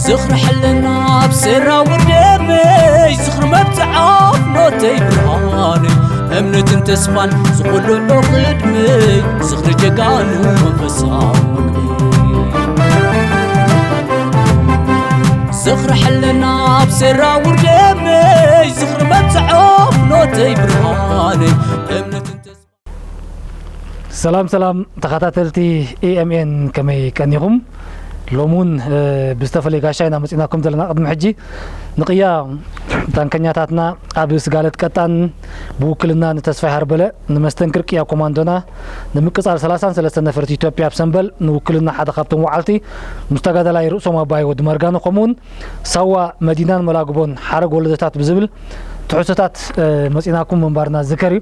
ዝኽሪ ሕልና ኣብ ሰራውር ደመይ፣ ዝኽሪ መብጽዓ ፍኖተይ ብርሃነይ፣ እምነትን ተስፋን ዝቕልዖ ቅድመይ፣ ዝኽሪ ጀጋኑ መንፈሳዊ መግቢ። ዝኽሪ ሕልና ኣብ ሰራውር ደመይ፣ ዝኽሪ መብጽዓ ፍኖተይ ብርሃነይ፣ እምነትን ተስፋን ሰላም ሰላም ተኸታተልቲ ኤ ኤም ኤን፣ ከመይ ቀኒኹም? ሎሚ እውን ብዝተፈለየ ጋሻ ኢና መፂናኩም ዘለና። ቅድሚ ሕጂ ንቅያ ታንከኛታትና ኣብ ስጋለት ቀጣን ብውክልና ንተስፋይ ሃርበለ፣ ንመስተንክር ቅያ ኮማንዶና ንምቅፃል ሰላሳን ሰለስተን ነፈርቲ ኢትዮጵያ ኣብ ሰንበል ንውክልና ሓደ ካብቶም ወዓልቲ ምስ ተጋዳላይ ርእሶም ኣባይ ወዲ መርጋኖ፣ ከምኡውን ሳዋ መዲናን መላግቦን ሓረግ ወለዶታት ብዝብል ትሕዝቶታት መፂናኩም ምንባርና ዝከር እዩ።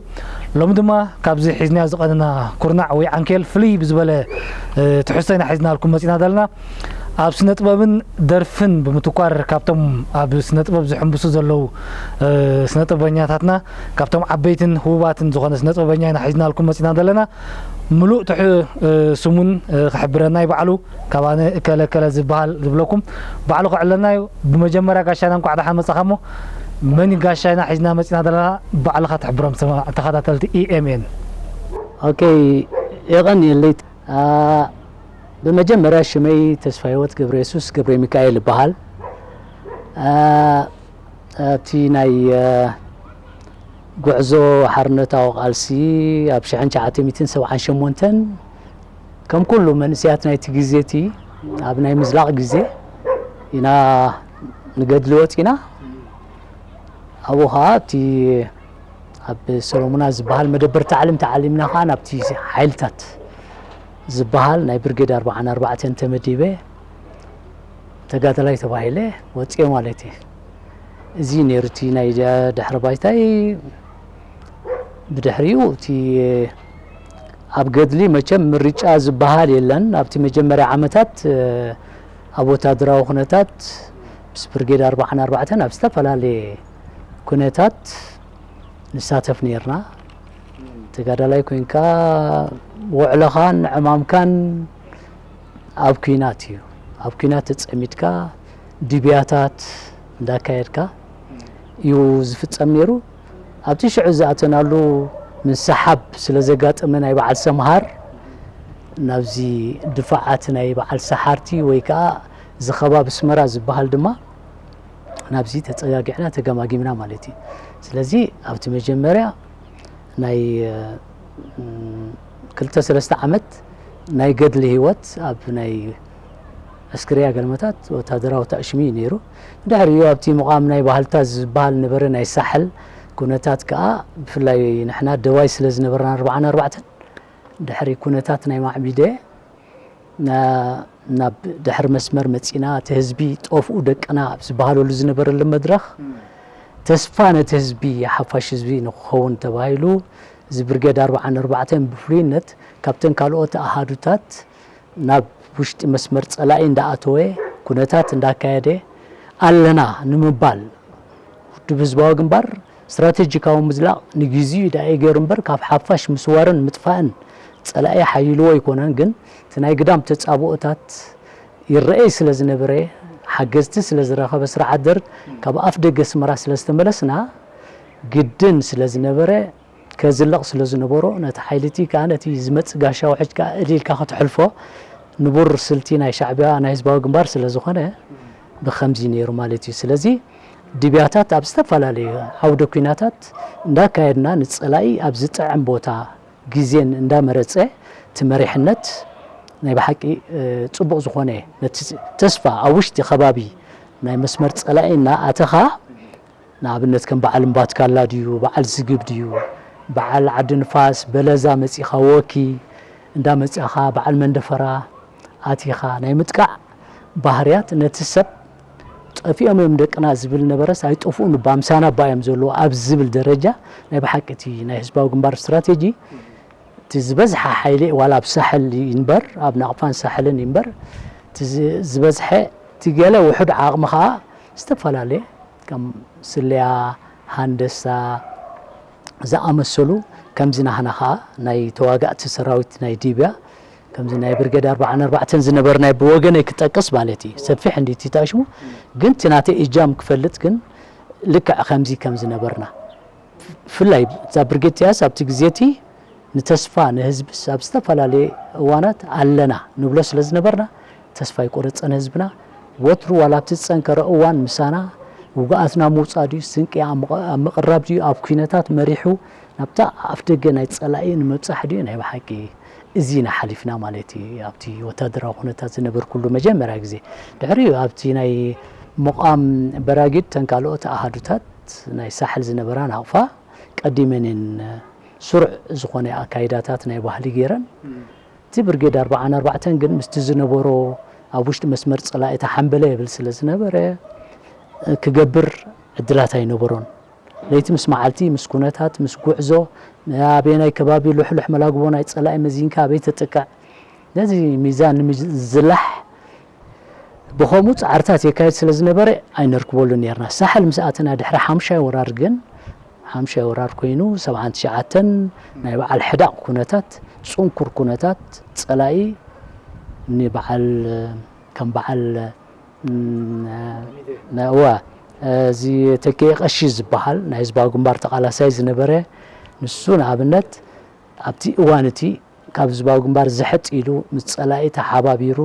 ሎሚ ድማ ካብዚ ሒዝናዮ ዝቐነና ኩርናዕ ወይ ዓንኬል ፍልይ ብዝበለ ትሕዝቶ ኢና ሒዝናልኩም መፂና ዘለና። ኣብ ስነ ጥበብን ደርፍን ብምትኳር ካብቶም ኣብ ስነ ጥበብ ዝሕምብሱ ዘለዉ ስነ ጥበበኛታትና፣ ካብቶም ዓበይትን ህቡባትን ዝኾነ ስነ ጥበበኛ ኢና ሒዝናልኩም መፂና ዘለና። ምሉእ ትሕ ስሙን ክሕብረና እዩ ባዕሉ። ካብ ኣነ እከለ እከለ ዝበሃል ዝብለኩም ባዕሉ ክዕለና እዩ። ብመጀመርያ ጋሻና እንኳዕ ደሓን መጻኻ። እሞ መን እዩ ጋሻና ሒዝና መጺና ዘለና? ባዕልኻ ትሕብሮም ተኸታተልቲ ኢኤምኤን። ኦኬ፣ የቐንየለይ። ብመጀመርያ ሽመይ ተስፋ ህይወት ገብረ የሱስ ገብረ ሚካኤል ይበሃል። እቲ ናይ ጉዕዞ ሓርነታዊ ቃልሲ ኣብ ሽሕን ትሽዓተ ሚእትን ሰብዓን ሸሞንተን ከም ኩሉ መንእሰያት ናይቲ ግዜ እቲ ኣብ ናይ ምዝላቕ ግዜ ኢና ንገድሊ ወጺና። ኣብኡ ኸኣ እቲ ኣብ ሰሎሙና ዝበሃል መደበር ታዕሊም ተዓሊምና ኸኣ ናብቲ ሓይልታት ዝበሃል ናይ ብርጌድ ኣርብዓን ኣርባዕተን ተመዲበ ተጋዳላይ ተባሂለ ወጺኤ ማለት እዩ። እዚ ነይሩ እቲ ናይ ድሕሪ ባይታይ። ብድሕሪኡ እቲ ኣብ ገድሊ መቸም ምርጫ ዝበሃል የለን። ኣብቲ መጀመርያ ዓመታት ኣብ ወታደራዊ ኩነታት ምስ ብርጌድ ኣርብዓን ኣርባዕተን ኣብ ዝተፈላለየ ኩነታት ንሳተፍ ነይርና። ተጋዳላይ ኮንካ ውዕለኻን ዕማምካን ኣብ ኲናት እዩ። ኣብ ኲናት ተጸሚድካ ድብያታት እንዳካየድካ እዩ ዝፍጸም ነይሩ። ኣብቲ ሽዑ ዝኣተናሉ ምንስሓብ ስለ ዘጋጠመ ናይ በዓል ሰምሃር ናብዚ ድፋዓት ናይ በዓል ሰሓርቲ ወይ ከኣ እዚ ከባቢ ኣስመራ ዝበሃል ድማ ናብዚ ተጸጋጊዕና ተገማጊምና ማለት እዩ። ስለዚ ኣብቲ መጀመርያ ናይ ክልተ ሰለስተ ዓመት ናይ ገድሊ ህይወት ኣብ ናይ ዕስክርያ ገልመታት ወታደራዊ ታእሽሚ እዩ ነይሩ። ድሕሪኡ ኣብቲ ምቓም ናይ ባህልታት ዝበሃል ነበረ ናይ ሳሕል ኩነታት ከኣ ብፍላይ ንሕና ደባይ ስለ ዝነበርና ኣርብዓን ኣርባዕተን ድሕሪ ኩነታት ናይ ማዕቢደ ናብ ድሕሪ መስመር መጺና እቲ ህዝቢ ጠፍኡ ደቅና ኣብ ዝበሃለሉ ዝነበረሉ መድረኽ ተስፋ ነቲ ህዝቢ ሓፋሽ ህዝቢ ንክኸውን ተባሂሉ እዚ ብርጌድ ኣርብዓን ኣርባዕተን ብፍሉይነት ካብተን ካልኦት ኣሃዱታት ናብ ውሽጢ መስመር ጸላኢ እንዳኣተወ ኩነታት እንዳካየደ ኣለና ንምባል ውድብ ህዝባዊ ግንባር ስትራቴጂካዊ ምዝላቕ ንግዚኡ ደኣ እዩ ገይሩ እምበር ካብ ሓፋሽ ምስዋርን ምጥፋእን ጸላኢ ሓይልዎ ኣይኮነን። ግን እቲ ናይ ግዳም ተጻብኦታት ይረኣይ ስለ ዝነበረ ሓገዝቲ ስለ ዝረኸበ ስርዓት ደርግ ካብ ኣፍ ደገ ኣስመራ ስለ ዝተመለስና ግድን ስለ ዝነበረ ከዝልቕ ስለ ዝነበሮ ነቲ ሓይሊ እቲ ከኣ ነቲ ዝመጽእ ጋሻ ውሕጅ ከኣ እልልካ ከተሕልፎ ንቡር ስልቲ ናይ ሻዕቢያ ናይ ህዝባዊ ግንባር ስለ ዝኾነ ብኸምዚ ነይሩ ማለት እዩ። ስለዚ ድብያታት ኣብ ዝተፈላለዩ ዓውደ ኲናታት እንዳካየድና ንጸላኢ ኣብ ዝጥዕም ቦታ ግዜን እንዳመረጸ እቲ መሪሕነት ናይ ብሓቂ ጽቡቕ ዝኾነ ነቲ ተስፋ ኣብ ውሽጢ ከባቢ ናይ መስመር ጸላኢ እናኣተኻ ንኣብነት ከም በዓል እምባትካላ ድዩ፣ በዓል ዝግብ ድዩ፣ በዓል ዓዲ ንፋስ፣ በለዛ መጺኻ ወኪ እንዳ መጺኻ በዓል መንደፈራ ኣቲኻ ናይ ምጥቃዕ ባህርያት ነቲ ሰብ ጠፊኦም እዮም ደቅና ዝብል ነበረስ ኣይጠፍኡን እባ ምሳና እባ እዮም ዘለዉ ኣብ ዝብል ደረጃ ናይ ብሓቂ እቲ ናይ ህዝባዊ ግንባር ስትራቴጂ እቲ ዝበዝሐ ሓይሊ ዋላ ኣብ ሳሕል ይንበር ኣብ ናቕፋን ሳሕልን ይንበር እቲ ዝ- ዝበዝሐ እቲ ገለ ውሑድ ዓቕሚ ኸዓ ዝተፈላለየ ከም ስለያ፣ ሃንደሳ ዝኣመሰሉ ከምዚ ናህና ኸዓ ናይ ተዋጋእቲ ሰራዊት ናይ ሊብያ ከምዚ ናይ ብርጌድ ኣርባዓን ኣርባዕተን ዝነበርና ብወገነይ ክጠቅስ ማለት እዩ። ሰፊሕ እንዲ እቲ ታሽሙ ግን እቲ ናተይ እጃም ክፈልጥ ግን ልክዕ ከምዚ ከም ዝነበርና ብፍላይ እዛ ብርጌድ ቲያስ ኣብቲ ግዜ እቲ ንተስፋ ንህዝብስ ኣብ ዝተፈላለየ እዋናት ኣለና ንብሎ ስለ ዝነበርና ተስፋ ኣይቆረፀን ህዝብና። ወትሩ ዋላ ኣብቲ ዝፀንከረ እዋን ምሳና ውግኣትና ምውፃእ ድዩ ስንቂ ኣብ ምቕ- ኣብ ምቕራብ ድዩ ኣብ ኩነታት መሪሑ ናብታ ኣፍ ደገ ናይ ፀላኢ ንምብፃሕ ድዩ ናይ ብሓቂ እዚና ሓሊፍና ማለት እዩ። ኣብቲ ወታደራዊ ኩነታት ዝነበርኩሉ መጀመርያ ግዜ ድሕሪኡ ኣብቲ ናይ ምቋም በራጊድ ተን ካልኦት ኣሃዱታት ናይ ሳሕል ዝነበራ ናቕፋ ቀዲመንን ስሩዕ ዝኾነ ኣካይዳታት ናይ ባህሊ ገይረን እቲ ብርጌድ ኣርባዓን ኣርባዕተን ግን ምስቲ ዝነበሮ ኣብ ውሽጢ መስመር ፀላኢ ተሓንበለ የብል ስለ ዝነበረ ክገብር ዕድላት ኣይነበሮን። ለይቲ ምስ መዓልቲ ምስ ኩነታት ምስ ጉዕዞ ኣበየናይ ከባቢ ልሕሉሕ መላግቦ ናይ ፀላኢ መዚንካ ኣበይ ተጥቅዕ ነዚ ሚዛን ንምዝላሕ ብኸምኡ ፃዕርታት የካየድ ስለ ዝነበረ ኣይነርክበሉ ነርና። ሳሕል ምስ ኣተና ድሕሪ ሓምሻይ ወራር ግን ሓምሻይ ወራር ኮይኑ ሰብዓን ትሽዓተን ናይ በዓል ሕዳቕ ኩነታት ፅንኩር ኩነታት ፀላኢ ንበዓል ከም በዓል እዋ እዚ ተኪኤ ቀሺ ዝበሃል ናይ ህዝባዊ ግንባር ተቓላሳይ ዝነበረ ንሱ ንኣብነት ኣብቲ እዋን እቲ ካብ ህዝባዊ ግንባር ዝሕጥ ኢሉ ምስ ጸላኢ ተሓባቢሩ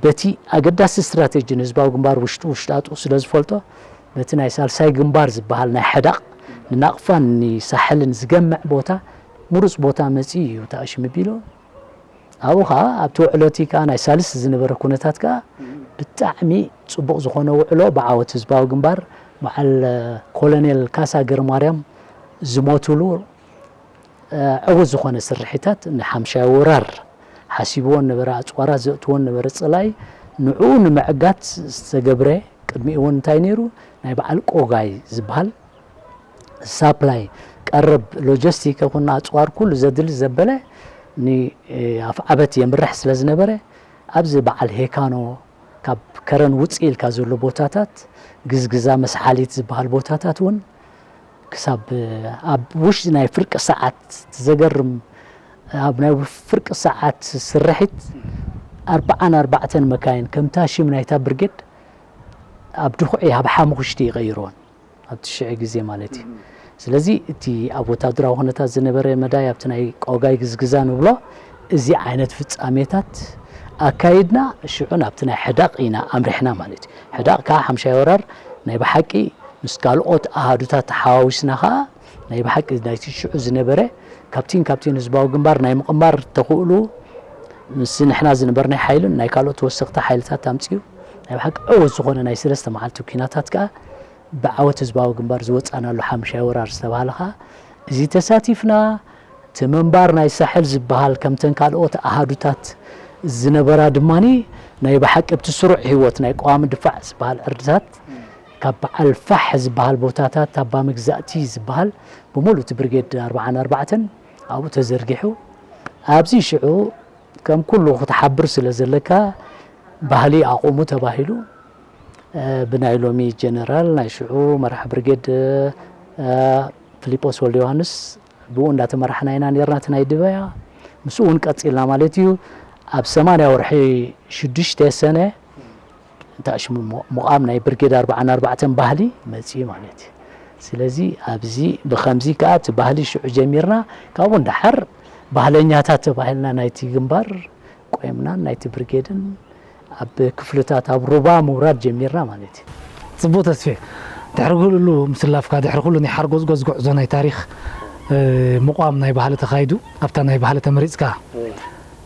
በቲ ኣገዳሲ ስትራቴጂ ንህዝባዊ ግንባር ውሽጡ ውሽጣጡ ስለ ዝፈልጦ ነቲ ናይ ሳልሳይ ግንባር ዝበሃል ናይ ሕዳቕ ንናቕፋን ንሳሕልን ዝገምዕ ቦታ ምሩፅ ቦታ መፂኡ እዩ ተኣሽም ቢሉ ኣብኡ ከዓ ኣብቲ ውዕሎ እቲ ከዓ ናይ ሳልስ ዝነበረ ኩነታት ከዓ ብጣዕሚ ፅቡቕ ዝኾነ ውዕሎ ብዓወት ህዝባዊ ግንባር በዓል ኮሎኔል ካሳ ገረማርያም ዝሞትሉ ዕዉት ዝኾነ ስርሒታት ንሓምሻይ ወራር ሓሲብዎ ነበረ ኣፅዋራት ዘእትዎ ነበረ ፀላኢ ንዕኡ ንምዕጋት ዝተገብረ ቅድሚኡ እውን እንታይ ነይሩ ናይ በዓል ቆጋይ ዝበሃል ሳፕላይ ቀረብ ሎጀስቲክ ይኹን ኣፅዋር ኩሉ ዘድሊ ዘበለ ንኣፍዓበት የምርሕ ስለ ዝነበረ ኣብዚ በዓል ሄካኖ ካብ ከረን ውፅእ ኢልካ ዘሎ ቦታታት ግዝግዛ መስሓሊት ዝበሃል ቦታታት እውን ክሳብ ኣብ ውሽጢ ናይ ፍርቂ ሰዓት ትዘገርም ኣብ ናይ ፍርቂ ሰዓት ስርሒት ኣርባዓን ኣርባዕተን መካይን ከምታ ሽም ናይታ ብርጌድ ኣብ ድኹዒ ኣብ ሓሙኽሽቲ ይቐይርዎን ኣብቲ ሽዒ ግዜ ማለት እዩ። ስለዚ እቲ ኣብ ወታደራዊ ኩነታት ዝነበረ መዳይ ኣብቲ ናይ ቆጋይ ግዝግዛ ንብሎ እዚ ዓይነት ፍጻሜታት ኣካይድና ሽዑ ናብቲ ናይ ሕዳቕ ኢና ኣምሪሕና ማለት እዩ። ሕዳቕ ከዓ ሓምሻይ ወራር ናይ ብሓቂ ምስ ካልኦት ኣሃዱታት ተሓዋዊስና ከዓ ናይ ብሓቂ ናይቲ ሽዑ ዝነበረ ካብቲን ካብቲን ህዝባዊ ግንባር ናይ ምቕማር ተኽእሉ ምስ ንሕና ዝነበርናይ ሓይልን ናይ ካልኦት ተወሰኽቲ ሓይልታት ኣምፅኡ ናይ ብሓቂ ዕወት ዝኾነ ናይ ሰለስተ መዓልቲ ኲናታት ከዓ ብዓወት ህዝባዊ ግንባር ዝወፃናሉ ሓምሻይ ወራር ዝተባሃለ ከዓ እዚ ተሳቲፍና እቲ ምንባር ናይ ሳሕል ዝበሃል ከምተን ካልኦት ኣሃዱታት ዝነበራ ድማ ናይ ብሓቂ ኣብቲ ስሩዕ ህይወት ናይ ቀዋሚ ድፋዕ ዝበሃል ዕርድታት ካብ በዓል ፋሕ ዝበሃል ቦታታት ኣባ መግዛእቲ ዝበሃል ብምሉእ እቲ ብርጌድ ኣርባዓን ኣርባዕተን ኣብኡ ተዘርጊሑ ኣብዚ ሽዑ ከም ኩሉ ክትሓብር ስለ ዘለካ ባህሊ ኣቑሙ ተባሂሉ ብናይ ሎሚ ጀነራል ናይ ሽዑ መራሕ ብርጌድ ፊሊጶስ ወልደ ዮሃንስ ብኡ እንዳተመራሕና ኢና ነርና እቲ ናይ ድበያ ምስኡ እውን ቀፂልና ማለት እዩ ኣብ ሰማንያ ወርሒ ሽዱሽተ ሰነ ታሽሙ ምቓም ናይ ብርጌድ ኣርባዓን ኣርባዕተን ባህሊ መፅኡ ማለት እዩ ስለዚ ኣብዚ ብከምዚ ከዓ እቲ ባህሊ ሽዑ ጀሚርና ካብኡ እንዳሓር ባህለኛታት ተባሂልና ናይቲ ግንባር ቆይምናን ናይቲ ብርጌድን ኣብ ክፍልታት ኣብ ሩባ ምውራድ ጀሚርና ማለት እዩ። ፅቡቅ ተስፌ፣ ድሕሪ ኩሉ ምስላፍካ ድሕሪ ኩሉ ናይ ሓርጎዝጎዝ ጉዕዞ ናይ ታሪክ ምቋም ናይ ባህሊ ተካይዱ ኣብታ ናይ ባህሊ ተመሪፅካ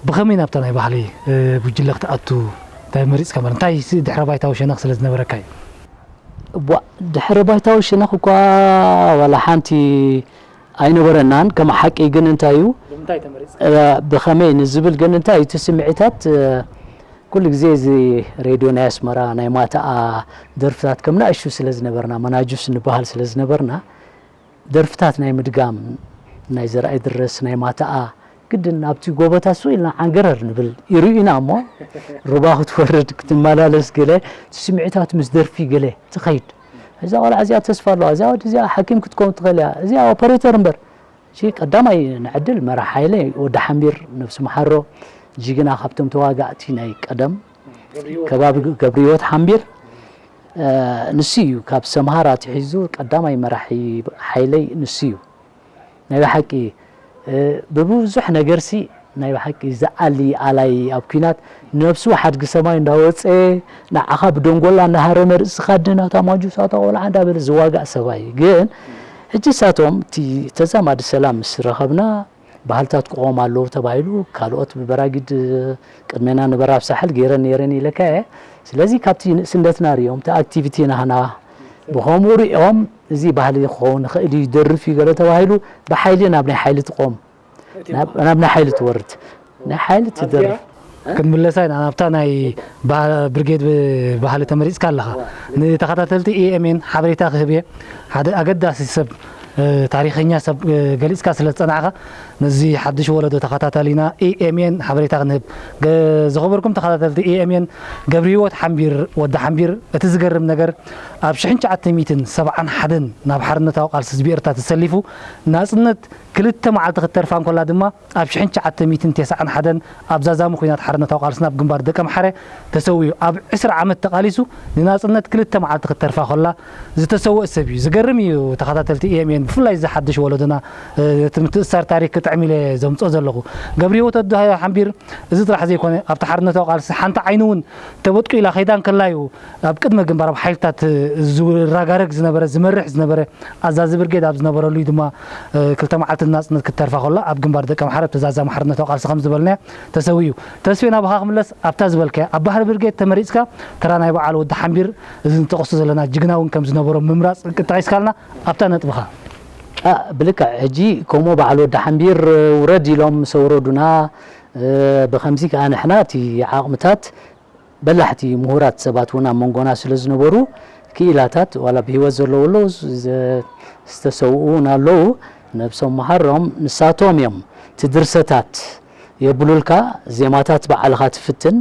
ብከመይ ናብታ ናይ ባህሊ ጉጅለ ክትኣቱ ተመሪፅካ ማለት እንታይ ድሕረ ባይታዊ ሸነክ ስለ ዝነበረካ እዩ? ድሕረ ባይታዊ ሸነክ እኳ ዋላ ሓንቲ ኣይነበረናን ከም ሓቂ ግን እንታይ እዩ ብኸመይ ንዝብል ግን እንታይ እቲ ስምዒታት ኩሉ ግዜ እዚ ሬድዮ ናይ ኣስመራ ናይ ማታኣ ደርፍታት ከም ናእሹ ስለ ዝነበርና መናጁስ ንበሃል ስለ ዝነበርና ደርፍታት ናይ ምድጋም ናይ ዘርኣይ ድረስ ናይ ማታኣ ግድን ኣብቲ ጎቦታት ስቕ ኢልና ዓንገረር ንብል ይርእዩና እሞ ሩባ ክትወርድ ክትመላለስ ገለ ስምዒታት ምስ ደርፊ ገለ ትኸይድ እዛ ቆልዓ እዚኣ ተስፋ ኣለዋ እዚኣ ወዲ እዚኣ ሓኪም ክትከውን ትኽእል እያ እዚኣ ኦፐሬተር እምበር እሺ ቀዳማይ ንዕድል መራሕ ሓይለ ወዲ ሓምቢር ነብሱ መሓሮ ጅግና ካብቶም ተዋጋእቲ ናይ ቀደም ከባቢ ገብረ ህይወት ሓምቢር፣ እ፣ ንሱ እዩ። ካብ ሰምሃር ኣትሒዙ ቀዳማይ መራሒ ሓይለይ ንሱ እዩ። ናይ ብሓቂ፣ እ፣ ብብዙሕ ነገርሲ ናይ ብሓቂ ዝኣሊ ኣላይ ኣብ ኲናት ነብሱ ሓድጊ ሰማይ እንዳወፀ ንዓኻ ብደንጎላ እናሃረመ ርእስኻ ድናታ ማንጁሳታ ቆልዓ እንዳበለ ዝዋጋእ ሰብኣይ እዩ። ግን ሕጂ እሳቶም እቲ ተዛማዲ ሰላም ምስ ረኸብና ባህልታት ክቖም ኣለዉ ተባሂሉ፣ ካልኦት ብበራጊድ ቅድሜና ነበራ ኣብ ሳሕል ገይረን ነይረን ኢለካ እየ። ስለዚ ካብቲ ንእስነትና ሪኦም፣ እቲ ኣክቲቪቲ ናህና ብኸምኡ ሪኦም፣ እዚ ባህሊ ክኸውን ይኽእል እዩ፣ ይደርፍ እዩ ገለ ተባሂሉ፣ ብሓይሊ ናብ ናይ ሓይሊ ትቖም፣ ናብ፣ ናብ ናይ ሓይሊ ትወርድ፣ ናይ ሓይሊ ትደርፍ። ክንምለሳ ኢና ናብታ ናይ ብሃ-፣ ብርጌድ ብ-፣ ባህሊ ተመሪጽካ ኣለኻ። ንተኸታተልቲ ኢኤምኤን ሓበሬታ ክህብ እየ። ሓደ ኣገዳሲ ሰብ፣ እ፣ ታሪኸኛ ሰብ፣ እ፣ ገሊጽካ ስለ ዝጸናዕካ፣ ነዚ ሓድሽ ወለዶ ተኸታታሊና ኢኤምኤን ሓበሬታ ክንህብ። ገ-፣ ዝኸበርኩም ተኸታተልቲ ኢኤምኤን፣ ገብረ ህይወት ሓምቢር፣ ወዲ ሓምቢር፣ እቲ ዝገርም ነገር፣ ኣብ ሽሕን ትሽዓተ ሚእትን ሰብዓን ሓደን ናብ ሓርነታዊ ቃልሲ ህዝቢ ኤርትራ ተሰሊፉ፣ ናጽነት ክልተ መዓልቲ ክትተርፋ እንከላ ድማ፣ ኣብ ሽሕን ትሽዓተ ሚእትን ተስዓን ሓደን ኣብ ዛዛሚ ኲናት ሓርነታዊ ቃልስና ኣብ ግንባር ደቀምሓረ ተሰዊኡ። ኣብ ዕስራ ዓመት ተቓሊሱ ንናጽነት ክልተ መዓልቲ ክትተርፋ ከላ ዝተሰወእ ሰብ እዩ። ዝገርም እዩ ተኸታተልቲ ኢኤምኤን፣ ብፍላይ እዚ ሓድሽ ወለዶና፣ እ፣ እቲ ምትእስሳር ታሪኽ ክጥዕም ኢለ ዘምጽኦ ዘለኹ። ገብረ ህይወት ወዲ ሓምቢር እዚ ጥራሕ ዘይኮነ፣ ኣብቲ ሓርነታዊ ቃልሲ ሓንቲ ዓይኑ እውን ተበጥቁ ኢላ ከይዳ እንከላ እዩ ኣብ ቅድመ ግንባር ኣብ ሓይልታት ዝራጋረግ ዝነበረ፣ ዝመርሕ ዝነበረ ኣዛዚ ብርጌድ ኣብ ዝነበረሉ እዩ ድማ፣ እ፣ ክልተ መዓልቲ ንናጽነት ክትተርፋ ከላ ኣብ ግንባር ደቀምሓረ ኣብቲ ዛዛሚ ሓርነታዊ ቃልሲ ከም ዝበልናዮ ተሰዊኡ። ተስፌ፣ ናባኻ ክምለስ፣ ኣብታ ዝበልካያ ኣብ ባህሊ ብርጌድ ተመሪጽካ ተራ ናይ በዓል ወዲ ሓምቢር፣ እዚ ንጠቕሶ ዘለና ጅግና እውን ከም ዝነበሮ ምምራጽ ጠቒስካልና፣ ኣብታ ነጥብኻ። አ፣ ብልክዕ ሕጂ ከምኡ በዓል ወዲ ሓምቢር ውረድ ኢሎም ምስ ኣውረዱና፣ እ፣ ብኸምዚ ከኣ ንሕና እቲ ዓቕምታት በላሕቲ ምሁራት ሰባት እውን ኣብ መንጎና ስለ ዝነበሩ፣ ክኢላታት ዋላ ብህይወት ዘለዉ ኣለዉ፣ ዝ-፣ ዝተሰውኡ እውን ኣለዉ፣ ነብሶም መሃሮም። ንሳቶም እዮም እቲ ድርሰታት የብሉልካ፣ ዜማታት ባዕልኻ ትፍትን፣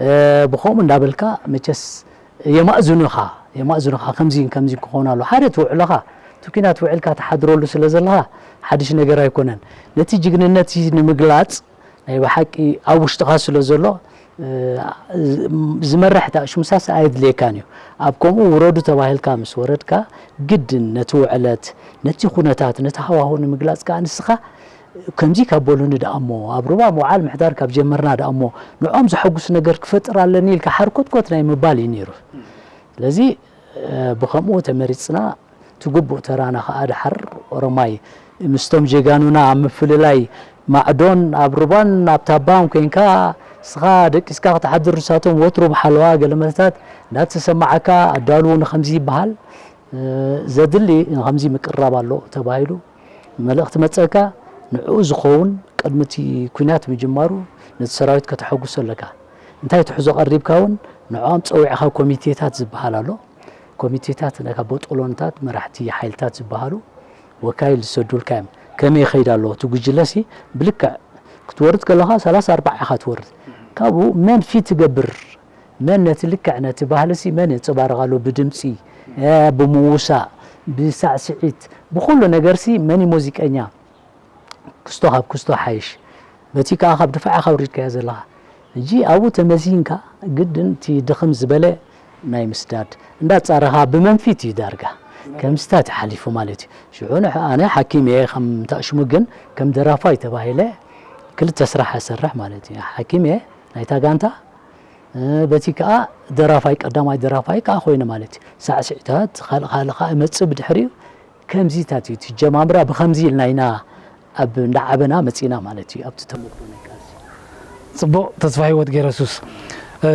እ፣ ብኸምኡ እንዳበልካ መቸስ የማእዝኑኻ፣ የማእዝኑኻ፣ ከምዚ ከምዚ ክኸውን ኣሎ። ሓደ ትውዕለኻ፣ እቲ ኲናት ውዒልካ ትሓድረሉ ስለ ዘለኻ ሓድሽ ነገር ኣይኮነን። ነቲ ጅግንነት ንምግላጽ ናይ ብሓቂ ኣብ ውሽጥኻ ስለ ዘሎ፣ እ፣ ዝመርሕ እቲ ኣሽሙሳስ ኣየድልየካን እዩ። ኣብ ከምኡ ውረዱ ተባሂልካ ምስ ወረድካ፣ ግድን ነቲ ውዕለት፣ ነቲ ኩነታት፣ ነቲ ሃዋሁ ንምግላጽ ከኣ ንስኻ ከምዚ ካብ በሉኒ ደኣ እሞ፣ ኣብ ሩባ ምውዓል ምሕዳር ካብ ጀመርና ደኣ እሞ፣ ንዕኦም ዘሐጉስ ነገር ክፈጥር ኣለኒ ኢልካ ሓርኮትኮት ናይ ምባል እዩ ነይሩ። ስለዚ፣ እ፣ ብኸምኡ ተመሪጽና፣ እቲ ግቡእ ተራና ከኣ ደሓር ኦሮማይ ምስቶም ጀጋኑና ኣብ ምፍልላይ ማዕዶን ኣብ ሩባን ኣብ ታባን ኮንካ፣ ንስኻ ደቂስካ ክትሓድር፣ ንሳቶም ወትሩ ብሓለዋ ገለ መለታት እንዳተሰማዓካ ኣዳልዉ ንኸምዚ ይበሃል፣ እ፣ ዘድሊ ንኸምዚ ምቅርራብ ኣሎ ተባሂሉ መልእኽቲ መጸካ፣ ንዕኡ ዝኸውን ቅድሚ እቲ ኲናት ምጅማሩ ነቲ ሰራዊት ከተሐጉሶ ኣለካ። እንታይ ትሕዞ ቀሪብካ እውን ንዕኦም ጸዊዕኻ ኮሚቴታት ዝበሃል ኣሎ። ኮሚቴታት ናይ ካብ ቦጦሎንታት መራሕቲ ሓይልታት ዝበሃሉ ወካይል ዝሰዱልካ እዮም። ከመይ ይኸይድ ኣሎ እቲ ጉጅለሲ ብልክዕ ክትወርድ ከለኻ ሰላሳ ኣርባዓ ኢኻ ትወርድ። ካብኡ መን ፊት ትገብር፣ መን ነቲ ልክዕ ነቲ ባህልሲ መን የንጸባርቕ ኣሎ ብድምጺ፣ እ፣ ብምውሳእ፣ ብሳዕስዒት፣ ብኹሉ ነገርሲ መን እዩ ሙዚቀኛ፣ ክስቶ ካብ ክስቶ ሓይሽ። በቲ ከኣ ካብ ድፋዕ ኢኻ ኣውሪድካዮ ዘለኻ። ሕጂ ኣብኡ ተመዚንካ ግድን እቲ ድኽም ዝበለ ናይ ምስዳድ እንዳጻረኻ ብመንፊት እዩ ዳርጋ። ከምስታት እዩ ሓሊፉ ማለት እዩ። ሽዑ ንሕ-፣ ኣነ ሓኪም እየ፣ ከም ታሽሙ ግን ከም ደራፋይ ተባሂለ ክልተ ስራሕ እሰርሕ ማለት እዩ። ሓኪም እየ ናይታ ጋንታ፣ እ፣ በቲ ከኣ ደራፋይ፣ ቀዳማይ ደራፋይ ከኣ ኮይነ ማለት እዩ። ሳዕስዒታት፣ ካልእ ካልእ ከኣ እመጽእ ብድሕሪኡ። ከምዚታት እዩ እቲ ጀማምራ፣ ብኸምዚ ኢልና ኢና ኣብ እንዳዓበና መጺና ማለት እዩ፣ ኣብቲ ተመክሮ ናይ ቃልሲ። ጽቡቕ፣ ተስፋ ህይወት ገረሱስ፣ እ፣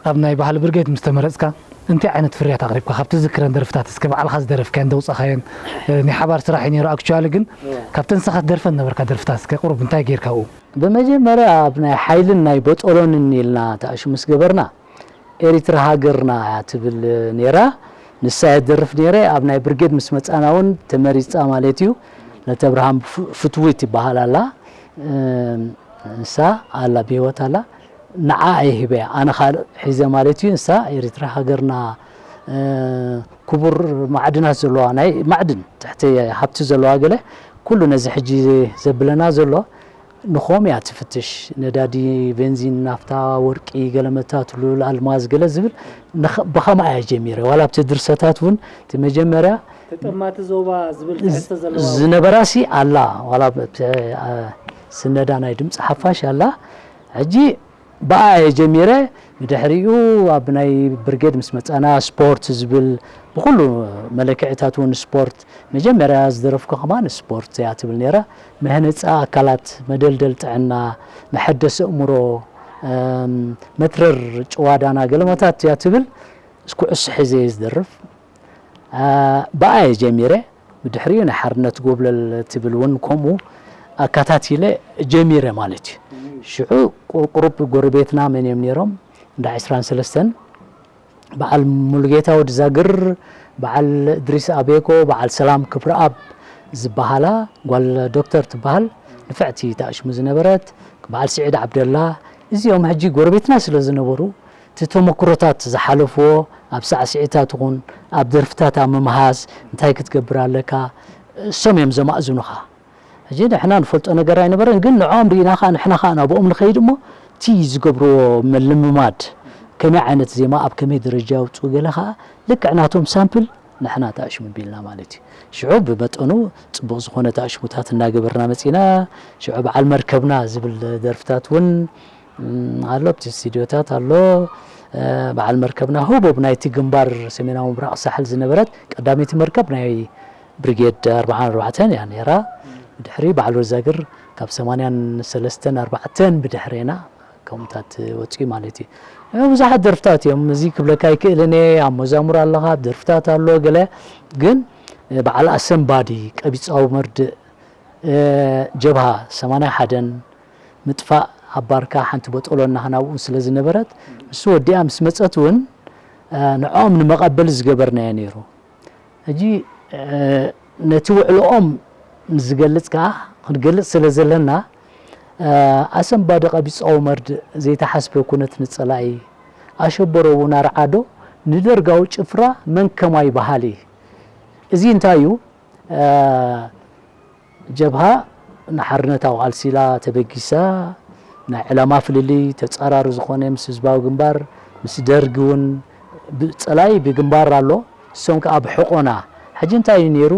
ኣብ ናይ ባህሊ ብርጌድ ምስ ተመረጽካ እንታይ ዓይነት ፍርያት ኣቕሪብካ? ካብ ትዝክረን ደርፍታት እስከ ባዕልኻ ዝደረፍካየን ደውጻኻየን፣ እ፣ ናይ ሓባር ስራሕ እዩ ነይሩ። ኣክቹዋሊ ግን እወ። ካብተን ንስኻ ትደርፈን ነበርካ ደርፍታት እስከ ቁሩብ እንታይ ጌርካ ኣብኡ? ብመጀመርያ ኣብ ናይ ሓይልን ናይ ቦጦሎንን ኢልና ተኣሽሙ ምስ ገበርና፣ ኤሪትራ ሃገርና እያ ትብል ነይራ። ንሳ እያ ትደርፍ ነይረ። ኣብ ናይ ብርጌድ ምስ መጻና እውን ተመሪጻ ማለት እዩ። ነተብርሃም ፍ-፣ ፍትዊት ይበሃል ኣላ። እም፣ ንሳ ኣላ፣ ብህይወት ኣላ። ንዓ እየ ሂበያ። ኣነ ካልእ ሒዘ ማለት እዩ። ንሳ ኤሪትራ ሃገርና፣ እ፣ ክቡር ማዕድናት ዘለዋ፣ ናይ ማዕድን ትሕቲ ሃብቲ ዘለዋ ገለ፣ ኩሉ ነዚ ሕጂ ዘብለና ዘሎ ንኸም እያ ትፍትሽ። ነዳዲ፣ ቤንዚን፣ ናፍታ፣ ወርቂ፣ ገለመታት፣ ሉል፣ ኣልማዝ፣ ገለ ዝብል ንኸ-፣ ብኸምኣ እያ ጀሚረ። ዋላ ኣብቲ ድርሰታት እውን እቲ መጀመርያ ተጠማቲ ዞባ ዝብል ትሕዝቶ ዘለዋ ዝነበራሲ ኣላ። ዋላ ኣብቲ፣ አ፣ ስነዳ ናይ ድምፂ ሓፋሽ ኣላ። ሕጂ ብኣ እየ ጀሚረ። ብድሕሪኡ ኣብ ናይ ብርጌድ ምስ መጻና ስፖርት ዝብል ብኹሉ መለክዕታት እውን ስፖርት፣ መጀመርያ ዝደረፍኩ ከማን ስፖርት እያ ትብል ነይራ። መህነፃ ኣካላት፣ መደልደል ጥዕና፣ መሐደሲ ኣእምሮ፣ እም፣ መትረር ጭዋዳና ገለመታት እያ ትብል። እስኩ ዕሱ ሒዘ እየ ዝደርፍ። አ፣ ብኣ እየ ጀሚረ። ብድሕሪኡ ናይ ሓርነት ጎብለል ትብል እውን ከምኡ ኣካታቲለ ጀሚረ ማለት እዩ። ሽዑ ቁ-፣ ቁሩብ ጎረቤትና መን እዮም ነይሮም? እንዳ ዕስራን ሰለስተን በዓል ሙሉጌታ ወዲ ዛግር፣ በዓል እድሪስ ኣቤኮ፣ በዓል ሰላም ክብረኣብ ዝበሃላ ጓል ዶክተር ትበሃል ንፍዕቲ ተኣሽሙ ዝነበረት፣ በዓል ስዒድ ዓብደላ፣ እዚኦም ሕጂ ጎረቤትና ስለ ዝነበሩ፣ እቲ ተመክሮታት ዝሓለፍዎ ኣብ ሳዕስዒታት ይኹን ኣብ ደርፍታት ኣብ ምምሃዝ እንታይ ክትገብር ኣለካ፣ እሶም እዮም ዘማእዝኑኻ። ሕጂ ንሕና ንፈልጦ ነገር ኣይነበረን፣ ግን ንዕኦም ርኢና ኸዓ ንሕና ኸዓ ናብኦም ንኸይድ እሞ እቲ ዝገብርዎ ምልምማድ ከመይ ዓይነት ዜማ ኣብ ከመይ ደረጃ የውፅኡ ገለ ኸዓ ልክዕ ናቶም ሳምፕል ንሕና ተኣሽሙ ቢልና ማለት እዩ። ሽዑ ብመጠኑ ፅቡቕ ዝኾነ ተኣሽሙታት እናገበርና መፂና። ሽዑ በዓል መርከብና ዝብል ደርፍታት እውን፣ እም፣ ኣሎ፣ ኣብቲ ስቱዲዮታት ኣሎ። እ፣ በዓል መርከብና ህቡብ ናይቲ ግንባር ሰሜናዊ ምብራቕ ሳሕል ዝነበረት ቀዳመይቲ መርከብ ናይ ብሪጌድ ኣርብዓን ኣርባዕተን እያ ነይራ። ብድሕሪ በዓል ወዛግር ካብ ሰማንያን ሰለስተን ኣርባዕተን ብድሕሬና ከምኡታት ወፂኡ ማለት እዩ። እ፣ ብዙሓት ደርፍታት እዮም። እዚ ክብለካ ይክእልን እየ። ኣብ መዛሙር ኣለኻ፣ ኣብ ደርፍታት ኣሎ ገለ። ግን፣ እ፣ በዓል ኣሰንባዲ፣ ቀቢፃዊ መርድእ፣ እ፣ ጀብሃ ሰማንያ ሓደን ምጥፋእ ኣብ ባርካ ሓንቲ ቦጦሎ እናኻ ናብኡ ስለ ዝነበረት፣ ንሱ ወዲኣ ምስ መፀት እውን፣ እ፣ ንዕኦም ንመቐበሊ ዝገበርናዮ ነይሩ። ሕጂ፣ እ፣ ነቲ ውዕልኦም ምስ ዝገልጽ ከኣ ክንገልጽ ስለ ዘለና፣ እ፣ ኣሰንባዲ ቀቢጻዊ መርድእ ዘይተሓስበ ኩነት ንጸላኢ፣ ኣሸበሮ እውን ኣርዓዶ ንደርጋዊ ጭፍራ መን ከማይ በሃሊ። እዚ እንታይ እዩ? እ፣ ጀብሃ ንሓርነታዊ ቃልሲ ኢላ ተበጊሳ፣ ናይ ዕላማ ፍልልይ ተጻራሪ ዝኾነ ምስ ህዝባዊ ግንባር፣ ምስ ደርጊ እውን ብ-፣ ጸላኢ ብግንባር ኣሎ፣ እሶም ከኣ ብሕቖና። ሕጂ እንታይ እዩ ነይሩ?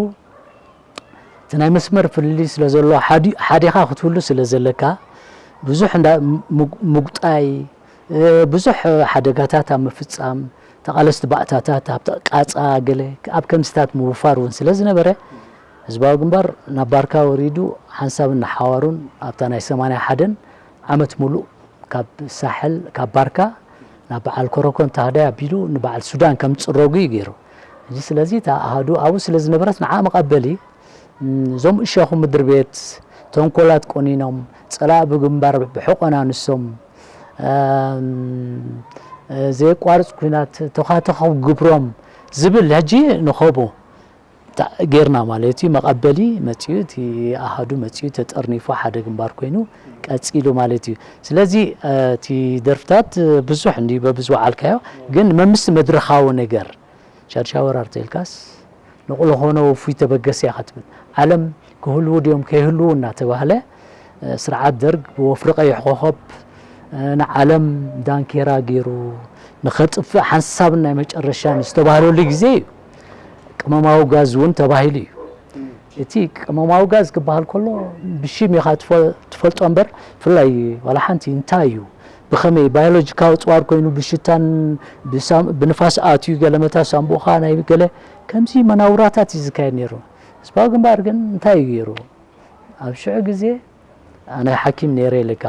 እቲ ናይ መስመር ፍልልይ ስለ ዘሎ፣ ሓዲ-፣ ሓዲኻ ክትህሉ ስለ ዘለካ፣ ብዙሕ እንዳ-፣ ምጉ-፣ ምጉጣይ፣ እ፣ ብዙሕ ሓደጋታት ኣብ ምፍጻም፣ ተቓለስቲ ባእታታት ኣብ ቃጻ ገለ ኣብ ከምስታት ምውፋር እውን ስለ ዝነበረ፣ ህዝባዊ ግንባር ናብ ባርካ ወሪዱ ሓንሳብን ንሓዋሩን ኣብታ ናይ ሰማንያ ሓደን ዓመት ሙሉእ ካብ ሳሕል፣ ካብ ባርካ ናብ በዓል ኮረኮን ታህዳይ ኣቢሉ ንበዓል ሱዳን ከም ዝጽረጉ እዩ ገይሩ። እዚ ስለዚ እታ ኣሃዱ ኣብኡ ስለ ዝነበረት ንዓ መቐበሊ፣ እም፣ እዞም እሻኹ ምድሪ ቤት ተንኮላት ቆኒኖም፣ ጸላእ ብግንባር ብሕቆና ንሶም፣ እም፣ ዘየቋርጽ ኲናት ተዃተኹ ግብሮም ዝብል ሕጂ ንኸቡ ታ-፣ ጌርና ማለት እዩ። መቐበሊ መጺኡ፣ እቲ ኣሃዱ መጺኡ ተጠርኒፉ ሓደ ግንባር ኮይኑ ቀጺሉ ማለት እዩ። ስለዚ፣ እ፣ እቲ ደርፍታት ብዙሕ እንዲ በብዝወዓልካዮ፣ ግን መምስ መድረኻዊ ነገር ሻድሻ ወራር ተልካስ ንቑሎ ኾኖ ውፉይ ተበገስ እያ ክትብል። ዓለም ክህልዉ ድዮም ከይህልዉ እናተባህለ፣ እ፣ ስርዓት ደርግ ብወፍሪ ቀይሕ ኮኸብ፣ እ፣ ንዓለም ዳንኬራ ገይሩ ንኸጥፍእ ሓንሳብን ናይ መጨረሻን ዝተባህለሉ ግዜ እዩ። ቅመማዊ ጋዝ እውን ተባሂሉ እዩ። እቲ ቅመማዊ ጋዝ ክበሃል ከሎ ብሽም ኢኻ ትፈ-፣ ትፈልጦ እምበር፣ ብፍላይ ዋላ ሓንቲ እንታይ እዩ፣ ብኸመይ ባዮሎጂካዊ ኣጽዋር ኮይኑ ብሽታን ብሳም-፣ ብንፋስ ኣትዩ ገለ መታ ሳምቡእኻ ናይ ገለ ከምዚ መናውራታት እዩ ዝካየድ ነይሩ። ህዝባዊ ግንባር ግን እንታይ እዩ ገይሩ? ኣብ ሽዑ ግዜ ኣነ ሓኪም ነይረ ኢልካ፣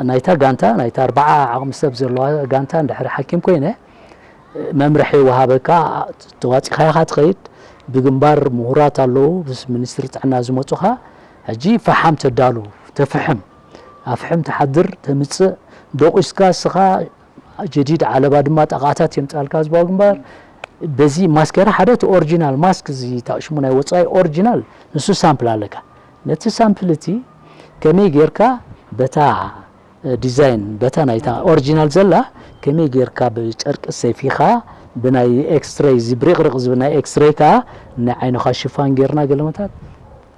ናይታ ጋንታ፣ ናይታ ኣርባዓ ዓቕሚ ሰብ ዘለዋ ጋንታ እንድሕሪ ሓኪም ኮይነ፣ መምርሒ ይወሃበካ፣ ተዋፂኻ ኢኻ ትኸይድ። ብግንባር ምሁራት ኣለዉ፣ ምስ ሚኒስትሪ ጥዕና ዝመፁኻ። ሕጂ ፈሓም ተዳሉ፣ ተፍሕም፣ ኣፍሕም ትሓድር፣ ተምፅእ፣ ደቂስካ እስኻ ጀዲድ፣ ዓለባ ድማ ጣቓታት የምፃልካ ህዝባዊ ግንባር። በዚ ማስክ ገይረ፣ ሓደ እቲ ኦሪጂናል ማስክ፣ እዚ ታሽሙ ናይ ወፃኢ ኦሪጂናል፣ ንሱ ሳምፕል ኣለካ። ነቲ ሳምፕል እቲ ከመይ ጌርካ በታ፣ እ፣ ዲዛይን፣ በታ ናይታ ኦሪጂናል ዘላ ከመይ ጌርካ ብጨርቂ ሰፊኻ፣ ብናይ ኤክስሬይ፣ እዚ ብሪቕሪቕ ዝብል ናይ ኤክስሬይ ከኣ ናይ ዓይንኻ ሽፋን ጌርና፣ ገለመታት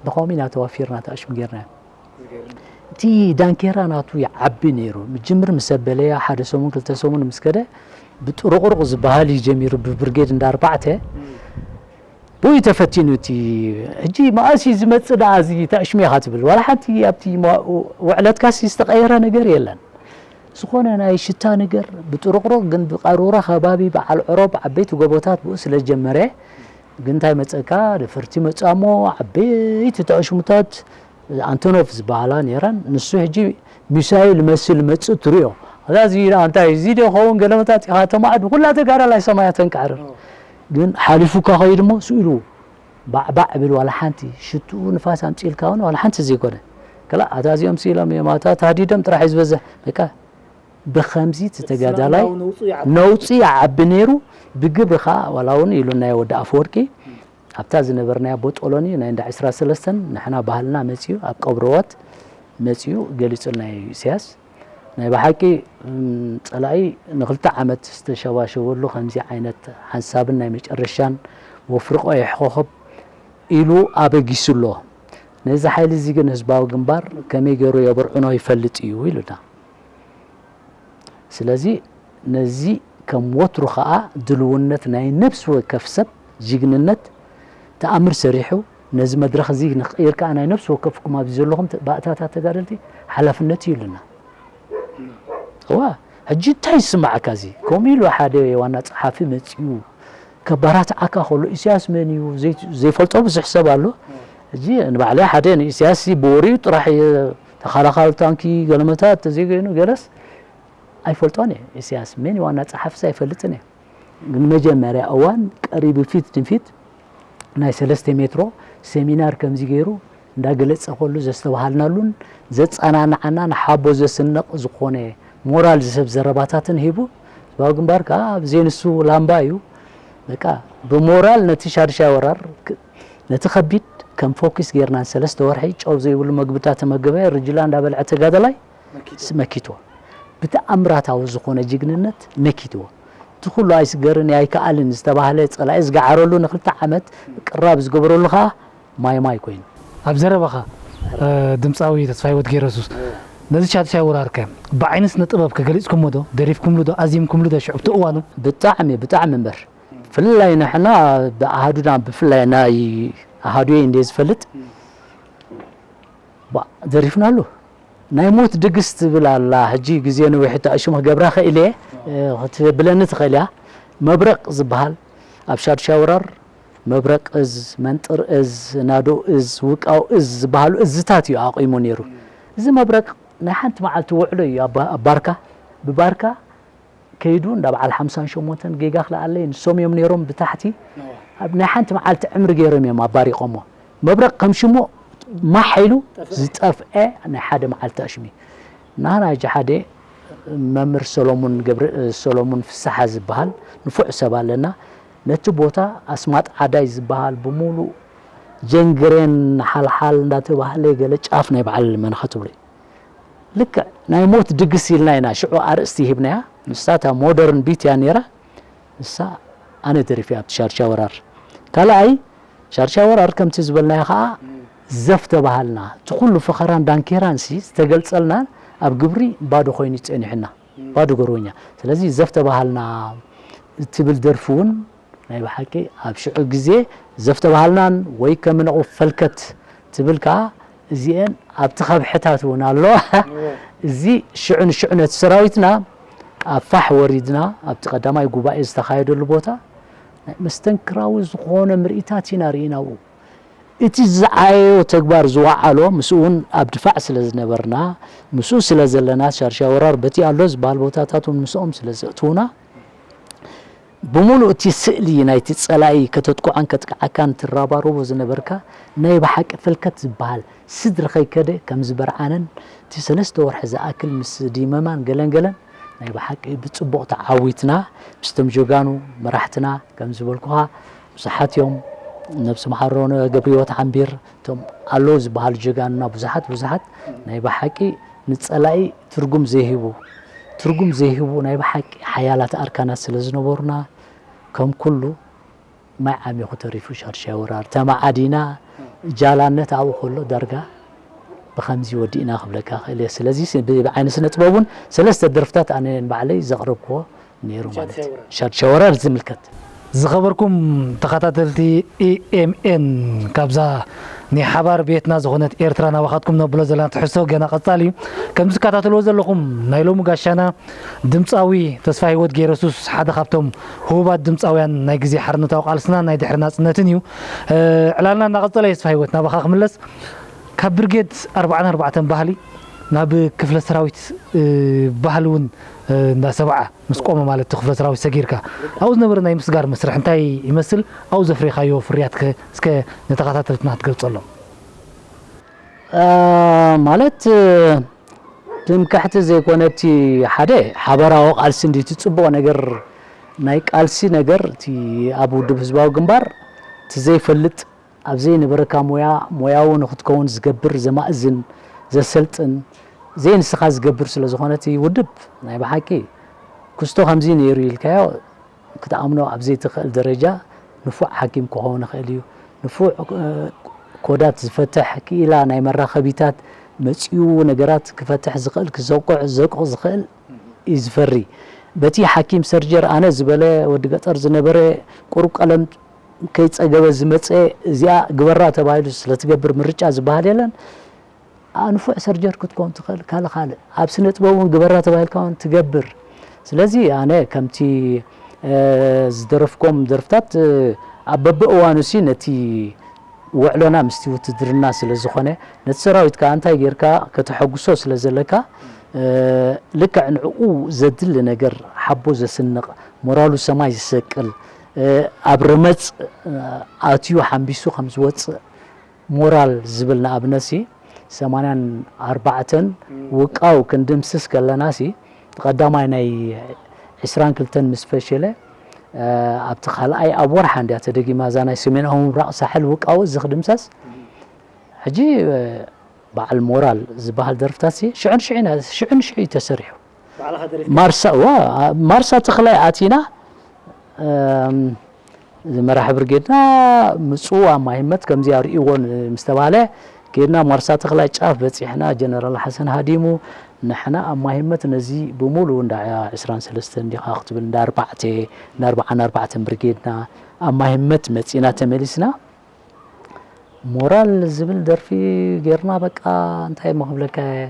ብኸምኡ ኢና ተዋፊርና፣ ታሽሙ ጌርና። ዝገርም። እቲ ዳንኬራ ናቱ ይዓቢ ነይሩ። ምጅምር ምስ ኣበለያ ሓደ ሰሙን ክልተ ሰሙን ምስ ከደ ብጥሩቕሩቕ ዝበሃል እዩ ጀሚሩ፣ ብብርጌድ እንዳ ኣርባዕተ ብኡ ተፈቲኑ። እቲ ሕጂ መኣስ እዩ ዝመጽእ ደኣ እዚ ተዕሽሙ ኢኻ ትብል። ዋላ ሓንቲ ኣብቲ መ-፣ ውዕለትካሲ ዝተቐየረ ነገር የለን። ዝኾነ ናይ ሽታ ነገር ብጥሩቕሩቕ ግን ብቃሩራ ከባቢ በዓል ዕሮብ ዓበይቲ ጎቦታት ብኡ ስለ ዝጀመረ ግን እንታይ መጸካ፣ ነፈርቲ መጻሞ ዓበይቲ ተዕሽሙታት ኣንቶኖቭ ዝበሃላ ነይረን። ንሱ ሕጂ ሚሳይል መስል መጽእ ትሪኦ። እዛ እዚ ደኣ እንታይ እዚ ዶ ይኸውን ገለ መታጢኻ ተማዕድ ኩላ ተጋዳላይ ሰማያ ተንቃዕርር። ግን ሓሊፉካ ከይድ እሞ ስኢሉ ባዕባዕ ብል ዋላ ሓንቲ ሽትኡ ንፋስ ኣምጺእልካ እውን ዋላ ሓንቲ ዘይኮነ። ከላ ኣታ እዚኦም ስኢሎም እዮም፣ ኣታ ተሃዲዶም ጥራሕ እዩ ዝበዝሕ። በቃ ብኸምዚ እቲ ተጋዳላይ ስናምናዊ ነውፁ ይዓቢ። ነውፂ ይዓቢ ነይሩ። ብግብሪ ኸዓ ዋላ እውን ኢሉናዮ ወዲ ኣፈወርቂ ኣብታ ዝነበርናያ ቦጦሎኒ ናይ እንዳ ዕስራ ሰለስተን ንሕና ባህልና መፂኡ ኣብ ቀብረወት መፂኡ ገሊፁልና እዩ ኢሳያስ። ናይ ብሓቂ እም፣ ጸላኢ ንክልተ ዓመት ዝተሸባሸበሉ ከምዚ ዓይነት ሓንሳብን ናይ መጨረሻን ወፍርቆ ይሕኾኸብ ኢሉ ኣበጊሱ ኣሎ። ነዚ ሓይሊ እዚ ግን ህዝባዊ ግንባር ከመይ ገይሩ የበርዕኖ ይፈልጥ እዩ ኢሉና። ስለዚ ነዚ ከም ወትሩ ኸኣ ድልውነት ናይ ነፍሲ ወከፍ ሰብ ጅግንነት ተኣምር ሰሪሑ ነዚ መድረኽ እዚ ንኽቕይር ከኣ ናይ ነፍሲ ወከፍኩም ኣብዚ ዘለኹም ተ-፣ ባእታታት ተጋደልቲ ሓላፍነት እዩ ኣለና። እዋ፣ ሕጂ እንታይ ይስማዓካ እዚ? ከምኡ ኢሉ ሓደ ዋና ጸሓፊ መጺኡ ከባራት ዓካ ከሎ ኢሳያስ መን እዩ? ዘይ-፣ ዘይፈልጦ ብዙሕ ሰብ ኣሎ። ሕጂ ንባዕለይ ሓደ ንኢሳያስ ብወሬኡ ጥራሕ እየ ተኸላኻሊ ታንኪ ገለመታት ተዘይገይኑ ገለስ ኣይፈልጦን እየ። ኢሳያስ መን እዩ ዋና ጸሓፊስ ኣይፈልጥን እየ። ግን መጀመርያ እዋን ቀሪቡ ፊት ንፊት ናይ ሰለስተ ሜትሮ ሰሚናር ከምዚ ገይሩ እንዳገለጸ ከሉ ዘስተባሃልናሉን ዘጸናንዓና ንሓቦ ዘስንቕ ዝኾነ ሞራል ዝህብ ዘረባታትን ሂቡ ህዝባዊ ግንባር ከኣ ኣብ ዘይንሱ ላምባ እዩ። በቃ ብሞራል ነቲ ሻድሻይ ወራር ክ-፣ ነቲ ከቢድ ከም ፎኪስ ጌርና ንሰለስተ ወርሒ ጨው ዘይብሉ መግቢ እንዳተመገበ ርጅላ እንዳበልዐ ተጋዳላይ መኪትዎ። ስ-፣ መኪትዎ። ብተኣምራታዊ ዝኾነ ጅግንነት መኪትዎ። እቲ ኩሉ ኣይስገርን ኣይከኣልን ዝተባህለ ጸላኢ ዝገዓረሉ ንክልተ ዓመት ቅራብ ዝገበረሉ ኸኣ ማይ ማይ ኮይኑ። ኣብ ዘረባኻ፣ እ፣ ድምጻዊ ተስፋ ህይወት ገይረሱስ፣ ነዚ ሻድሻይ ወራርከ ብዓይኒ ስነ ጥበብ ከገሊጽኩሞ ዶ? ደሪፍኩምሉ ዶ? ኣዚምኩምሉ ዶ? ሽዑ ኣብቲ እዋኑ? ብጣዕሚ፣ ብጣዕሚ እምበር። ብፍላይ ንሕና ብኣሃዱና፣ ብፍላይ ናይ ኣሃዱየ እንደ ዝፈልጥ፣ ባ-፣ ደሪፍናሉ። ናይ ሞት ድግስ ትብል ኣላ። ሕጂ ግዜ ነዊሕ ተኣሽሙ ክገብራ ክእል እየ፣ እ፣ ክትብለኒ ትኽእል እያ። መብረቕ ዝበሃል ኣብ ሻድሻይ ወራር መብረቕ እዝ፣ መንጥር እዝ፣ ናዶ እዝ፣ ውቃው እዝ ዝበሃሉ እዝታት እዩ ኣቑሙ ነይሩ። እዚ መብረቕ ናይ ሓንቲ መዓልቲ ውዕሎ እዩ። ኣብ ባ-፣ ኣብ ባርካ፣ ብባርካ ከይዱ እንዳ በዓል ሓምሳን ሸሞንተን ጌጋ ክለኣለይ ንሶም እዮም ነይሮም ብታሕቲ። እዋ። ኣብ ናይ ሓንቲ መዓልቲ ዕምሪ ገይሮም እዮም ኣባሪቖሞ። መብረቕ ከም ሽሙ ማሕ ኢሉ ጠፍአ። ዝጠፍአ ናይ ሓደ መዓልቲ ኣሽሚ። ናና ሕጂ ሓደ መምህር ሰሎሙን ገብረ-፣ ሰሎሙን ፍስሓ ዝበሃል ንፉዕ ሰብ ኣለና። ነቲ ቦታ ኣስማጥ ዓዳይ ዝበሃል ብምሉእ ጀንግሬን ሓልሓል እንዳተባህለ ገለ ጫፍ ናይ በዓል መን ክትብሎ እዩ። ልክዕ ናይ ሞት ድግስ ኢልና ኢና ሽዑ ኣርእስቲ ሂብናያ። ንሳ እታ ሞደርን ቢት እያ ነይራ። ንሳ ኣነ ደሪፈያ ኣብቲ ሻድሻይ ወራር። ካልኣይ ሻድሻይ ወራር ከምቲ ዝበልናዮ ኸዓ ዘፍ ተባሃልና። እቲ ኩሉ ፈኸራን ዳንኬራን ሲ ዝተገልጸልና ኣብ ግብሪ ባዶ ኮይኑ ጸኒሑና። ባዶ ጎርወኛ። ስለዚ ዘፍ ተባሃልና ትብል ደርፊ እውን ናይ ብሓቂ ኣብ ሽዑ ግዜ ዘፍ ተባሃልናን ወይ ከም ንዕኡ ፈልከት ትብል ከኣ እዚኤን ኣብቲ ከብሕታት እውን ኣሎ። እዎ። እዚ ሽዑ ንሽዑ ነቲ ሰራዊትና ኣብ ፋሕ ወሪድና ኣብቲ ቀዳማይ ጉባኤ ዝተኻየደሉ ቦታ ናይ መስተንክራዊ ዝኾነ ምርኢታት ኢና ርኢና ኣብኡ። እቲ ዝዓየዮ ተግባር ዝወዓሎ ምስኡ እውን ኣብ ድፋዕ ስለ ዝነበርና፣ ምስኡ ስለ ዘለና፣ ሻድሻይ ወራር በቲ ኣሎ ዝበሃል ቦታታት እውን ምስኦም ስለ ዘእትዉና፣ ብምሉእ እቲ ስእሊ ናይቲ ጸላኢ ከተጥቅዖን ከጥቅዓካን ትረባረቦ ዝነበርካ ናይ ብሓቂ ፈልከት ዝበሃል ስድሪ ከይከደ ከም ዝበርዓነን እቲ ሰለስተ ወርሒ ዝኣክል ምስ ዲመማን ገለን ገለን ናይ ብሓቂ ብጽቡቕ ተዓዊትና ምስቶም ጀጋኑ መራሕትና ከም ዝበልኩኻ ብዙሓት እዮም። ነብሶም ሓሮነ ገብረህይወት ዓምቢር እቶም ኣለዉ ዝበሃሉ ጀጋኑና ብዙሓት ብዙሓት ናይ ብሓቂ ንጸላኢ ትርጉም ዘይህቡ ትርጉም ዘይህቡ ናይ ብሓቂ ሓያላት ኣርካናት ስለ ዝነበሩና ከም ኩሉ ማይ ዓሚኹ ተሪፉ ሻድሻይ ወራር ተማዓዲና ጃላነት ኣብኡ ከሎ ዳርጋ ብኸምዚ ወዲእና ክብለካ ክእል እየ። ስለዚ ስ-፣ ብ-፣ ብዓይኒ ስነ ጥበብ እውን ሰለስተ ደርፍታት ኣነ ንባዕለይ ዘቕረብክዎ ነይሩ ማለት እዩ። ሻድ ሸወራ ዝምልከት። ዝኸበርኩም ተኸታተልቲ ኢኤምኤን፣ ካብዛ ናይ ሓባር ቤትና ዝኾነት ኤርትራ ናባኻትኩም ነብሎ ዘለና ትሕዝቶ ገና ቀጻሊ እዩ። ከም ዝከታተልዎ ዘለኹም ናይ ሎሚ ጋሻና ድምጻዊ ተስፋ ህይወት ገይረሱስ ሓደ ካብቶም ህቡባት ድምጻውያን ናይ ግዜ ሓርነታዊ ቃልስና ናይ ድሕሪ ናጽነትን እዩ። እ፣ ዕላልና እናቐጸለ እዩ። ተስፋ ህይወት ናባኻ ክምለስ። ካብ ብርጌድ ኣርባዓን ኣርባዕተን ባህሊ ናብ ክፍለ ሰራዊት፣ እ፣ ባህሊ እውን፣ እ፣ እንዳ ሰብዓ ምስ ቆመ ማለት እቲ ክፍለ ሰራዊት ሰጊርካ ኣብኡ ዝነበረ ናይ ምስጋር መስርሕ እንታይ ይመስል? ኣብኡ ዘፍሬኻዮ ፍርያት ከ እስከ ንተኸታተልትና ክትገልጸሎም። እ፣ ማለት፣ እ፣ ትምክሕቲ ዘይኮነ እቲ ሓደ ሓበራዊ ቃልሲ እንዲ እቲ ጽቡቕ ነገር ናይ ቃልሲ ነገር እቲ ኣብ ውድብ ህዝባዊ ግንባር እቲ ዘይፈልጥ ኣብ ዘይነበረካ ሞያ ሞያዊ ንክትከውን ዝገብር ዘማእዝን ዘሰልጥን ዘይንስኻ ዝገብር ስለ ዝኾነ እቲ ውድብ ናይ ብሓቂ ክስቶ ከምዚ ነይሩ ኢልካዮ ክትኣምኖ ኣብ ዘይትኽእል ደረጃ ንፉዕ ሓኪም ክኸውን ይኽእል እዩ። ንፉዕ፣ እ፣ ኮዳት ዝፈትሕ ክኢላ ናይ መራኸቢታት መጺኡ ነገራት ክፈትሕ ዝኽእል ክዘቁዕ ዘቁቕ ዝኽእል እዩ ዝፈሪ። በቲ ሓኪም ሰርጀር ኣነ ዝበለ ወዲ ገጠር ዝነበረ ቁሩብ ቀለም ከይጸገበ ዝመጸ እዚኣ ግበራ ተባሂሉ ስለትገብር ምርጫ ዝበሃል የለን። ኣንፉዕ ሰርጀር ክትከውን ትኽእል ካልእ ካልእ ኣብ ስነ ጥበብ እውን ግበራ ተባሂልካ እውን ትገብር። ስለዚ ኣነ ከምቲ፣ እ፣ ዝደረፍኮም ደርፍታት፣ እ፣ ኣብ በብእዋኑ ሲ ነቲ ውዕሎና ምስቲ ውትድርና ስለ ዝኾነ ነቲ ሰራዊት ከኣ እንታይ ጌርካ ከተሐጉሶ ስለ ዘለካ፣ እ፣ ልክዕ ንዕኡ ዘድሊ ነገር ሓቦ ዘስንቕ ሞራሉ ሰማይ ዝሰቅል፣ እ፣ ኣብ ረመጽ፣ እ፣ ኣትዩ ሓምቢሱ ከም ዝወጽእ ሞራል ዝብል ንኣብነት ሲ ሰማንያን ኣርባዕተን ውቃው ክንድምስስ ከለና ሲ ቀዳማይ ናይ ዕስራን ክልተን ምስ ፈሸለ፣ እ፣ ኣብቲ ካልኣይ ኣብ ወርሓ እንድያ ተደጊማ እዛ ናይ ሰሜናዊ ምብራቕ ሳሕል ውቃው እዚ ክድምሰስ። ሕጂ፣ እ፣ በዓል ሞራል ዝበሃል ደርፍታት ሲ ሽዑ ንሽዑ ኢና-፣ ሽዑ ንሽዑ እዩ ተሰሪሑ። ባዕልኻ ደሪፍካ? ማርሳ፣ ዋ፣ ማርሳ ተኽላይ ኣቲና፣ እም፣ እዚ መራሒ ብርጌድና ምጽኡ ኣብ ማይ ህመት ከምዚ ኣርእይዎን ምስ ተባህለ፣ ኬድና ማርሳ ተኽላይ ጫፍ በጺሕና፣ ጀነራል ሓሰን ሃዲሙ፣ ንሕና ኣብ ማይ ህመት ነዚ ብምሉኡ እንዳ ዕስራን ሰለስተን እንዲኻ ክትብል፣ እንዳ ኣርባዕተ፣ እንዳ ኣርባዓን ኣርባዕተን ብርጌድና ኣብ ማይ ህመት መጺና ተመሊስና። ሞራል ዝብል ደርፊ ጌርና፣ በቃ እንታይ እሞ ክብለካ እየ።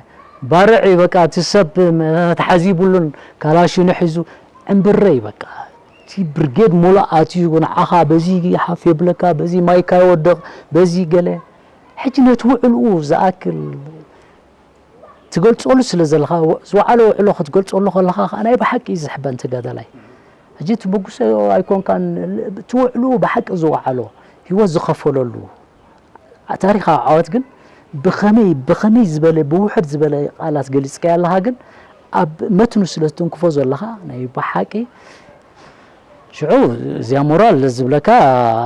ባርዕ እዩ በቃ፣ እቲ ሰብ መትሓዚ ይብሉን፣ ካላሽኑ ሒዙ ዕምብረ እዩ በቃ። እቲ ብርጌድ ሙሉእ ኣትዩ ንዓኻ በዚ ሓፍ የብለካ፣ በዚ ማይካ ይወድቕ፣ በዚ ገለ። ሕጂ ነቲ ውዕልኡ ዝኣክል ትገልጸሉ ስለ ዘለኻ፣ ዝወዓሎ ውዕሎ ክትገልጸሉ ከለኻ ከኣ ናይ ብሓቂ እዩ ዝሕበን ተጋዳላይ። ሕጂ ትምጉሶ ኣይኮንካን፣ እቲ ውዕልኡ ብሓቂ ዝወዓሎ፣ ህይወት ዝኸፈለሉ፣ ታሪኻዊ ዓወት ግን ብኸመይ፣ ብኸመይ ዝበለ፣ ብውሑድ ዝበለ ቃላት ገሊጽካዮ ኣለኻ፣ ግን ኣብ መትኑ ስለ ትትንክፎ ዘለኻ ናይ ብሓቂ ሽዑ እዚኣ ሞራል ዝብለካ፣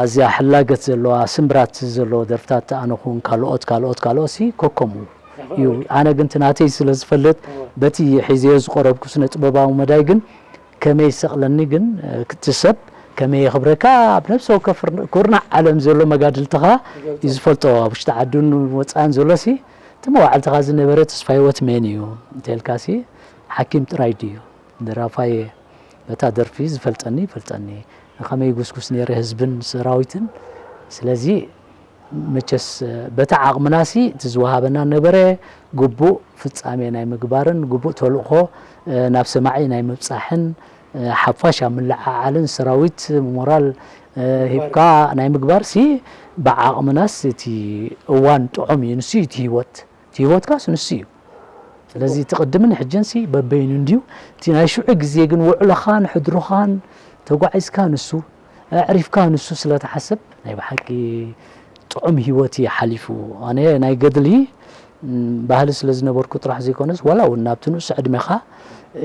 እዚኣ ሕላገት ዘለዋ፣ ስምብራት ዘለዎ ደርፍታት ኣነ ኹን ካልኦት፣ ካልኦት፣ ካልኦት ሲ ከከሙ እዩ። ኣነ ግን እቲ ናተይ ስለ ዝፈልጥ፣ በቲ ሒዘዮ ዝቐረብኩ ስነ ጥበባዊ መዳይ ግን ከመይ ይሰቕለኒ ግን፣ እቲ ሰብ ከመይ የኽብረካ፣ ኣብ ነፍሲ ወከፍ ኩርናዕ ዓለም ዘሎ መጋድልትኻ እዩ ዝፈልጦ። ኣብ ውሽጢ ዓድን ወጻእን ዘሎ ሲ፣ እቲ መዋዕልትኻ ዝነበረ ተስፋ ህይወት መን እዩ እንተልካ ሲ፣ ሓኪም ጥራይ ድዩ? ደራፋይ በታ ደርፊ ዝፈልጠኒ ይፈልጠኒ፣ ንኸመይ ይጉስጉስ ነይረ ህዝብን ሰራዊትን። ስለዚ መቸስ በታ ዓቕምናሲ እቲ ዝወሃበና ነበረ ግቡእ ፍጻሜ ናይ ምግባርን ግቡእ ተልእኾ ናብ ሰማዒ ናይ ምብጻሕን ሓፋሽ ኣብ ምልዕዓልን ሰራዊት ሞራል ሂብካ ናይ ምግባርሲ ብዓቕምናስ እቲ እዋን ጥዑም እዩ። ንሱ እዩ እቲ ህይወት፣ እቲ ህይወትካስ ንሱ እዩ። ስለዚ እቲ ቅድምን ሕጅንሲ በበይኑ እንድዩ። እቲ ናይ ሽዑ ግዜ ግን ውዕሎኻን ሕድሮኻን ተጓዒዝካ ንሱ፣ ኣዕሪፍካ ንሱ ስለ ትሓስብ ናይ ብሓቂ ጥዑም ህይወት እዩ ሓሊፉ። ኣነ ናይ ገድሊ ባህሊ ስለ ዝነበርኩ ጥራሕ ዘይኮነስ ዋላ እውን ናብቲ ንኡስ ዕድሜኻ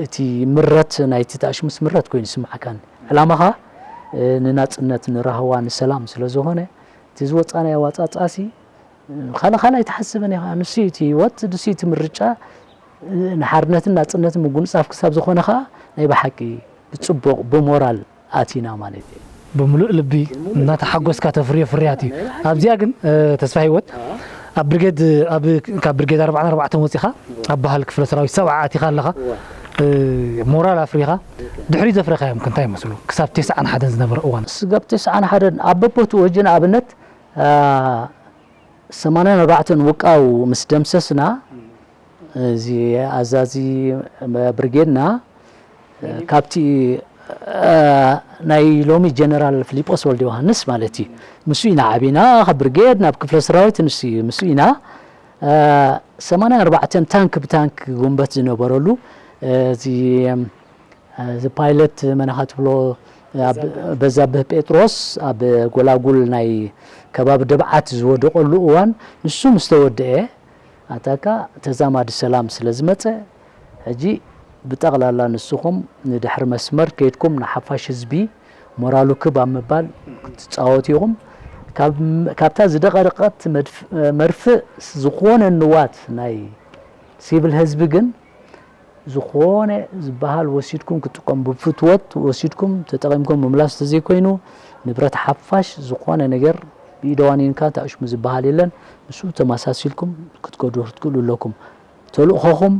እቲ ምረት ናይቲ ተኣሽሙስ ምረት ኮይኑ ይስምዓካን ዕላማኻ ንናጽነት ንራህዋ ንሰላም ስለ ዝኾነ እቲ ዝወጻናዮ ኣዋጻጽኣሲ ካልእ ካልእ ኣይትሓስብን ኢኻ። ንሱ እዩ እቲ ህይወት፣ ንሱ እዩ እቲ ምርጫ። ንሓርነትን ናጽነትን ምጉንጻፍ ክሳብ ዝኾነ ኸኣ ናይ ብሓቂ ብጽቡቕ ብሞራል ኣቲና ማለት እዩ። ብምሉእ ልቢ እናተሓጎስካ ተፍርዮ ፍርያት እዩ። ኣብዚኣ ግን ተስፋ ህይወት ኣብ ብርጌድ ኣብ ካብ ብርጌድ ኣርባዕን ኣርባዕተን ወጺኻ ኣብ ባህል ክፍለ ሰራዊት ሰብዓ ኣቲኻ ኣለኻ። እ፣ ሞራል ኣፍሪኻ ድሕሪ ዘፍረኻዮም ክንታይ ይመስሉ ክሳብ ተስዓን ሓደን ዝነበረ እዋን? ስጋብ ተስዓን ሓደን ኣብ በቦቱ ወጅን ኣብነት፣ እ፣ ሰማንያን ኣርባዕተን ውቃው ምስ ደምሰስና፣ እዚ ኣዛዚ ብርጌድና ካብቲ፣ እ፣ ናይ ሎሚ ጀነራል ፊሊጶስ ወልደ ዮሃንስ ማለት እዩ። ምስ ኢና ዓቢና፣ ካብ ብርጌድ ናብ ክፍለ ሰራዊት ንሱ እዩ፣ ምስ ኢና፣ እ፣ ሰማንያን ኣርባዕተን ታንክ ብታንክ ጉንበት ዝነበረሉ፣ እ፣ እዚ፣ እ፣ እዚ ፓይለት መን ኢኻ ትብሎ፣ ኣብ በዛብህ ጴጥሮስ ኣብ ጎላጉል ናይ ከባቢ ደብዓት ዝወደቐሉ እዋን፣ ንሱ ምስ ተወደአ፣ ኣታካ ተዛማዲ ሰላም ስለ ዝመጸ፣ ሕጂ ብጠቕላላ ንስኹም ንድሕሪ መስመር ከይድኩም ንሓፋሽ ህዝቢ ሞራሉ ክብ ኣብ ምባል ክትጻወቱ ኢኹም። ካብ-፣ ካብታ ዝደቐደቐት መድፍ-፣ መርፍእ ዝኾነ ንዋት ናይ ሲቪል ህዝቢ ግን ዝኾነ ዝበሃል ወሲድኩም ክትጥቀሙ፣ ብፍትወት ወሲድኩም ተጠቒምኩም ምምላስ ተዘይኮይኑ፣ ንብረት ሓፋሽ ዝኾነ ነገር ብኢደ ዋኒንካ ተኣሽሙ ዝበሃል የለን። ንሱ ተመሳሲልኩም ክትገድፉ ክትክእሉ ኣለኩም። ተልእኾኹም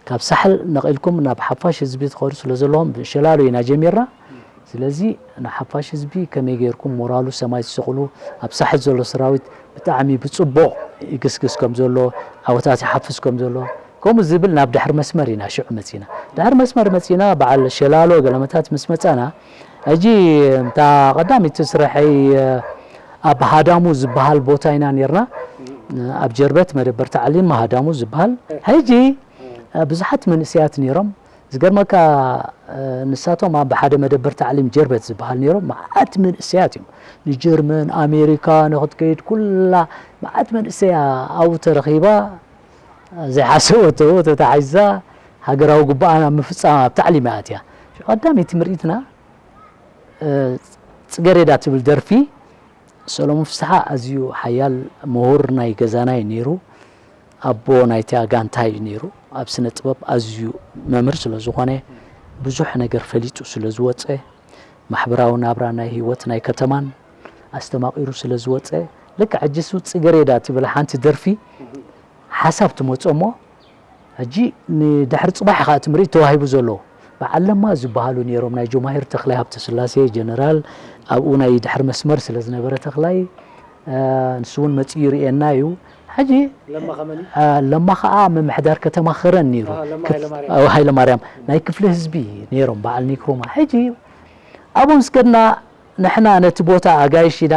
ካብ ሳሕል ነቒልኩም ናብ ሓፋሽ ህዝቢ ትኸዱ ስለ ዘለኹም፣ ብሸላሎ ኢና ጀሚርና። ስለዚ ንሓፋሽ ህዝቢ ከመይ ጌርኩም ሞራሉ ሰማይ ትሰቕሉ፣ ኣብ ሳሕል ዘሎ ሰራዊት ብጣዕሚ ብጽቡቕ ይግስግስ ከም ዘሎ፣ ዓወታት ይሓፍስ ከም ዘሎ፣ ከምኡ ዝብል ናብ ድሕሪ መስመር ኢና ሽዑ መጺና። ድሕሪ መስመር መጺና፣ በዓል ሸላሎ ገለመታት ምስ መጻና፣ ሕጂ እታ ቀዳመይቲ ስርሐይ ኣብ ሃዳሙ ዝበሃል ቦታ ኢና ኔርና። ኣብ ጀርበት መደበር ታዕሊም ሃዳሙ ዝበሃል። ሕጂ ብዙሓት መንእሰያት ኔሮም። ዝገርመካ፣ ንሳቶም ኣብ ሓደ መደበር ታዕሊም ጀርበት ዝበሃል ኔሮም። መዓት መንእሰያት እዮም። ንጀርመን፣ ኣሜሪካ ንኽትከይድ ኩላ መዓት መንእሰያ ኣብኡ ተረኺባ፣ ዘይሓሰበቶ ተታሒዛ፣ ሃገራዊ ግቡኣን ኣብ ምፍጻም ኣብ ታዕሊም እያ ኣትያ። ቀዳመይቲ ምርኢትና፣ እ፣ ጽጌሬዳ ትብል ደርፊ፣ ሰሎሞን ፍስሓ ኣዝዩ ሓያል ምሁር ናይ ገዛና እዩ ነይሩ። ኣቦ ናይታ ጋንታ እዩ ነይሩ። ኣብ ስነ ጥበብ ኣዝዩ መምህር ስለ ዝኾነ፣ ብዙሕ ነገር ፈሊጡ ስለ ዝወጸ፣ ማሕበራዊ ናብራ ናይ ህይወት ናይ ከተማን ኣስተማቒሩ ስለ ዝወጸ፣ ልክዕ ሕጂ እሱ ጽጌሬዳ ትብል ሓንቲ ደርፊ ሓሳብ ትመጾ እሞ፣ ሕጂ ንድሕሪ ጽባሕ ኢኻ እቲ ምርኢት ተዋሂቡ ዘሎ። በዓል ለማ ዝበሃሉ ነይሮም፣ ናይ ጆማሂር ተኽላይ ሃብተስላሴ ጀነራል፣ ኣብኡ ናይ ድሕሪ መስመር ስለ ዝነበረ ተኽላይ፣ እ፣ ንሱ እውን መጺኡ ይርእየና እዩ። ሕጂ፣ ለማ ከመኒ? እ፣ ለማ ኸኣ ምምሕዳር ከተማ ኸረን ነይሩ። አ፣ ለማ ክፍ-፣ ሃይለማርያም። እ፣ ሃይለማርያም። ናይ ክፍሊ ህዝቢ ነይሮም፣ በዓል ኒክሩማ። ሕጂ ኣብኡ ምስ ከድና ንሕና ነቲ ቦታ ኣጋይሽ ኢና፣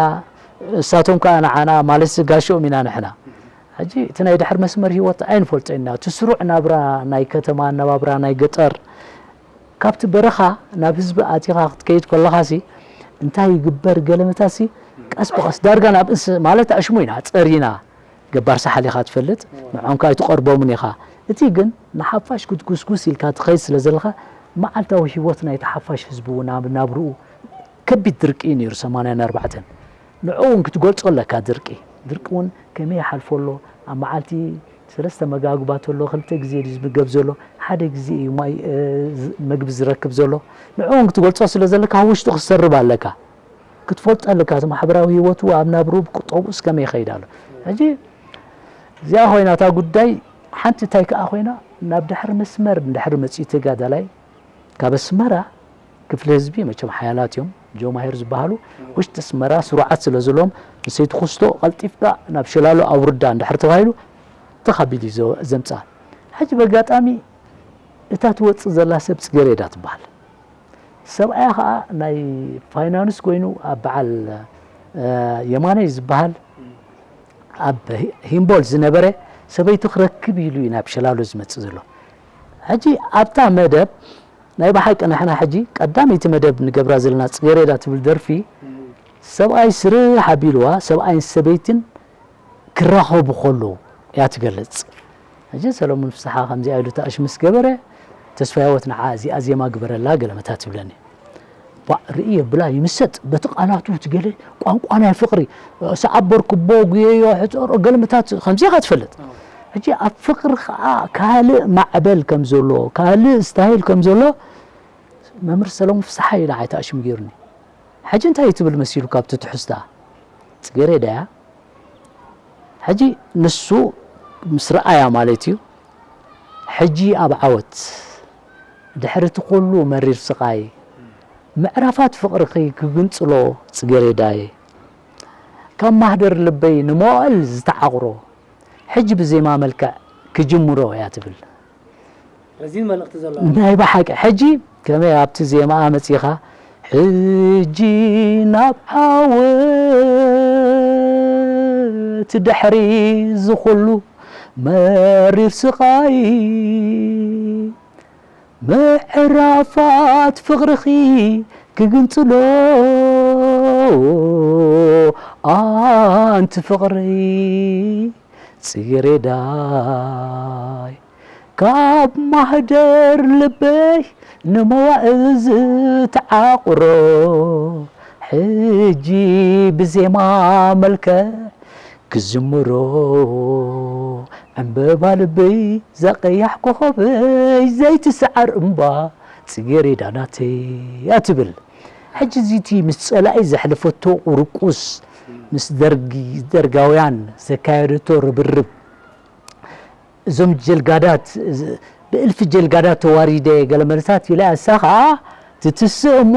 እሳቶም ከኣ ንዓና ማለት ጋሾም ኢና ንሕና። ሕጂ እቲ ናይ ድሕሪ መስመር ህይወት ኣይንፈልጦ ኢና። እቲ ስሩዕ ናብራ ናይ ከተማ ኣነባብራ ናይ ገጠር፣ ካብቲ በረኻ ናብ ህዝቢ ኣቲኻ ክትከይድ ከለኻሲ እንታይ ይግበር ገለመታሲ ቀስ ብቐስ ዳርጋ ናብ እንስ-፣ ማለት ኣሽሙ ኢና ጸሪና። ገባር ሳሕል ኢኻ ትፈልጥ፣ ንዖም ከኣ ኣይትቐርቦምን ኢኻ። እቲ ግን ንሓፋሽ ክትጉስጉስ ኢልካ ትኸይድ ስለ ዘለኻ፣ መዓልታዊ ህይወት ናይቲ ሓፋሽ ህዝቢ እውን ኣብ ናብርኡ ከቢድ ድርቂ እዩ ነይሩ፣ ሰማንያን ኣርባዕተን። ንዕኡ እውን ክትገልጾ ኣለካ ድርቂ። ድርቂ እውን ከመይ ይሓልፎ ኣሎ፣ ኣብ መዓልቲ ሰለስተ መጋግባ ተሎ፣ ክልተ ግዜ ድዩ ዝምገብ ዘሎ፣ ሓደ ግዜ እዩ ማይ፣ እ፣ ዝ-፣ መግቢ ዝረክብ ዘሎ። ንዕኡ እውን ክትገልጾ ስለ ዘለካ፣ ኣብ ውሽጡ ክትሰርብ ኣለካ። ክትፈልጦ ኣለካ፣ እቲ ማሕበራዊ ህይወቱ ኣብ ናብርኡ ብቁጠብኡስ ከመይ ይኸይድ ኣሎ። ሕጂ እዚኣ ኮይና እታ ጉዳይ፣ ሓንቲ እንታይ ከኣ ኮይና፣ ናብ ድሕሪ መስመር እንድሕሪ መጺኡ ተጋዳላይ፣ ካብ ኣስመራ ክፍሊ ህዝቢ መቸም ሓያላት እዮም፣ ጆማሂር ዝበሃሉ፣ ውሽጢ ኣስመራ ስሩዓት ስለ ዘለዎም፣ ንሰይቲ ኩስቶ ቀልጢፍካ ናብ ሸላሎ ኣውርዳ እንድሕር ተባሂሉ፣ ተኻቢሉ እዩ ዘ-፣ ዘምጽኣ። ሕጂ በጋጣሚ እታ ትወጽእ ዘላ ሰብ ጽጌሬዳ ትበሃል። ሰብኣያ ኸኣ ናይ ፋይናንስ ኮይኑ ኣብ በዓል፣ እ፣ የማነይ ዝበሃል ኣብ ሂ-፣ ሂምቦል ዝነበረ ሰበይቱ ክረክብ ኢሉ እዩ ናብ ሸላሎ ዝመጽእ ዘሎ። ሕጂ ኣብታ መደብ ናይ ብሓቂ ንሕና ሕጂ ቀዳመይቲ መደብ ንገብራ ዘለና ጽጌሬዳ ትብል ደርፊ ሰብኣይ ስርሕ ኣቢልዋ ሰብኣይን ሰበይትን ክራኸቡ ከለዉ እያ ትገልጽ። ሕጂ ሰለሙን ፍስሓ ከምዚኣ ኢሉ ተኣሽ ምስ ገበረ፣ ተስፋ ህይወት ንዓ እዚኣ ዜማ ግበረላ ገለመታ ትብለኒ። ባእ ርእየ ብላ ይምሰጥ፣ በቲ ቃላቱ እቲ ገለ ቋንቋ ናይ ፍቕሪ፣ ሰዓበርክቦ፣ ጉየዮ፣ ሕጸሮ፣ ገለመታት ከምዚ ኢኻ ትፈልጥ። ሕጂ ኣብ ፍቕሪ ኸኣ ካልእ ማዕበል ከም ዘሎ፣ ካልእ ስታይል ከም ዘሎ መምህር ሰለሙን ፍስሓ ኢላ ዓይታ ኣሽም ገይሩኒ። ሕጂ እንታይ ትብል መሲሉ ካብቲ ትሕዝታ? ጽጌሬዳ እያ። ሕጂ ንሱ ምስ ረኣያ ማለት እዩ፣ ሕጂ ኣብ ዓወት፣ ድሕሪ እቲ ኩሉ መሪር ስቓይ፣ ምዕራፋት ፍቕርኺ ክግንጽሎ ጽጌሬዳየ፣ ካብ ማህደር ልበይ ንመዋእል ዝተዓቑሮ፣ ሕጂ ብዜማ መልክዕ ክጅምሮ እያ ትብል። ረዚን መልእኽቲ ዘለዎ። ናይ ብሓቂ ሕጂ ከመይ ኣብቲ ዜማኣ መጺኻ፣ ሕጂ ናብ ዓወት ድሕሪ ዝኹሉ መሪር ስቓይ፣ ምዕራፋት ፍቕርኺ ክግንጽሎ፣ ኣንቲ ፍቕሪ ጽጌሬዳይ፣ ካብ ማህደር ልበይ ንመዋእል ዝተዓቑሮ፣ ሕጂ ብዜማ መልክዕ ክዝምሮ፣ ዕምበባ ልበይ፣ ዛቀያሕ ኮኾበይ፣ ዘይትስዓር እምባ፣ ጽጌሬዳ ናተይ እያ ትብል። ሕጂ እዚ እቲ ምስ ጸላኢ ዘሕለፈቶ ቁርቁስ፣ ምስ ደርጊ፣ ደርጋውያን ዘካየደቶ ርብርብ፣ እዞም ጀልጋዳት፣ ብእልፊ ጀልጋዳት ተዋሪደ ገለ መልታት ኢላ፣ እሳ ኸኣ ትትስእ እሞ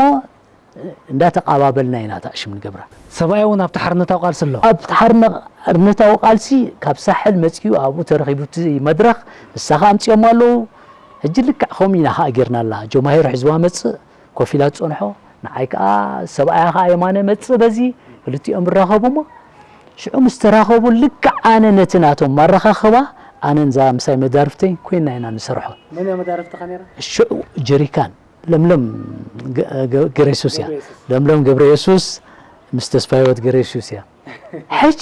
እንዳተቓባበልና ኢና እታ ሽም ንገብራ። ሰብኣያ እውን ኣብቲ ሓርነታዊ ቃልሲ ኣሎ። ኣብቲ ሓርነ-፣ ሓርነታዊ ቃልሲ ካብ ሳሕል መጺኡ ኣብኡ ተረኺቡ እቲ መድረኽ፣ ንሳ ኸኣ ኣምጺኦማ ኣለዉ። ሕጂ ልክዕ ከምኡ ኢና ኸኣ ጌርናላ። ጆማሂር ሒዝዋ መጽእ፣ ኮፍ ኢላ ትጸንሖ። ንዓይ ከኣ ሰብኣያ ኸኣ የማነ መጽእ በዚ፣ ክልቲኦም ይራኸቡ እሞ፣ ሽዑ ምስ ተራኸቡ ልክዕ ኣነ ነቲ ናቶም መረኻኽባ፣ ኣነን እዛ ምሳይ መዳርፍተይ ኮይንና ኢና ንሰርሖ። መን እያ መዳርፍትኻ ነይራ? ሽዑ ጀሪካን ለምለም ገ-፣ ገ-፣ ገረየሱስ እያ። ገረየሱስ። ለምለም ገብረየሱስ ምስ ተስፋህይወት ገረየሱስ እያ። ሕጂ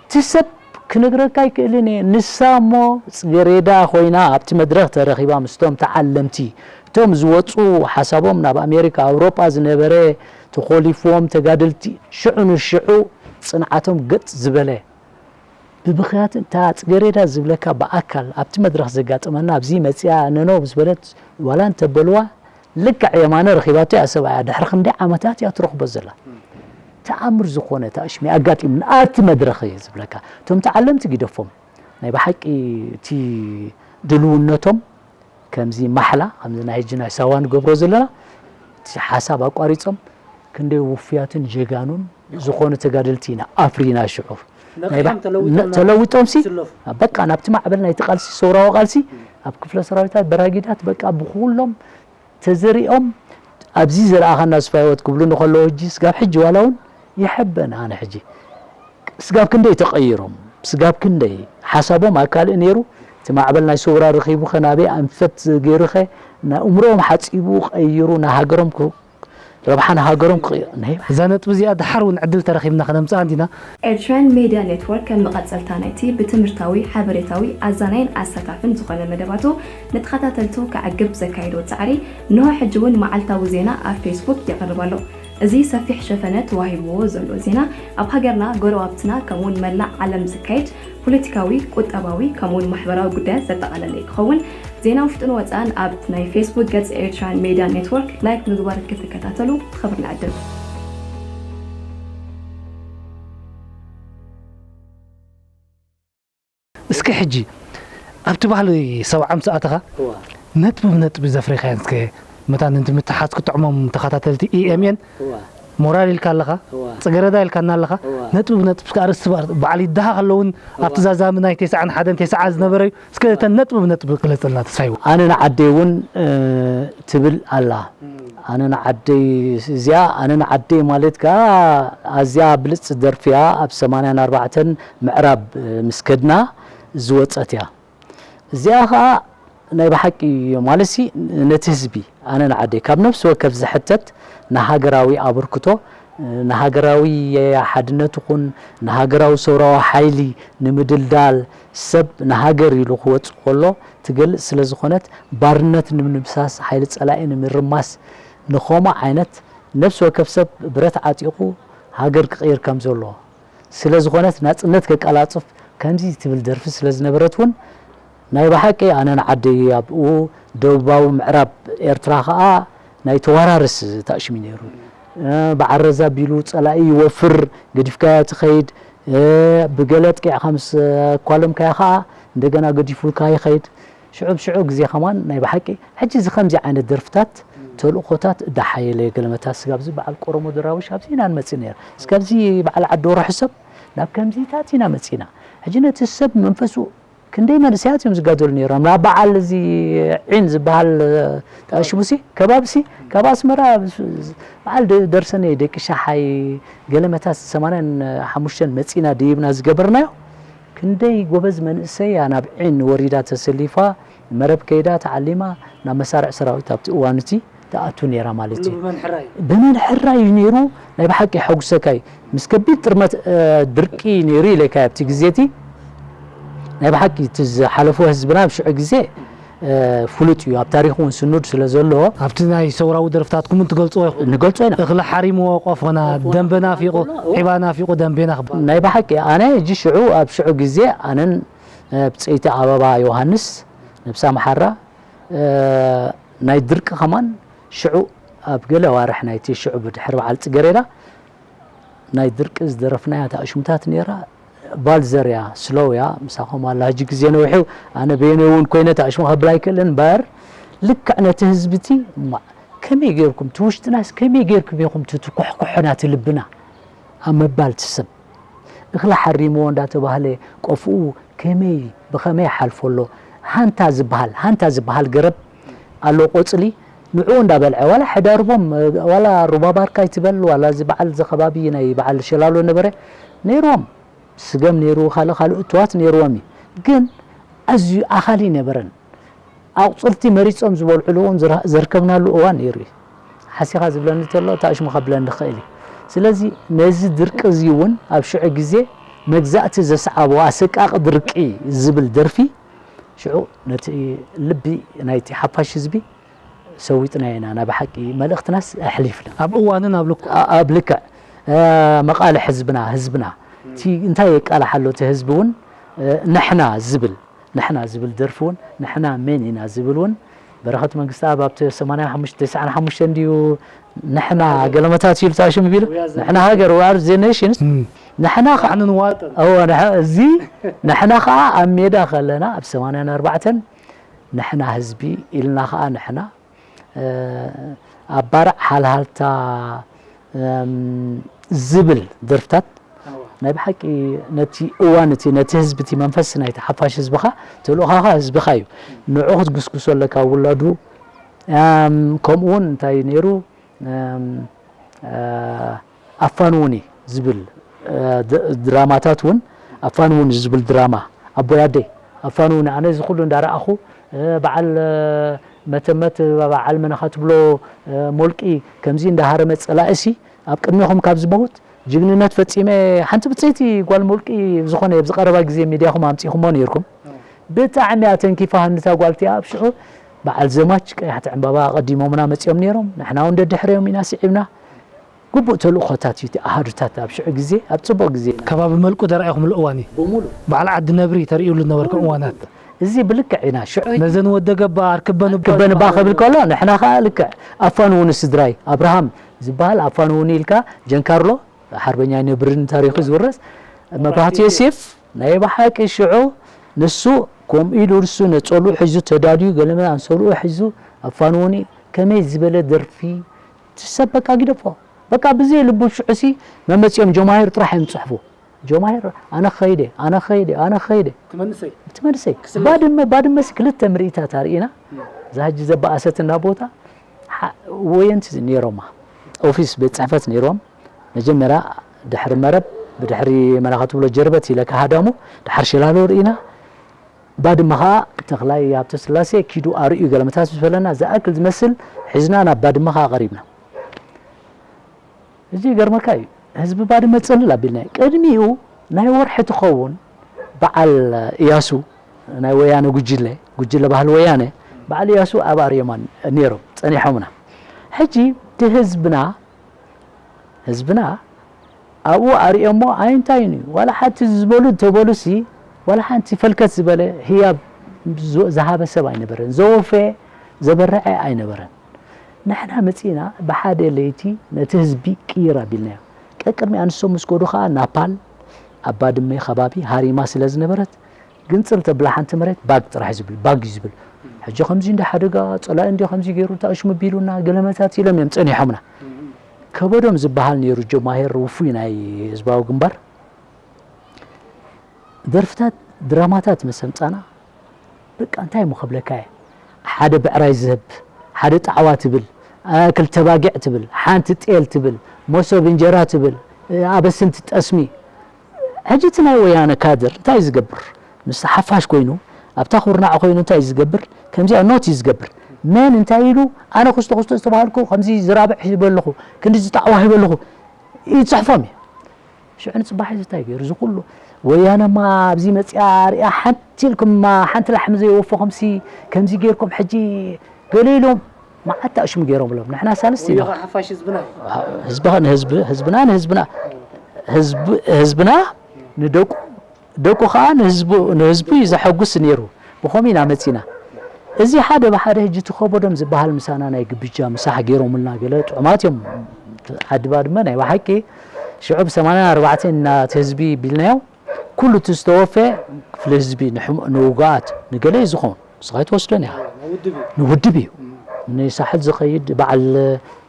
እቲ ሰብ ክነግረካ ኣይክእልን እየ። ንሳ እሞ ጽጌሬዳ ኮይና ኣብቲ መድረኽ ተረኺባ ምስቶም ተዓለምቲ፣ እቶም ዝወጹ ሓሳቦም ናብ ኣሜሪካ፣ ኣውሮጳ ዝነበረ ተኾሊፍዎም ተጋደልቲ ሽዑ ንሽዑ ጽንዓቶም ገጥ ዝበለ ብብኽያት እታ ጽጌሬዳ ዝብለካ ብኣካል ኣብቲ መድረኽ ዘጋጠመና ኣብዚ መጺኣ ነነው ምስ በለት ዋላ እንተበልዋ ልክዕ የማነ ረኺባቶ እያ ሰብኣያ። ድሕሪ ክንደይ ዓመታት እያ ትረኽቦ ዘላ። ተኣምር ዝኾነ ተኣሽሚ ኣጋጢሙኒ ኣብቲ መድረኽ እየ ዝብለካ። እቶም ተዓለምቲ ግደፎም። ናይ ብሓቂ እቲ ድልውነቶም ከምዚ ማሕላ፣ ከምዚ ናይ ሕጂ ናይ ሳዋ ንገብሮ ዘለና፣ እቲ ሓሳብ ኣቋሪጾም፣ ክንደይ ውፉያትን ጀጋኑን ዝኾኑ ተጋደልቲ ኢና ኣፍሪና ሽዑ። ናይ ባ-፣ ነቒሖም ተለዊጦም ናብ ተለዊጦምሲ፣ ዝስለፉ። በቃ ናብቲ ማዕበል ናይቲ ቃልሲ፣ ሰውራዊ ቃልሲ፣ ኣብ ክፍለ ሰራዊታት፣ በራጊዳት፣ በቃ ብኹሎም ተዘሪኦም፣ ኣብዚ ዝረኣኻና ተስፋህይወት ክብሉኒ ከለዉ፣ ሕጂ ስጋብ ሕጂ ዋላ እውን ይሕበን ኣነ ሕጂ። ስጋብ ክንደይ ተቐይሮም፣ ስጋብ ክንደይ ሓሳቦም ኣብ ካልእ ነይሩ፣ እቲ ማዕበል ናይ ሰውራ ረኺቡኸ ናበይ ኣንፈት ገይሩኸ፣ ናይ እምሮኦም ሓጺቡ ቀይሩ ንሃገሮም ክ-፣ ረብሓ ንሃገሮም ክቕይሩ፣ ናይ እዛ ነጥቢ እዚኣ ደሓር እውን ዕድል ተረኺብና ከነምጽኣ እንዲና። ኤርትራውያን ሜድያ ኔትወርክ ከም መቐጸልታ ናይቲ ብትምህርታዊ፣ ሓበሬታዊ፣ ኣዛናይን ኣሳታፍን ዝኾነ መደባቱ ንተኸታተልቱ ከዕግብ ዘካየዶ ጻዕሪ እንሆ ሕጂ እውን መዓልታዊ ዜና ኣብ ፌስቡክ የቕርብ ኣሎ። እዚ ሰፊሕ ሸፈነ ተዋሂብዎ ዘሎ ዜና ኣብ ሃገርና፣ ጎረባብትና ከምኡውን መላእ ዓለም ዝካየድ ፖለቲካዊ፣ ቁጠባዊ ከምኡውን ማሕበራዊ ጉዳያት ዘጠቓለለ እዩ ክኸውን። ዜና ውሽጥን ወጻእን ኣብ ናይ ፌስቡክ ገጽ ኤርትራውያን ሜድያ ኔትወርክ ላይክ ምግባር ክትከታተሉ ብኽብሪ ንዕድም። እስኪ ሕጂ ኣብቲ ባህሊ ሰብዓ ምስ ኣተኻ እዋ። ነጥቢ ብነጥቢ ዘፍረይካየን እስከ መታን እንቲ ምትሓዝ ክጥዕሞም ተኸታተልቲ ኢኤምኤን እዋ። ሞራል ኢልካ ኣለኻ እዋ። ጽገረዳ ኢልካና ኣለኻ እዋ። ነጥቢ ብነጥቢ እስከ ኣርእስቲ በ-፣ በዓል ይደሃ ከለውን ኣብቲ እዋ። ዛዛሚ ናይ ተስዓን ሓደን ተስዓ ዝነበረ እዩ። እስከ እተን ነጥቢ ብነጥቢ ግለጸልና ተስፋ ይዋ። ኣነ ንዓደይ እውን እ፣ ትብል ኣላ። ኣነ ንዓደይ እዚኣ፣ ኣነ ንዓደይ ማለት ከኣ ኣዝያ ብልጽቲ ደርፊ እያ። ኣብ ሰማንያን ኣርባዕተን ምዕራብ ምስ ከድና ዝወጸት እያ። እዚኣ ከኣ ናይ ብሓቂ ማለትሲ ነቲ ህዝቢ፣ ኣነ ንዓደይ ካብ ነፍሲ ወከፍ ዝሕተት ንሃገራዊ ኣበርክቶ፣ ንሃገራዊ ሓድነት ይኹን ንሃገራዊ ሰውራዊ ሓይሊ ንምድልዳል፣ ሰብ ንሃገር ኢሉ ክወጽእ ከሎ ትገልጽ ስለ ዝኾነት፣ ባርነት ንምድምሳስ፣ ሓይሊ ጸላኢ ንምርማስ፣ ንኸምኡ ዓይነት ነፍሲ ወከፍ ሰብ ብረት ዓጢቑ ሃገር ክቕይር ከም ዘሎ ስለ ዝኾነት፣ ናጽነት ከቀላጽፍ ከምዚ ትብል ደርፊ ስለ ዝነበረት እውን፣ ናይ ብሓቂ ኣነ ንዓደይ ኣብኡ ደቡባዊ ምዕራብ ኤርትራ ኸኣ ናይ ተዋራርስ ተኣሽሙ ነይሩ። እ፣ ብዓረዛ ኣቢሉ ጸላኢ ይወፍር፣ ገዲፍካዮ ትኸይድ፣ ብገለ ኣጥቂዕካ ምስ ኳለምካዮ ከዓ እንደገና ገዲፉልካ ይኸይድ። ሽዑ ብሽዑ ግዜ ከማን ናይ ብሓቂ ሕጂ እዚ ከምዚ ዓይነት ደርፍታት ተልእኾታት እዳሓየለ ገለመታት ስጋብዚ በዓል ቆሮሞ ድራውሽ ኣብዚ ኢና ንመፅእ ነይር ስጋብዚ በዓል ዓዲ ወሮ ሕሰብ ናብ ከምዚታት ኢና መፂና። ሕጂ ነቲ ሰብ መንፈሱ ክንደይ መንእሰያት እዮም ዝጋደሉ ነይሮም ናብ በዓል እዚ ዒን ዝበሃል ጠሽሙሲ ከባብሲ ካብ ኣስመራ በዓል ደርሰነ ደቂ ሻሓይ ገለመታት ሰማንያን ሓሙሽተን መፂና ድይብና ዝገበርናዮ ክንደይ ጎበዝ መንእሰይ እያ ናብ ዒን ወሪዳ ተሰሊፋ መረብ ከይዳ ተዓሊማ ናብ መሳርዕ ሰራዊት ኣብቲ እዋን እቲ ትኣቱ ነይራ ማለት እዩ። ብመን ሕራይ እዩ ነይሩ? ናይ ብሓቂ የሐጉሰካ እዩ። ምስ ከቢድ ጥርመት ድርቂ ነይሩ ኢለካ ኣብቲ ግዜ እቲ ናይ ብሓቂ እቲ ዝሓለፎ ህዝብና ኣብ ሽዑ ግዜ ፍሉጥ እዩ ኣብ ታሪኹ እውን ስኑድ ስለ ዘሎ ኣብቲ ናይ ሰውራዊ ደርፍታትኩም እውን ትገልፅዎ ኢኹም ንገልፆ ኢና እኽሊ ሓሪምዎ ቆፎና ደንበ ናፊቑ ዒባ ናፊቑ ደንቤና ክበሃል ናይ ብሓቂ ኣነ ሕጂ ሽዑ ኣብ ሽዑ ግዜ ኣነን ብፀይቲ ኣበባ ዮሃንስ ነብሳ መሓራ ናይ ድርቂ ከማን ሽዑ ኣብ ገለ ኣዋርሕ ናይቲ ሽዑ ብድሕሪ በዓል ፅገሬዳ ናይ ድርቂ ዝደረፍናያ እታ ኣሽሙታት ነይራ ባልዘር እያ ስሎው እያ ምሳኹም ኣላ ሕጂ ግዜ ነዊሑ ኣነ በየነይ እውን ኮይነ እታ ኣሽሙ ከብል ኣይክእልን እምበር ልክዕ ነቲ ህዝቢ እቲ እማ ከመይ ገይርኩም እቲ ውሽጥናስ ከመይ ገይርኩም ኢኹም እቲ ትኩሕኩሑና እቲ ልብና ኣብ ምባል እቲ ሰብ እኽሊ ሓሪምዎ እንዳተባህለ ቆፍኡ ከመይ ብኸመይ ይሓልፎ ኣሎ ሃንታ ዝበሃል ሃንታ ዝበሃል ገረብ ኣሎ ቆፅሊ ንዕኡ እንዳበልዐ ዋላ ሕዳርቦም ዋላ ሩባ ባርካ ይትበል ዋላ እዚ በዓል እዚ ከባቢ ናይ በዓል ሸላሎ ነበረ ነይርዎም ስገም ነይሩ ካልእ ካልእ እትዋት ነይርዎም እዩ ግን ኣዝዩ ኣኻሊ ነበረን ኣቑፅልቲ መሪፆም ዝበልዕሉ እውን ዘርከብናሉ እዋን ነይሩ እዩ ሓሲኻ ዝብለኒ ተሎ እታ ሽሙ ከብለኒ ይኽእል እዩ ስለዚ ነዚ ድርቂ እዚ እውን ኣብ ሽዑ ግዜ መግዛእቲ ዘስዓቦ ኣሰቃቒ ድርቂ ዝብል ደርፊ ሽዑ ነቲ ልቢ ናይቲ ሓፋሽ ህዝቢ ሰዊጥናዮ ኢና ናይ ብሓቂ መልእኽትናስ ኣሕሊፍና ኣብ እዋንን ኣብ ልክዕ ኣብ ልክዕ መቓልሕ ህዝብና ህዝብና እቲ እንታይ የቃልሕ ኣሎ እቲ ህዝቢ እውን ንሕና ዝብል ንሕና ዝብል ደርፊ እውን ንሕና መን ኢና ዝብል እውን በረኸት መንግስትኣብ ኣብቲ ሰማንያ ሓሙሽተ ተስዓን ሓሙሽተን ድዩ ንሕና ገለመታት ኢሉ ታሽም ቢሉ ንሕና ሃገር we are the nations ንሕና ከዓ ንዋጠን እዚ ንሕና ከዓ ኣብ ሜዳ ከለና ኣብ ሰማንያን ኣርባዕተን ንሕና ህዝቢ ኢልና ከዓ ንሕና ኣብ ባርዕ ሃልሃልታ ዝብል ደርፍታት ናይ ብሓቂ ነቲ እዋን እቲ ነቲ ህዝቢ እቲ መንፈስ ናይቲ ሓፋሽ ህዝብኻ ተልእኻኻ ህዝብኻ እዩ ንዑ ክትግስግሶ ኣለካ ውላዱ ከምኡ እውን እንታይ ነይሩ ኣፋንውኒ ዝብል ድራማታት እውን ኣፋንውኒ ዝብል ድራማ ኣቦይ ኣደይ ኣፋንውኒ ኣነ እዚ ኩሉ እንዳረኣኹ በዓል መተመት በዓል መነኻ ትብሎ ሞልቂ ከምዚ እንዳሃረመ ፀላእሲ ኣብ ቅድሜኹም ካብ ዝመውት ጅግንነት ፈፂመ ሓንቲ ብፀይቲ ጓል ሞልቂ ዝኾነ ኣብዚ ቀረባ ግዜ ሚድያኹም ኣምፂኹሞ ነይርኩም ብጣዕሚ ኣተንኪፋ ሃንታ ጓልቲ ኣብ ሽዑ በዓል ዘማች ቀያሕቲ ዕምባባ ኣቐዲሞምና መፂኦም ነይሮም ንሕና እውን ደድሕሪኦም ኢና ስዒብና ግቡእ ተልእኾታት እዩ እቲ ኣሃዱታት ኣብ ሽዑ ግዜ ኣብ ፅቡቕ ግዜ ኢና ከባቢ መልቁ ተራኢኹምሉ እዋን እዩ ብሙሉ በዓል ዓዲ ነብሪ ተርእዩሉ ዝነበርኩም እዋናት እዚ ብልክዕ ኢና ሽዑ ነዘን ወደ ገባ ኣርክበን እባ ክበን እባ ክብል ከሎ ንሕና ከዓ ልክዕ ኣፋንውኒ ስድራይ ኣብርሃም ዝበሃል ኣፋንውኒ ኢልካ ጀንካርሎ ሓርበኛ ነብርን ታሪኹ ዝውረስ መብራህቱ ዮሴፍ ናይ ብሓቂ ሽዑ ንሱ ከምኡ ኢሉ ንሱ ነፀልኡ ሒዙ ተዳልዩ ገለመ ኣንሶልኡ ሒዙ ኣፋንውኒ ከመይ ዝበለ ደርፊ ትሰብ በቃ ግደፎ በቃ ብዘይ ልቡ ሽዑሲ መመፂኦም ጀማሂር ጥራሕ እዮም ዝፅሕፉ ጀማሂር ኣነ ኸይደ ኣነ ኸይደ ኣነ ኸይደ ትመንሰይ ትመንሰይ ባድመ ባድመሲ ክልተ ምርኢታት ኣርኢና እዛ ሕጂ ዘበኣሰትና ቦታ ወየንቲ ነይሮማ ኦፊስ ቤት ፅሕፈት ነይሮም መጀመርያ ድሕሪ መረብ ብድሕሪ መላኸ ትብሎ ጀርበት ኢለ ካሃዳሙ ድሓር ሸላሎ ርኢና ባድመ ኸዓ ተኽላይ ሃብተስላሴ ኪዱ ኣርእዩ ገለመታት ምስ በለና ዝኣክል ዝመስል ሒዝና ናብ ባድመ ኸዓ ቀሪብና እዚ ይገርመካ እዩ ህዝቢ ባድመ ፅልል ኣቢልና እዩ ቅድሚኡ ናይ ወርሒ ትኸውን በዓል እያሱ ናይ ወያነ ጉጅለ ጉጅለ ባህሊ ወያነ በዓል እያሱ ኣብ ኣርዮማ ነይሮም ፀኒሖምና ሕጂ እቲ ህዝብና ህዝብና ኣብኡ ኣርእዮሞ ኣይንታይን እዩ ዋላ ሓንቲ ዝበሉ እንተበሉሲ ዋላ ሓንቲ ፈልከት ዝበለ ህያብ ዝሃበ ሰብ ኣይነበረን ዘወፈየ ዘበረዐ ኣይነበረን ንሕና መፂና ብሓደ ለይቲ ነቲ ህዝቢ ቅይር ኣቢልናዮ ቀቅድሚ ኣንሶም ምስ ከዱ ከዓ ናፓል ኣብ ባድመ ከባቢ ሃሪማ ስለ ዝነበረት፣ ግንጽል ተብላ ሓንቲ መሬት ባግ ጥራሕ ዝብል፣ ባግ እዩ ዝብል። ሕጂ ከምዚ እንደ ሓደጋ፣ ጸላኢ እንደ ከምዚ ገይሩ፣ ታእሽሙ ቢሉና፣ ገለመታት ኢሎም እዮም ጸኒሖምና። ከበዶም ዝበሃል ነይሩ ጀማሂር ውፉይ ናይ ህዝባዊ ግንባር። ደርፍታት፣ ድራማታት ምስ ኣምጻና፣ በቃ እንታይ እሞ ክብለካ እየ? ሓደ ብዕራይ ዝህብ፣ ሓደ ጣዕዋ ትብል፣ አ፣ ክልተ ባጊዕ ትብል፣ ሓንቲ ጤል ትብል፣ መሶብ እንጀራ ትብል፣ እ፣ ኣበስንቲ ጠስሚ። ሕጂ እቲ ናይ ወያነ ካድር እንታይ እዩ ዝገብር? ምስ ሓፋሽ ኮይኑ፣ ኣብታ ኩርናዕ ኮይኑ እንታይ እዩ ዝገብር? ከምዚኣ ኖት እዩ ዝገብር። መን እንታይ ኢሉ? ኣነ ክስቶ ክስቶ ዝተባሃልኩ ከምዚ ዝራብዕ ሂበ ኣለኹ፣ ክንዲ ዝጣዕዋ ሂበ ኣለኹ። ይጽሕፎም እዩ። ሽዑ ንጽባሕ እዚ እንታይ ገይሩ? እዚ ኩሉ ወያነማ ኣብዚ መጽያ ሪኣ ሓንቲ ኢልኩማ ሓንቲ ላሕሚ ዘይወፈኹምሲ ከምዚ ገይርኩም ሕጂ ገለ ኢሎም መዓት ኣሽሙ ገይሮም ብሎም። ንሕና ሳልስቲ ኢና። ወዮ ሓፋሽ ህዝብና እዩ። ህዝብኻ ንህዝብ-፣ ህዝብና ንህዝብና፣ ህዝብ-፣ ህዝብና ንደቁ፣ ደቁ ኸኣ ንህዝቡ፣ ንህዝቡ እዩ ዘሐጉስ ነይሩ። ብኸምኡ ኢና መጺና። እዚ ሓደ ብሓደ ሕጂ እቲ ከበዶም ዝበሃል ምሳና ናይ ግብጃ ምሳሕ ገይሮምልና ገለ ጥዑማት እዮም። ዓዲ ባድመ ናይ ብሓቂ ሽዑ ብ84 ኢና እቲ ህዝቢ ቢልናዮ። ኩሉ እቲ ዝተወፈየ ክፍሊ ህዝቢ ንሕሙ-፣ ንውጉኣት ንገለ እዩ ዝኾን። ንስኻ ኣይትወስዶን ኢኻ። ንውድብ እዩ። ንውድብ እዩ። ንሳሕል ዝኸይድ በዓል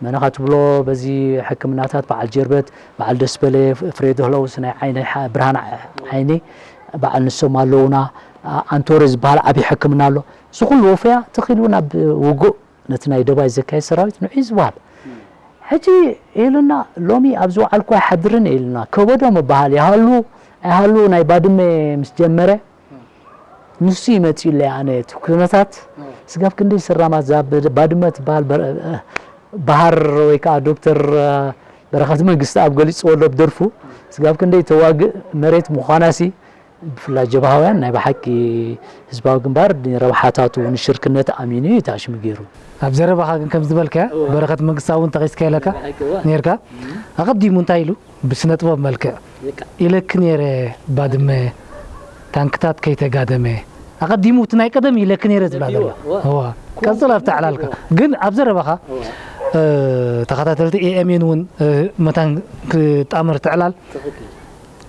መነኻ ትብሎ በዚ ሕክምናታት በዓል ጀርበት፣ በዓል ደስበለ፣ ፍሬዶ ህለውስ ናይ ዓይኒ ሓ-፣ ብርሃን ዓ-፣ ዓይኒ በዓል ንሶም ኣለውና። ኣ-፣ ኣንቶረ ዝበሃል ዓብዪ ሕክምና ኣሎ። እዚ ኩሉ ወፈያ ተኺሉ ናብ ውጉእ ነቲ ናይ ደባይ ዘካየድ ሰራዊት ንዑ እዩ ዝበሃል። ሕጂ ኢሉና ሎሚ ኣብ ዝወዓልኩ ኣይሓድርን ኢሉና። ከበዶ ምበሃል ይሃሉ ኣይሃሉ ናይ ባድመ ምስ ጀመረ ንሱ ይመጽኡ ኣለይ ኣነ እቲ ኩነታት ስጋብ ክንደይ ስራማት እዛ ብ-፣ ባድመ ትበሃል በር-፣ እ፣ በሃር ወይ ከዓ ዶክተር፣ እ፣ በረኸት መንግስቲ ኣብ ገሊጽዎ ኣሎ ብደርፉ ስጋብ ክንደይ ተዋግእ መሬት ምዃናሲ ብፍላይ ጀብሃውያን ናይ ብሓቂ ህዝባዊ ግንባር ንረብሓታቱ ንሽርክነት ኣሚኑ እዩ ታሽሙ ገይሩ። ኣብ ዘረባኻ ግን ከም ዝበልካያ እወ። በረኸት መንግስቲ እውን ተኺስካ ኢለካ ናይ ብሓቂ እወ። ነርካ። ኣቐዲሙ እንታይ ኢሉ? ብስነ ጥበብ መልክዕ በቃ። ኢለኪ ነይረ ባድመ ታንክታት ከይተጋደመ። ኣቐዲሙ እቲ ናይ ቀደም ኢለኪ ነይረ ዝብላ ነቢዋ፣ ዘሎ። እወ። እዋ። ቀጽል ኣብቲ ዕላልካ። እወ። ግን ኣብ ዘረባኻ፣ እወ። እ፣ ተኸታተልቲ ኤ ኤም ኤን እውን፣ እ፣ መታን ክጣመር ትዕላል ትኽክል።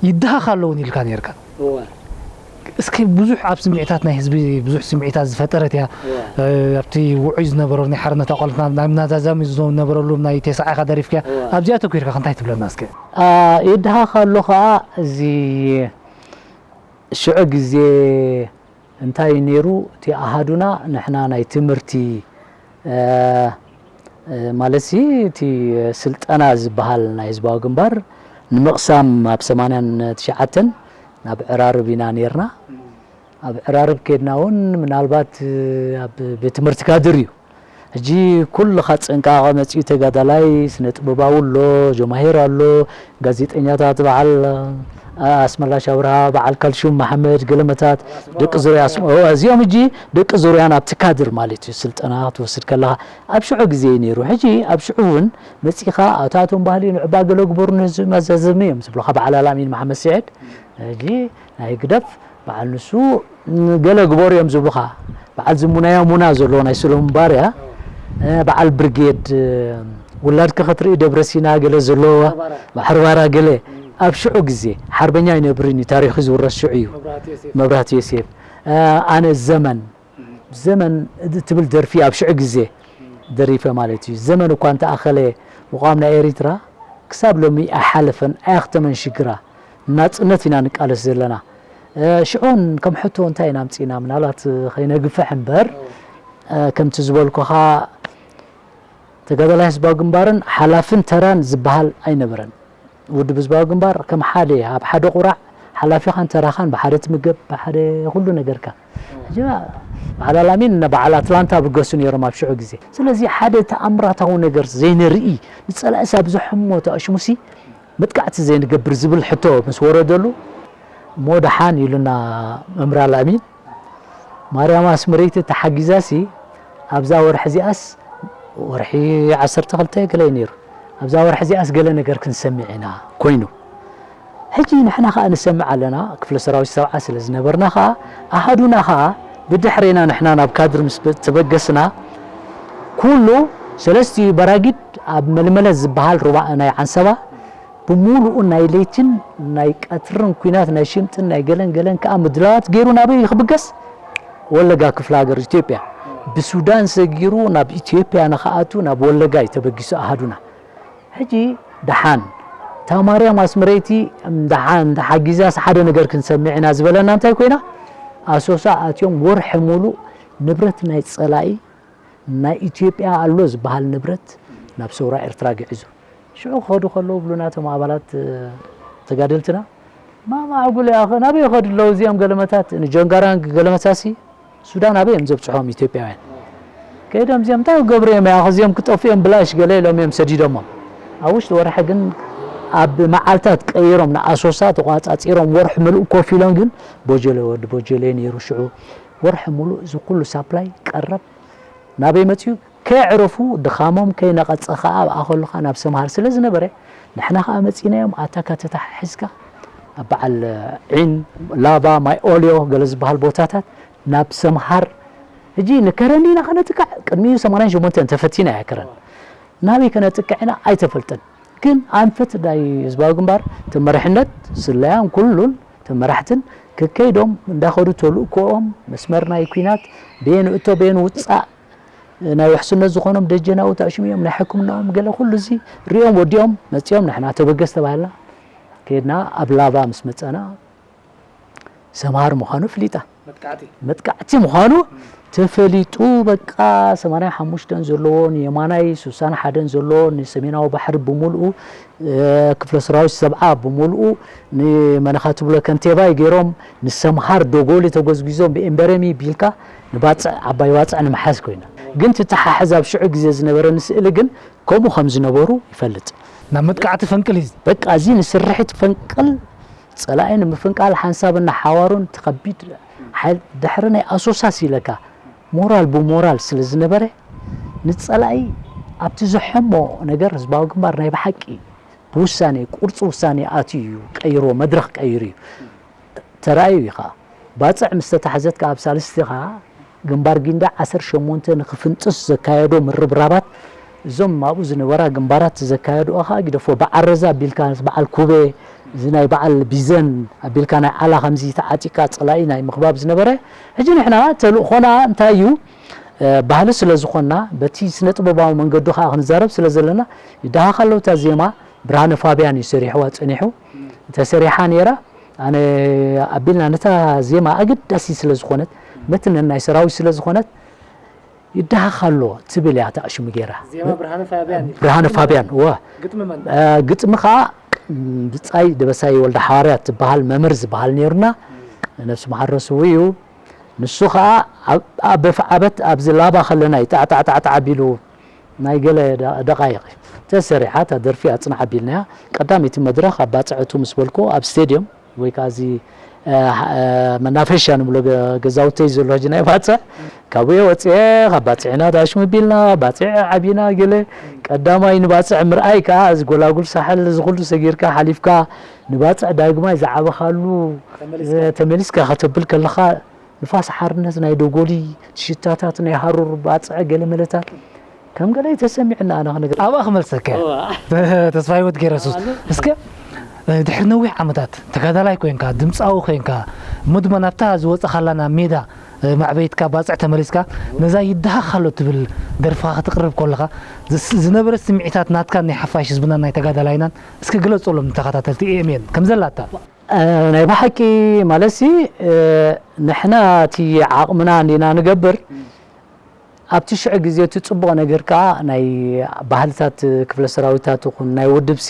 ይደሃኽ ኣለውን ኢልካ ነርካ። እወ። እስኪ ብዙሕ ኣብ ስምዒታት ናይ ህዝቢ ብዙሕ ስምዒታት ዝፈጠረት እያ። እወ። እ፣ ኣብቲ ውዑይ ዝነበረ ናይ ሓርነት ኣቋልትና ናይ ምናዛዛሚ ዝነበረሉ ናይ ተስዓኻ ደሪፍካ እወ። ኣብዚኣ ተኮርካ እንታይ ትብለና እስከ? አ፣ ይደሃኽ ኣሎ ኸኣ እዚ ሽዑ ግዜ እንታይ እዩ ነይሩ? እቲ ኣሃዱና ንሕና ናይ ትምህርቲ፣ እ፣ እ፣ ማለትሲ እቲ ስልጠና ዝበሃል ናይ ህዝባዊ ግንባር ንምቕሳም ኣብ ሰማንያን ትሽዓተን ናብ ዕራርብ ኢና ነይርና። ኣብ ዕራርብ ከድና እውን ምናልባት ኣብ ቤት ትምህርቲ ካድር እዩ። ሕጂ ኩልኻ ጥንቃቐ መጺኡ ተጋዳላይ፣ ስነ ጥበባዊ ኣሎ፣ ጀማሂር ኣሎ፣ ጋዜጠኛታት በዓል፣ አ-፣ ኣስመላሽ ኣብርሃ፣ በዓል ካልሽም መሓመድ፣ ገለመታት፣ ደቂ ዙርያ ኣስመ-፣ ኦ፣ እዚኦም ሕጂ ደቂ ዙርያን ኣብቲ ካድር ማለት እዩ። ስልጠና ክትወስድ ከለኻ ኣብ ሽዑ ግዜ እዩ ነይሩ። ሕጂ ኣብ ሽዑ እውን መጺኻ ኣታቶም ባህሊ ንዕባ ገለ ግበሩ ነዚ መዛዘሚ እዮም ዝብሉኻ። በዓል ኣላሚን መሓመድ ስዒድ፣ ሕጂ ናይ ህግደፍ በዓል ንሱ ገለ ግበሩ እዮም ዝብሉኻ። በዓል ዝሙናያ ሙና ዘለዎ ናይ ሰሎሞን ባርያ፣ እ፣ በዓል ብርጌድ፣ እ፣ ውላድካ ክትርኢ ደብረ ሲና ገለ ዘለዎ፣ ባሕርባራ። ባሕርባራ ገለ። ኣብ ሽዑ ግዜ ሓርበኛ ኣይነብርን እዩ፣ ታሪኹ ዝውረስ ሽዑ እዩ። መብራህቱ ዮሴፍ። መብራህቱ ዮሴፍ። እ፣ ኣነ ዘመን፣ ዘመን ትብል ደርፊ ኣብ ሽዑ ግዜ ደሪፈ ማለት እዩ። ዘመን እኳ እንተኣኸለ ምቋም ናይ ኤሪትራ ክሳብ ሎሚ ኣይሓለፈን፣ ኣያኽተመን ሽግራ። ናጽነት ኢና ንቃለስ ዘለና። እ፣ ሽዑን ከም ሕቶ እንታይ ኢና ኣምጺእና? ምናልባት ከይነግፍሕ እምበር፣ እ፣ ከምቲ ዝበልኩኻ ተጋዳላይ ህዝባዊ ግንባርን ሓላፍን ተራን ዝበሃል ኣይነበረን። ውድብ ህዝባዊ ግንባር ከም ሓደ፣ ኣብ ሓደ ቁራዕ ሓላፊኻን ተራኻን ብሓደ ትምገብ፣ ብሓደ ኩሉ ነገርካ። ሕጂ በዓል ኣላሚን በዓል ኣትላንታ ብገሱ ነይሮም ኣብ ሽዑ ግዜ። ስለዚ ሓደ ተኣምራታዊ ነገር ዘይንርኢ፣ ንጸላእስ ኣብ ዘሕሞ ተኣሽሙሲ መጥቃዕቲ ዘይንገብር ዝብል ሕቶ ምስ ወረደሉ፣ እሞ ደሓን ኢሉና መምህር ኣልኣሚን፣ ማርያም ኣስመረይቲ ተሓጊዛሲ ኣብዛ ወርሒ እዚኣስ፣ ወርሒ ዓሰርተ ክልተ ገለ እዩ ነይሩ፣ ኣብዛ ወርሒ እዚኣስ ገለ ነገር ክንሰምዕ ኢና ኮይኑ። ሕጂ ንሕና ኸኣ ንሰምዕ ኣለና፣ ክፍለ ሰራዊት ሰብዓ ስለ ዝነበርና ኸኣ፣ ኣሃዱና ኸኣ ብድሕሬና ንሕና ናብ ካድር ምስ ተበገስና፣ ኩሉ ሰለስቲኡ በራጊድ ኣብ መልመለ ዝበሃል ሩባ ናይ ዓንሰባ፣ ብምሉኡ ናይ ለይትን ናይ ቀትርን ኲናት ናይ ሽምጥን ናይ ገለን ገለን ከዓ ምድላዋት ገይሩ ናበይ ክብገስ? ወለጋ ክፍለ ሃገር ኢትዮጵያ። ብሱዳን ሰጊሩ ናብ ኢትዮጵያ ንኽኣቱ ናብ ወለጋ እዩ ተበጊሱ ኣሃዱና። ሕጂ ደሓን እታ ማርያም ኣስመረይቲ ደሓን ተሓጊዛስ ሓደ ነገር ክንሰምዕ ኢና ዝበለና እንታይ ኮይና? ኣሶሳ ኣትዮም ወርሒ ሙሉእ ንብረት ናይ ጸላኢ ናይ ኢትዮጵያ ኣሎ ዝበሃል ንብረት ናብ ሰውራ ኤርትራ ግዕዙ። ሽዑ ክኸዱ ከለዉ ብሉና እቶም ኣባላት ተጋደልትና፣ ማማ ዓጉለ ኣኸ ናበይ ይኸዱ ኣለዉ እዚኦም ገለመታት ንጆንጋራንግ ገለመታሲ ሱዳን ኣበይ እዮም ዘብጽሖም ኢትዮጵያውያን? ከይዶም እዚኦም እንታይ ክገብሩ እዮም? ያኸ እዚኦም ክጠፍኡ እዮም ብላሽ ገለ ኢሎም እዮም ሰዲዶሞም። ኣብ ውሽጢ ወርሒ ግን ኣብ መዓልታት ቀይሮም ንኣሶሳ ተቋጻጺሮም ወርሒ ምሉእ ኮፍ ኢሎም ግን ቦጀለ ወዲ ቦጀለ ነይሩ ሽዑ ወርሒ ምሉእ እዚ ኩሉ ሳፕላይ ቀረብ ናበይ መጽዩ ከየዕረፉ ድኻሞም ከይነቐጸ ኸኣ ኣብኣ ከሉኻ ናብ ሰምሃር ስለ ዝነበረ ንሕና ኸኣ መጺናዮም ኣታ ካተታ ሒዝካ ኣብ በዓል ዒን ላባ ማይ ኦልዮ ገለ ዝበሃል ቦታታት ናብ ሰምሃር ሕጂ ንከረን ኢና ከነጥቅዕ ቅድሚኡ ሰማንያን ሸሞንተን ተፈቲና እያ ከረን ናበይ ከነጥቅዕ ኢና ኣይተፈልጠን ግን ኣንፈት ናይ ህዝባዊ ግንባር ተመራሕነት ስለያን ኩሉን ተመራሕትን ከከይዶም እንዳኸዱ ተልእኮኦም መስመር ናይ ኲናት በየን እቶ በየን ውፃእ ናይ ውሕስነት ዝኾኖም ደጀናዊ ተኣሽሙ እዮም ናይ ሕክምናኦም ገለ ኩሉ እዚ ሪኦም ወዲኦም መፂኦም ንሕና ተበገስ ተባሂልና ከድና ኣብ ላባ ምስ መፀና ሰምሃር ምዃኑ ፍሊጣ መጥቃዕቲ ምዃኑ ተፈሊጡ በቃ ሰማንያ ሓሙሽተን ዘለዎ ንየማናይ ስሳን ሓደን ዘለዎ ንሰሜናዊ ባሕሪ ብምልኡ ክፍለ ሰራዊት ሰብዓ ብምልኡ ንመነኻ ትብሎ ከንቴባይ ገይሮም ንሰምሃር ዶጎሊ ተጎዝጊዞም ብኤምበረሚ ቢልካ ንባፅዕ ዓባይ ባፅዕ ንምሓዝ ኮይና ግን ትተሓሕዝ ኣብ ሽዑ ግዜ ዝነበረኒ ስእሊ ግን ከምኡ ከም ዝነበሩ ይፈልጥ ናብ መጥቃዕቲ ፈንቅል እዩ በቃ እዚ ንስርሒት ፈንቅል ፀላኢ ንምፍንቃል ሓንሳብና ሓዋሩን ተኸቢድ ሓይል ድሕሪ ናይ ኣሶሳስ ኢለካ ሞራል ብሞራል ስለ ዝነበረ ንፀላኢ ኣብቲ ዝሐሞ ነገር ህዝባዊ ግንባር ናይ ብሓቂ ብውሳኔ ቁርፂ ውሳኔ ኣትዩ እዩ ቀይርዎ መድረኽ ቀይሩ እዩ ተራእዩ እዩ ከዓ ባፅዕ ምስ ተታሕዘት ከዓ ኣብ ሳልስቲ ከዓ ግንባር ጊንዳዕ ዓሰርተ ሸሞንተ ንክፍንጥስ ዘካየዶ ምርብራባት እዞም ኣብኡ ዝነበራ ግንባራት ዘካየድኦ ከዓ ግደፎ ብዓረዛ ኣቢልካ በዓል ኩቤ እዚ ናይ በዓል ቢዘን ኣቢልካ ናይ ዓላ ከምዚ ተዓጢቅካ ፀላኢ ናይ ምኽባብ ዝነበረ ሕጂ ንሕና ተልእኾና እንታይ እዩ ባህሊ ስለ ዝኾንና በቲ ስነ ጥበባዊ መንገዱ ከዓ ክንዛረብ ስለ ዘለና ይደሃኻ ኣለዉ እታ ዜማ ብርሃነ ፋብያን እዩ ሰሪሕዋ ፀኒሑ ተሰሪሓ ነይራ ኣነ ኣቢልና ነታ ዜማ ኣገዳሲ ስለ ዝኾነት መትነን ናይ ሰራዊት ስለ ዝኾነት ይደሃኻ ኣሎ ትብል እያ ተኣሽሙ ገይራ ዜማ ብርሃነ ፋብያን እዩ። ብርሃነ ፋብያን እዋ ግጥሚ መን ግጥሚ ከዓ ብፃይ ደበሳይ ወልደ ሓዋርያት ትበሃል መምህር ዝበሃል ነይሩና ነብሲ መሓረስዊ እዩ ንሱ ከዓ ኣብ- ኣብ በፍዓበት ኣብዚ ላባ ከለና እዩ ጣዕጣዕጣዕጣዕ ኣቢሉ ናይ ገለ ደ- ደቃይቕ ተሰሪሓ እታ ደርፊ ኣፅንዓ ኣቢልናያ ቀዳመይቲ መድረኽ ኣብ ባፅዕቱ ምስ በልኩ ኣብ ስቴድዮም ወይ ከዓ እዚ እ፣ እ፣ መናፈሻ ንብሎ ገ- ገዛውተይ ዘሎ ሕጂ ናይ ባፅዕ ካብኡ ወፅኤ ካብ ባፅዕና ዳሽሙ ቢልና ባፅዕ ዓቢና ገለ ቀዳማይ ንባፅዕ ምርኣይ ከዓ እዚ ጎላጉል ሳሕል እዚ ኩሉ ሰጊርካ ሓሊፍካ ንባፅዕ ዳግማይ ዝዓበኻሉ ተመሊስካ ከተብል ከለኻ ንፋስ ሓርነት ናይ ደጎሊ ሽታታት ናይ ሃሩር ባፅዕ ገለመለታት ከም ገለ ተሰሚዕና ኣነ ክነግር ኣብኣ ክመልሰካ ተስፋ ህይወት ገይረሱስ እስከ ድሕሪ ነዊሕ ዓመታት ተጋዳላይ ኮንካ ድምፃዊ ኮንካ እሞ ድማ ናብታ ዝወፀኻላ ናብ ሜዳ ማዕበይትካ ባፅዕ ተመሊስካ ነዛ ይደሃኽ ኣሎ ትብል ደርፍኻ ከተቕርብ ከለኻ ዝነበረ ስምዒታት ናትካን ናይ ሓፋሽ ህዝብናን ናይ ተጋዳላይናን እስከ ግለፀሎም ንተኸታተልቲ ኤኤምኤን ከም ዘላታ ናይ ብሓቂ ማለትሲ ንሕና እቲ ዓቕምና እንዲና ንገብር ኣብቲ ሽዑ ግዜ እቲ ፅቡቕ ነገር ከዓ ናይ ባህልታት ክፍለ ሰራዊታት ይኹን ናይ ውድብሲ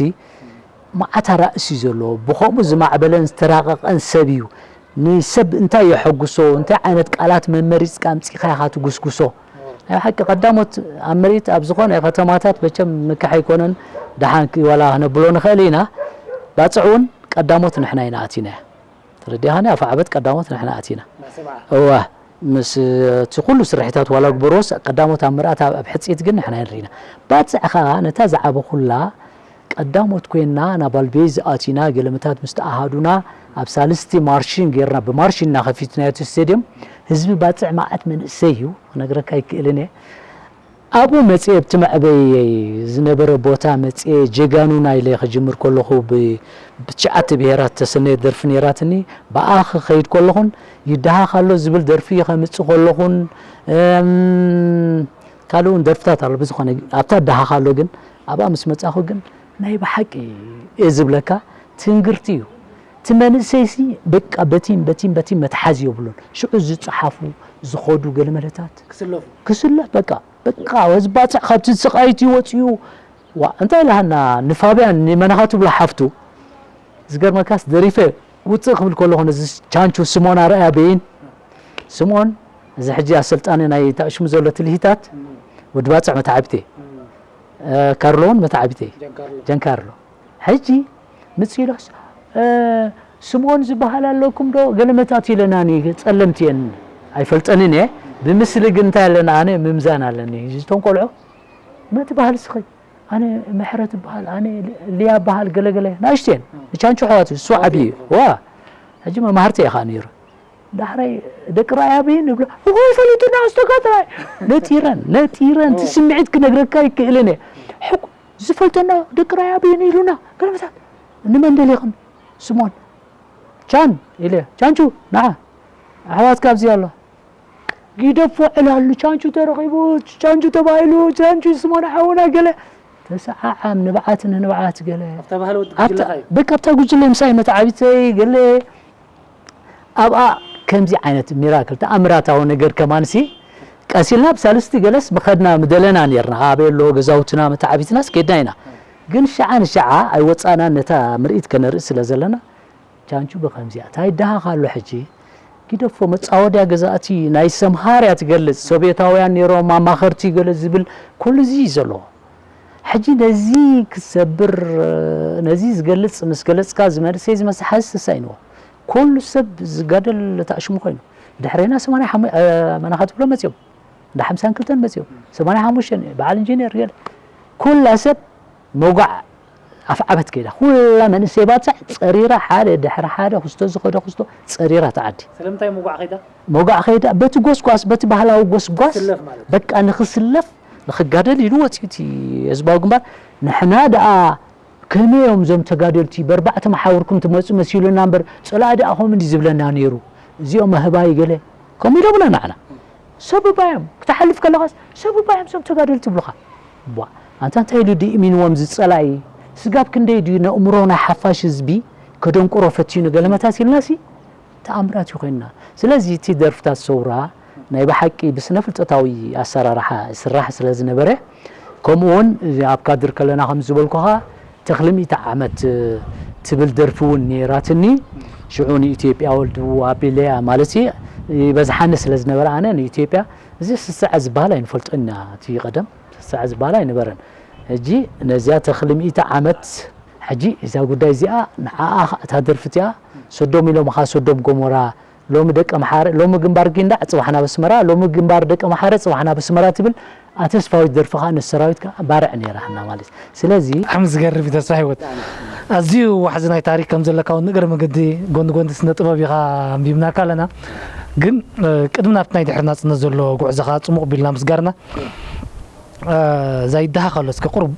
መዓት ኣራእስ እዩ ዘለዎ ብኸምኡ ዝማዕበለን ዝተራቐቐን ሰብ እዩ ንሰብ እንታይ የሐጉሶ እንታይ ዓይነት ቃላት መመሪፅካ ኣምፂኻ ኢኻ ትጉስጉሶ ናይ ብሓቂ ቀዳሞት ኣብ መሬት ኣብ ዝኾነ ከተማታት መቸም ምክሕ ኣይኮነን ደሓን ዋላ ክነብሎ ንኽእል ኢና ባፅዕ እውን ቀዳሞት ንሕና ኢና ኣቲናያ ተረዲኻኒ ኣፍ ዓበት ቀዳሞት ንሕና ኣቲና እዋ ምስ እቲ ኩሉ ስርሒታት ዋላ ግበርዎስ ቀዳሞት ኣብ ምርኣት ኣብ ሕፅይት ግን ንሕና ንርኢና ባፅዕ ከዓ ነታ ዝዓበኹላ ቀዳሞት ኮይና ናብ ኣልቤዝ ኣቲና ገለመታት ምስ ተኣሃዱና ኣብ ሳልስቲ ማርሽን ጌርና ብማርሽን እና ከፊትናዮ እቲ ስቴድየም ህዝቢ ባፅዕ መዓት መንእሰይ እዩ ክነግረካ ኣይክእልን እየ ኣብኡ መፅኤ ኣብቲ መዕበየይ ዝነበረ ቦታ መፅኤ ጀጋኑና ኢለ ክጅምር ከለኹ ብ- ብትሽዓተ ብሄራት ተሰነየት ደርፊ ነይራትኒ። ብኣ ክኸይድ ከለኹን ይደሃኽ ኣሎ ዝብል ደርፊ ከምፅእ ከለኹን እም፣ ካልእ እውን ደርፍታት ኣሎ። ብዝኾነ ኣብታ ደሃኽ ኣሎ ግን ኣብኣ ምስ መፃኹ ግን ናይ ብሓቂ እየ ዝብለካ ትንግርቲ እዩ። እቲ መንእሰይሲ በቃ በቲም በቲም በቲም መትሓዝ የብሉን። ሽዑ ዝፀሓፉ ዝኸዱ ገለመለታት ክስለፉ ክስለፍ በቃ በቃ ወዝ ባፅዕ ካብቲ ስቓይቲ ወፂኡ ዋ እንታይ ኢልሃና ንፋብያን ንመናኻ ትብሎ ሓፍቱ ዝገርመካስ ደሪፈ ውፅእ ክብል ከለኹ ነዚ ቻንቹ ስሞን ኣርኣያ በይን ስምኦን እዚ ሕጂ ኣሰልጣኒ ናይ ታእሽሙ ዘሎ ትልሂታት ወዲ ባፅዕ መተዓቢቴ ካርሎ እውን መተዓቢቴ ጀንካርሎ ጀንካርሎ ሕጂ ምፅኢሎስ ስምኦን ዝበሃል ኣለኩም ዶ ገለመታት ኢለናኒ ጸለምቲ እየን ኣይፈልጠንን እየ ብምስሊ ግን እንታይ ኣለና ኣነ ምምዛን ኣለኒ እቶም ቆልዑ መን ትበሃል ስኺ ኣነ ምሕረት እበሃል ኣነ ልያ እበሃል ገለገለ ናእሽቱ እየን ንቻንቹ ኣሕዋት እሱ ዓብዪ እዩ ዋ ሕጂ መማህርቲ እየ ከዓ ነይሩ ዳሕራይ ደቂ ራእይ ኣብይን ይብሎ እኮ ይፈልጡና ኣስተጋጥራይ ነጢረን ነጢረን እቲ ስምዒት ክነግረካ ይክእልን እየ ሕቁ ዝፈልጠና ደቂ ራእይ ኣብይን ኢሉና ገለመታት ንመን ደሊኽን ስሞን ቻን ኢለ ቻንቹ ንዓ ኣሕዋትካ ኣብዚ ኣሎ ጊደፎ ዕላሉ ቻንቹ ተረኺቡ ቻንቹ ተባሂሉ ቻንቹ ስሞን ሓውና ገለ ተሰዓዓም ንብዓት ንንብዓት ገለ ኣብታ ባህሊ ወዲ ጉጅለኻ እዩ በቃ ኣብታ ጉጅለ ምሳይ መተዓቢተይ ገለ ኣብኣ ከምዚ ዓይነት ሚራክል ተኣምራታዊ ነገር ከማንሲ ቀሲልና ብሳልስቲ ገለስ ምኸድና ምደለና ነርና ኣበይ ኣሎ ገዛውትና መተዓቢትናስ ከድና ኢና ግን ሸዓ ንሸዓ ኣይወፃእናን ነታ ምርኢት ከነርኢ ስለ ዘለና ቻንቹ ብኸምዚኣ ታይ ደሃኻ ኣሎ ሕጂ ግደፎ መፃወድያ ገዛእቲ ናይ ሰምሃር እያ ትገልፅ ሶቪየታውያን ነይሮም ኣማኸርቲ ገለ ዝብል ኩሉ እዚ እዩ ዘለዎ ሕጂ ነዚ ክሰብር ነዚ ዝገልፅ ምስ ገለፅካ ዝመልሰ እዚ መሳሓዚ ተሳኢንዎ ኩሉ ሰብ ዝጋደል ተኣሽሙ ኮይኑ ድሕሬና ሰማንያ ሓሙሽተ መናኻ ትብሎ መፅኦም እንዳ ሓምሳን ክልተን መፅኦም ሰማንያ ሓሙሽተ በዓል ኢንጂነር ገለ ኩላ ሰብ መጓዕ ኣፍዓበት ከይዳ ኩላ መንእሰይ ባፅዕ ፀሪራ ሓደ ድሕሪ ሓደ ክስቶ ዝኸደ ክስቶ ፀሪራ ተዓዲ ስለምንታይ ምጓዕ ከይዳ? ምጓዕ ከይዳ በቲ ጎስጓስ በቲ ባህላዊ ጎስጓስ ክስለፍ ማለት እዩ። በቃ ንኽስለፍ ንኽጋደል ኢሉ ወፂኡ እቲ ህዝባዊ ግንባር ንሕና ደኣ ከመይ እዮም እዞም ተጋደልቲ በርባዕተ መሓውርኩም ትመፁ መሲሉና እምበር ፀላኢ ደኣ ከምኡ እንዲ ዝብለና ነይሩ እዚኦም ኣህባይ ገለ ከምኡ ኢሎምና ንዓና ሰብባዮም ክትሓልፍ ከለኻስ ሰብባዮም ሶም ተጋደልቲ ይብሉኻ ቧ ኣንታ እንታይ ኢሉ ድእሚንዎም ዝጸላኢ ስጋብ ክንደይ ድዩ ነእምሮ ናይ ሓፋሽ ህዝቢ ከደንቁሮ ፈቲኑ ገለመታት ኢልናሲ ተኣምራት እዩ ኮይንና ስለዚ እቲ ደርፍታት ሰውራ ናይ ብሓቂ ብስነ ፍልጠታዊ ኣሰራርሓ ስራሕ ስለ ዝነበረ ከምኡ እውን ኣብ ካድር ከለና ከም ዝበልኩኻ ተኽሊ ሚእቲ ዓመት ትብል ደርፊ እውን ነይራትኒ ሽዑ ንኢትዮጵያ ወልድ ኣቢለያ ማለት ይበዝሓኒ ስለ ዝነበረ ኣነ ንኢትዮጵያ እዚ ስስዐ ዝበሃል ኣይንፈልጦ ኢና እቲ ቀደም ስስዐ ዝበሃል ኣይነበረን ሕጂ ነዚያ ተኽሊ ሚእቲ ዓመት ሕጂ እዛ ጉዳይ እዚኣ ንዓኣ እታ ደርፊ እቲኣ ሶዶም ኢሎምኻ ሶዶም ጎሞራ ሎሚ ደቂ ኣምሓረ ሎሚ ግንባር ጊንዳዕ ጽባሕ ናብ ኣስመራ ሎሚ ግንባር ደቂ ኣምሓረ ጽባሕ ናብ ኣስመራ ትብል ኣተስፋዊት ደርፊ ከዓ ነቲ ሰራዊት ከዓ ባርዕ ነይራ ህና ማለት እዩ። ስለዚ ብጣዕሚ ዝገርም እዩ ተስፋ ሂወት ኣዝዩ ዋሕዚ ናይ ታሪክ ከም ዘለካ እውን ንእግረ መገዲ ጎኒ ጎኒ ስነ ጥበብ ኢኻ ኣንቢብናካ ኣለና ግን ቅድሚ ናብቲ ናይ ድሕሪ ናፅነት ዘሎ ጉዕዞኻ ፅሙቕ ቢልና ምስጋርና እዛ ይደሃ ከሎ እስከ ቁሩብ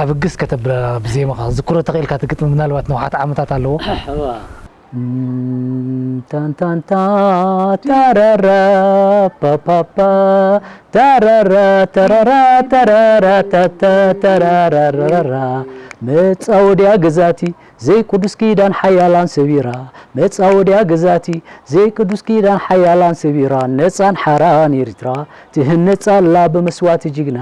ኣብግስ ከተብላ ብዜማኻ ዝክሮ ተኽኢልካ እቲ ግጥሚ ምናልባት ነውሓት ዓመታት ኣለዎ ታንታንታ ታራራ ፓፓፓ ታራራ ተራራ ተራራ ታታ ተራራራራ መጻወድያ ገዛቲ ዘይቅዱስ ኪዳን ሓያላን ሰቢራ መጻወድያ ገዛቲ ዘይቅዱስ ኪዳን ሓያላን ሰቢራ ነጻን ሓራን ኤርትራ ትህነጻ ኣላ ብመስዋእቲ ጅግና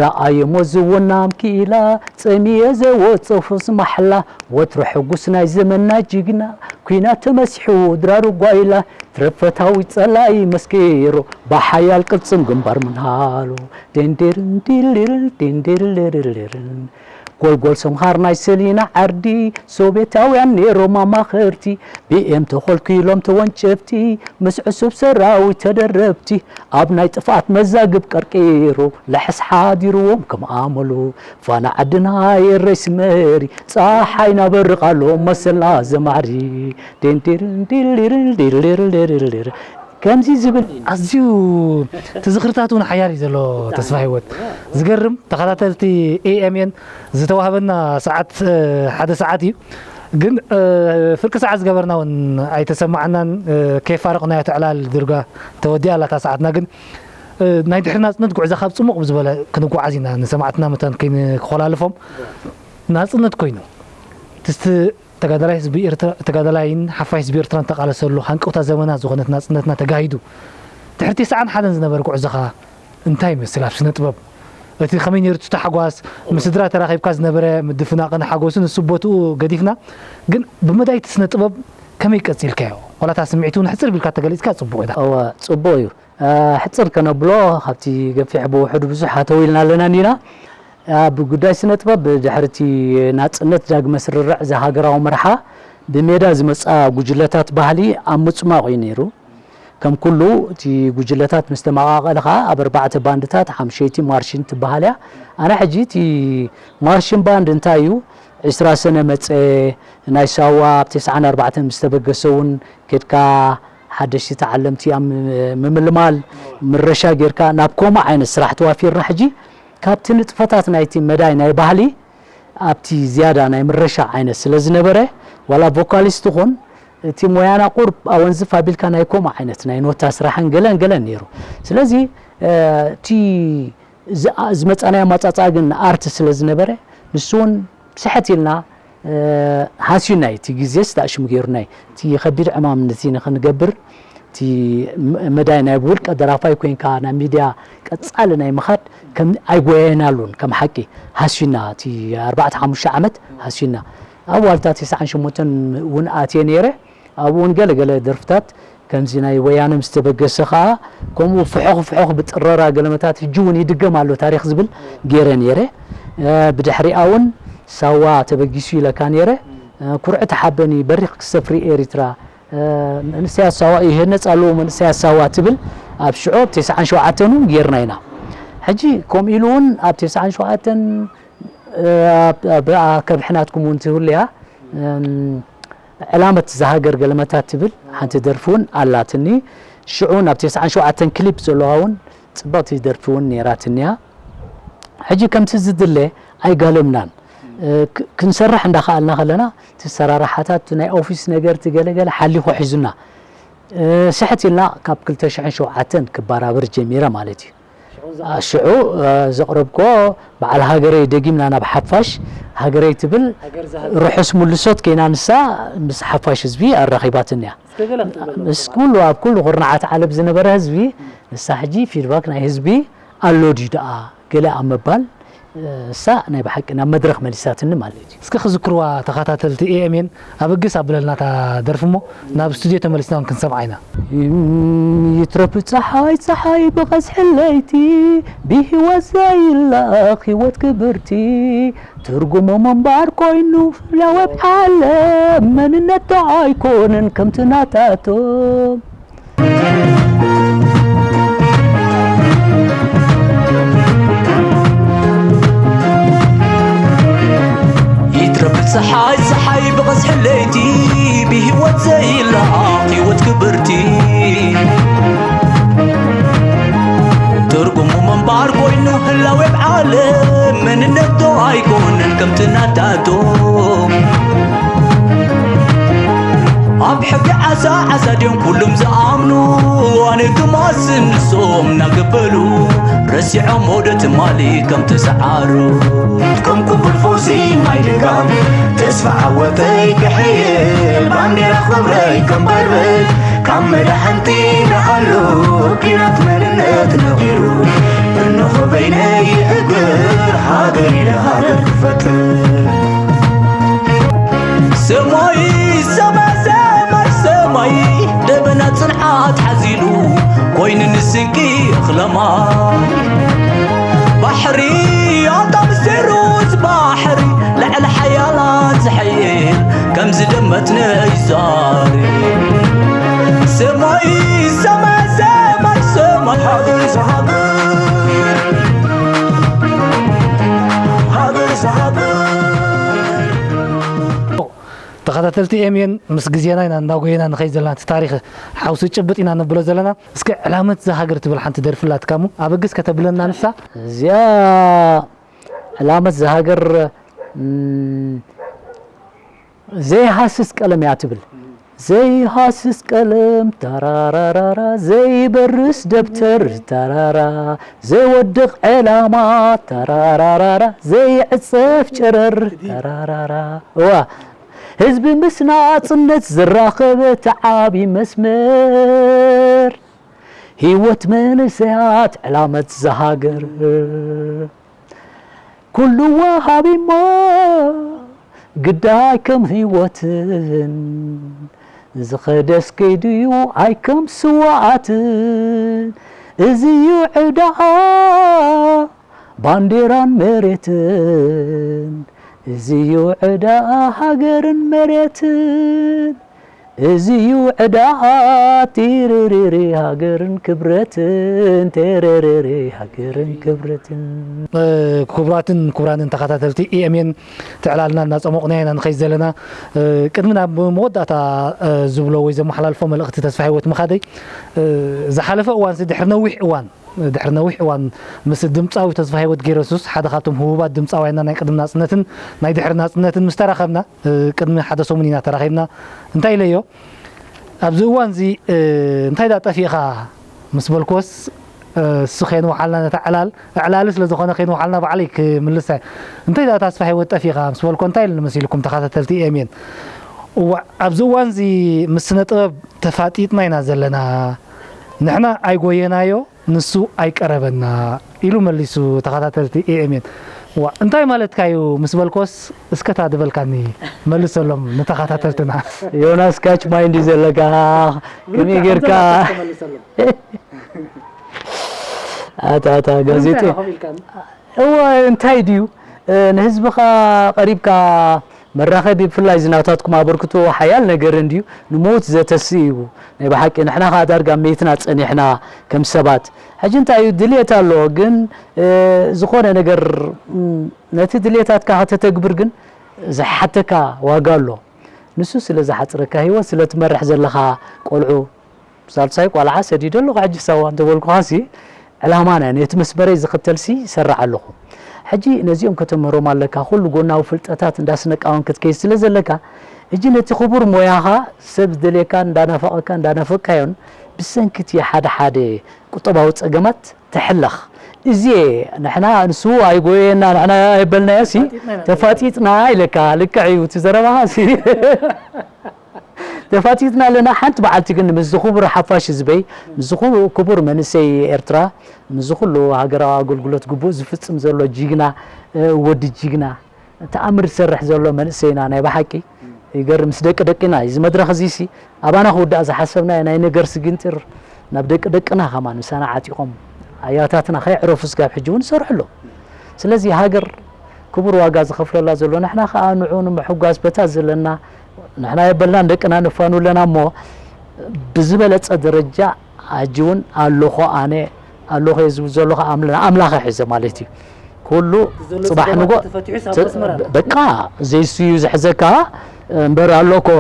ረኣየሞ ዝውናም ክኢላ ጸሚየ ዘወጸፉስ ማሕላ ወትሩ ሕጉስ ናይ ዘመና ጅግና ኩናት ተመሲሑ ድራሩ ጓይላ ትረፈታዊ ጸላኢ መስኪሩ ብሓያል ቅልጽም ግንባር ምንሃሉ ደንደርን ዲልድርን ደንደርልርርርን ጎልጎል ሰምሃር ናይ ሰሊና ዓርዲ ሶቤታውያን ኔሮም ኣማኸርቲ ብኤም ተኾልኪሎም ተወንጨፍቲ ምስ ዕሱብ ሰራዊት ተደረብቲ ኣብ ናይ ጥፍኣት መዛግብ ቀርቂሩ ልሕስ ሓዲርዎም ከም ኣመሉ ፋና ዓድና የረይ ስመሪ ጸሓይ ናበርቕ ኣሎ መሰልና ዘማሪ ዴንዴርን ዲልዲርን ዲልዲርን ዲልዲርን ከምዚ ዝብል እዩ። ኣዝዩ ትዝኽርታት እውን ሓያል እዩ ዘሎ። ተስፋ ህይወት ዝገርም ተኸታተልቲ ኤኤምኤን ዝተዋህበና ሰዓት ሓደ ሰዓት እዩ። ግን ፍርቂ ሰዓት ዝገበርና እውን ኣይተሰማዓናን። ከይፋረቕናዮ ትዕላል ድርጋ ተወዲኣ ኣላታ ሰዓትና። ግን ናይ ድሕሪ ናፅነት ጉዕዞ ካብ ፅሙቕ ብዝበለ ክንጓዓዝ ኢና። ንሰማዕትና መታን ክኾላልፎም ናፅነት ኮይኑ ትስቲ ተጋዳላይ ህዝቢ ኤርትራ ተጋዳላይን ሓፋሽ ህዝቢ ኤርትራን ተቃለሰሉ ሃንቀውታ ዘመናት ዝኾነት ናጽነትና ተጋሂዱ ድሕሪ ተስዓን ሓደን ዝነበረ ጉዕዞኻ እንታይ ይመስል ኣብ ስነ ጥበብ? እቲ ከመይ ነይሩ እቲ ታሕጓስ? ምስ ስድራ ተራኺብካ ዝነበረ ምድፍናቕን ሓጎስን ንሱ ቦትኡ ገዲፍና ግን ብመዳይ እቲ ስነ ጥበብ ከመይ ቀጺልካዮ? ዋላ እታ ስምዒት እውን ሕጽር ቢልካ ተገሊጽካ ጽቡቕ እዩ። እወ ጽቡቕ እዩ። ሕጽር ከነብሎ ካብቲ ገፊሕ ብውሕዱ ብዙሕ ሃተው ኢልና ኣለና እኒና። ኣብ ጉዳይ ስነ ጥበብ ድሕሪ እቲ ናጽነት ዳግመ ስርርዕ እዛ ሃገራዊ መርሓ ብሜዳ ዝመጻ ጉጅለታት ባህሊ ኣብ ምጽማቕ እዩ ነይሩ። ከም ኩሉ እቲ ጉጅለታት ምስ ተመቓቐለ ኸኣ ኣብ ኣርባዕተ ባንድታት ሓምሸይቲ ማርሽን ትበሃል እያ። ኣነ ሕጂ እቲ ማርሽን ባንድ እንታይ እዩ ዕስራ ሰነ መጸ ናይ ሳዋ ኣብ ተስዓን ኣርባዕተን ምስ ተበገሰ እውን ኬድካ ሓደሽቲ ተዓለምቲ ኣብ ምምልማል ምረሻ ጌርካ ናብ ከምኡ ዓይነት ስራሕ ተዋፊርና ሕጂ ካብቲ ንጥፈታት ናይቲ መዳይ ናይ ባህሊ ኣብቲ ዝያዳ ናይ ምረሻ ዓይነት ስለ ዝነበረ ዋላ ቮካሊስት ኹን እቲ ሞያና ቁርብ ኣወንዝፍ ኣቢልካ ናይ ከምኡ ዓይነት ናይ ኖታ ስራሕን ገለን ገለን ነይሩ። ስለዚ እቲ ዝመፃናዮ ኣማፃፅኣ ግን ኣርት ስለ ዝነበረ ንሱ እውን ስሕት ኢልና ሃስዩናይ እቲ ግዜስ ዳእሽሙ ገይሩናይ እቲ ከቢድ ዕማም ነቲ ንክንገብር እቲ መዳይ ናይ ውልቀ ደራፋይ ኮይንካ ናብ ሚድያ ቀፃሊ ናይ ምኻድ ከም ኣይጎየናሉን ከም ሓቂ ሃስዩና እቲ ኣርባዕተ ሓሙሽተ ዓመት ሃስዩና ኣብ ዋልታ ተስዓን ሸሞንተን እውን ኣትየ ነይረ ኣብኡ እውን ገለ ገለ ደርፍታት ከምዚ ናይ ወያነ ምስ ተበገሰ ኸዓ ከምኡ ፍሑኽ ፍሑኽ ብጥረራ ገለመታት ሕጂ እውን ይድገም ኣሎ ታሪኽ ዝብል ገይረ ነይረ። ብድሕሪኣ እውን ሳዋ ተበጊሱ ኢለካ ነይረ። ኩርዕቲ ሓበኒ በሪኽ ክሰፍሪ ኤሪትራ መንእሰያት ሳዋ ይህነፅ ኣለዎ መንእሰያት ሳዋ ትብል ኣብ ሽዑ ኣብ ተስዓን ሸውዓተን እውን ገይርና ኢና። ሕጂ ከምኡ ኢሉ እውን ኣብ ተስዓን ሸውዓተን ኣብ ኣብ ኣከብሕናትኩም እውን ትህሉ እያ። ዕላመት እዛ ሃገር ገለመታት ትብል ሓንቲ ደርፊ እውን ኣላትኒ። ሽዑ ናብ ተስዓን ሸውዓተን ክሊፕ ዘለዋ እውን ፅብቕቲ ደርፊ እውን ነይራትኒ እያ። ሕጂ ከምቲ ዝድለ ኣይጋለምናን። ክንሰርሕ እንዳኸኣልና ከለና እቲ ኣሰራርሓታት ናይ ኦፊስ ነገር እቲ ገለገለ ሓሊኹ ሒዙና። ስሕት ኢልና ካብ ክልተ ሽሕን ሸውዓተን ክበራበር ጀሚረ ማለት እዩ። ሽዑ ዘቕረብኮ በዓል ሃገረይ ደጊምና ናብ ሓፋሽ ሃገረይ ትብል ርሑስ ምልሶት ከይና ንሳ ምስ ሓፋሽ ህዝቢ ኣራኺባትኒ እያ። ምስ ኩሉ ኣብ ኩሉ ኩርናዓት ዓለም ዝነበረ ህዝቢ ንሳ ሕጂ ፊድባክ ናይ ህዝቢ ኣሎ ድዩ ደኣ ገለ ኣብ ምባል እሳ ናይ ብሓቂ ናብ መድረኽ መሊሳትኒ ማለት እዩ። እስከ ክዝክርዋ ተኸታተልቲ ኤኤምኤን ኣበግስ ኣብለልና እታ ደርፊ እሞ ናብ ስቱድዮ ተመሊስና እውን ክንሰምዓ ኢና። ይትረፍ ጸሓይ ጸሓይ ብቐዝሒ ለይቲ ብህይወት ዘይላኽ ህይወት ክብርቲ ትርጉሙ ምንባር ኮይኑ ለወብ ዓለም መንነት ዶ ኣይኮንን ከምቲ ናታቶም ይትረፍ ጸሓይ ጸሓይ ብቐዝሒ ለይቲ ብህይወት ዘይለኣኽ ህይወት ክብርቲ ትርጉሙ ምንባር ኮይኑ ህላዌ ብዓለም መንነት ዶ ኣይኮንን ከምቲ ናታቶም ኣብ ሕጊ ዓሳ ዓሳ ድዮም ኩሎም ዝኣምኑ ኣነ ክማስን ንሶም እናገበሉ ረሲዖም ወደ ትማሊ ከም ተሰዓሩ ከም ቅቡል ፈውሲ ማይ ድጋም ተስፋ ዓወተይ ክሕይል ባንዴራ ክብረይ ከም በርበል ካብ መዳሕንቲ ንኣሉ ኪናት መንነት ነቒሉ እንሆ በይነይ ይእግር ሃገር ኢለ ሃገር ክፈጥር ሰማይ ሰማይ ሰማይ ሰማይ ደበና ጽንዓት ሓዚሉ ኮይኑ ንስንቂ እኽለማይ ባሕሪ ኣንታ ምስጢሩስ ባሕሪ ልዕሊ ሓያላት ዝሕይል ከምዚ ደመት ነይ ዛሪ ሰማይ ሰማይ ሰማይ ሰማይ ሃገር ዝሃገር ሃገር ዝሃገር ተኸታተልቲ ኤምኤን፣ ምስ ግዜና ኢና እናጎየና ንኸይድ ዘለና፣ እቲ ታሪኽ ሓውሲ ጭብጥ ኢና ነብሎ ዘለና። እስከ ዕላመት እዛ ሃገር ትብል ሓንቲ ደርፊ ኣላትካ እሞ ኣበግስ ከተብለና ንሳ? እዚኣ ዕላመት እዛ ሃገር፣ እም፣ ዘይሃስስ ቀለም እያ ትብል። ዘይሃስስ ቀለም ተራራራራ፣ ዘይበርስ ደብተር ተራራ፣ ዘይወድቕ ዕላማ ተራራራራ፣ ዘይዕጸፍ ጨረር ተራራራ። እዋ፣ ህዝቢ ምስ ናጽነት ዝራኸበ ተዓቢ መስመር፣ ህይወት መንእሰያት ዕላመት ዝሃገር። ኩሉ ወሃቢሞ ግዳይ ከም ህይወትን፣ ዝኸደስ ከይዱዩ ኣይ ከም ስዋኣትን። እዚዩ ዕዳ ባንዴራን መሬትን፣ እዚዩ ዕዳ ሃገርን መሬትን። እዚዩ ዕዳ ቲርርሪ ሃገርን ክብረትን፣ ቴረርሪ ሃገርን ክብረትን። እ፣ ክቡራትን ክቡራንን ተኸታተልቲ ኢኤምኤን፣ ትዕላልና እናጸሞቕና ኢና ንኸይድ ዘለና። እ፣ ቅድሚ ናብ መወዳእታ፣ እ፣ ዝብሎ ወይ ዘመሓላልፎ መልእኽቲ ተስፋ ህይወት ምኻደይ፣ እ፣ ዝሓለፈ እዋንሲ ድሕሪ ነዊሕ እዋን፣ ድሕሪ ነዊሕ እዋን ምስ ድምጻዊ ተስፋ ህይወት ገይረሱስ፣ ሓደ ካብቶም ህቡባት ድምጻውያንና ናይ ቅድሚ ናጽነትን ናይ ድሕሪ ናጽነትን ምስ ተራኸብና፣ እ፣ ቅድሚ ሓደ ሰሙን ኢና ተራኺብና። እንታይ ኢለዮ? ኣብዚ እዋንዚ፣ እ፣ እንታይ ደኣ ጠፊእኻ ምስ በልክዎስ፣ እ፣ እሱ ከየንውሓልና ነታ ዕላል፣ ዕላል ስለ ዝኾነ ከየንውሓልና ባዕለይ ክምልሳ እየ። እንታይ ደኣ ተስፋ ህይወት ጠፊእኻ ምስ በልክዎ እንታይ ኢሉኒ መሲልኩም ተኸታተልቲ ኤምኤን? እዋእ፣ ኣብዚ እዋንዚ ምስ ስነ ጥበብ ተፋጢጥና ኢና ዘለና። ንሕና ኣይጎየናዮ፣ ንሱ ኣይቀረበና ኢሉ መሊሱ ተኸታተልቲ ኤኤምኤን። ዋ፣ እንታይ ማለትካ እዩ ምስ በልኮስ፣ እስከ እታ ዝበልካኒ መልሰሎም ንተኸታተልትና። ዮናስ ካች ማይንድ እዩ ዘለካ። ከመይ ጌርካ? ኣታ፣ ኣታ፣ ጋዜጠ-፣ እንታይ ኢልካኒ? እወ፣ እንታይ ድዩ? እ፣ ንህዝብኻ ቀሪብካ መራኸቢ፣ ብፍላይ እዚ ናታትኩም ኣበርክቶ ሓያል ነገር እንድዩ። ንሞት ዘተስእ እዩ። ናይ ብሓቂ ንሕና ኸኣ ዳርጋ ሜትና ጸኒሕና ከም ሰባት። ሕጂ እንታይ እዩ ድልየት ኣሎ፣ ግን፣ እ፣ ዝኾነ ነገር፣ እም፣ ነቲ ድልየታትካ ከተተግብር ግን ዝሓተካ ዋጋ ኣሎ። ንሱ ስለ ዝሓጽረካ፣ ህይወት ስለ ትመርሕ ዘለኻ ቆልዑ፣ ሳልሳይ ቆልዓ ሰዲደ ኣለኹ ሕጂ ሳዋ እንተበልኩኻሲ፣ ዕላማ ናይ ነቲ መስመረይ ዝኽተልሲ ይሰርሕ ኣለኹ። ሕጂ ነዚኦም ከተምህሮም ኣለካ፣ ኩሉ ጎናዊ ፍልጠታት እንዳስነቃወን ክትከይድ ስለ ዘለካ፣ ሕጂ ነቲ ክቡር ሞያኻ ሰብ ዝደልየካ እንዳናፈቐካ እንዳናፈቅካዮን፣ ብሰንኪ እቲ ሓደ ሓደ ቁጠባዊ ጸገማት ትሕለኽ። እዚ ንሕና ንሱ ኣይጎየና፣ ንሕና ኣይበልናዮሲ፣ ተፋጢጥና ኢና። ተፋጢጥና ኢለካ፣ ልክዕ እዩ እቲ ዘረባኻሲ። ተፋጢጥና ኣለና። ሓንቲ መዓልቲ ግን ምስዚ ክቡር ሓፋሽ ህዝበይ፣ ምስዚ ኩ-፣ ክቡር መንእሰይ ኤርትራ፣ ምስዚ ኩሉ ሃገራዊ ኣገልግሎት ግቡእ ዝፍጽም ዘሎ ጅግና፣ እ፣ ወዲ ጅግና፣ ተኣምር ዝሰርሕ ዘሎ መንእሰይና ናይ ብሓቂ ይገርም። ምስ ደቂ ደቂና እዩ። እዚ መድረኽ እዚሲ ኣባና ክውዳእ ዝሓሰብናዮ ናይ ነገር ስግንጢር ናብ ደቂ ደቅና ከማን ምሳና ዓጢቖም ኣያታትና ከየዕረፉ ስጋብ ሕጂ እውን ይሰርሑ ኣለዉ። ስለዚ ሃገር ክቡር ዋጋ ዝኸፍለላ ዘሎ፣ ንሕና ከኣ ንዑ ንምሕጓስ በታ ዘለና፣ ንሕና የበልናን ደቅና ንፋኑ ኣለና እሞ፣ ብዝበለጸ ደረጃ ሕጂ እውን ኣለኹ ኣነ፣ ኣለኹ እየ ዝብል ዘለኹ ኣምለ-፣ ኣምላኸ ሒዘ ማለት እዩ። ኩሉ እቲ ዘሎ ጽባሕ ጸገማት ንጎ-፣ ተፈቲሑ ሳብ ተ-፣ ኣስመራ ኣሎ። በቃ ዘይሱ እዩ ዝሕዘካ እምበር ኣሎ እኮ።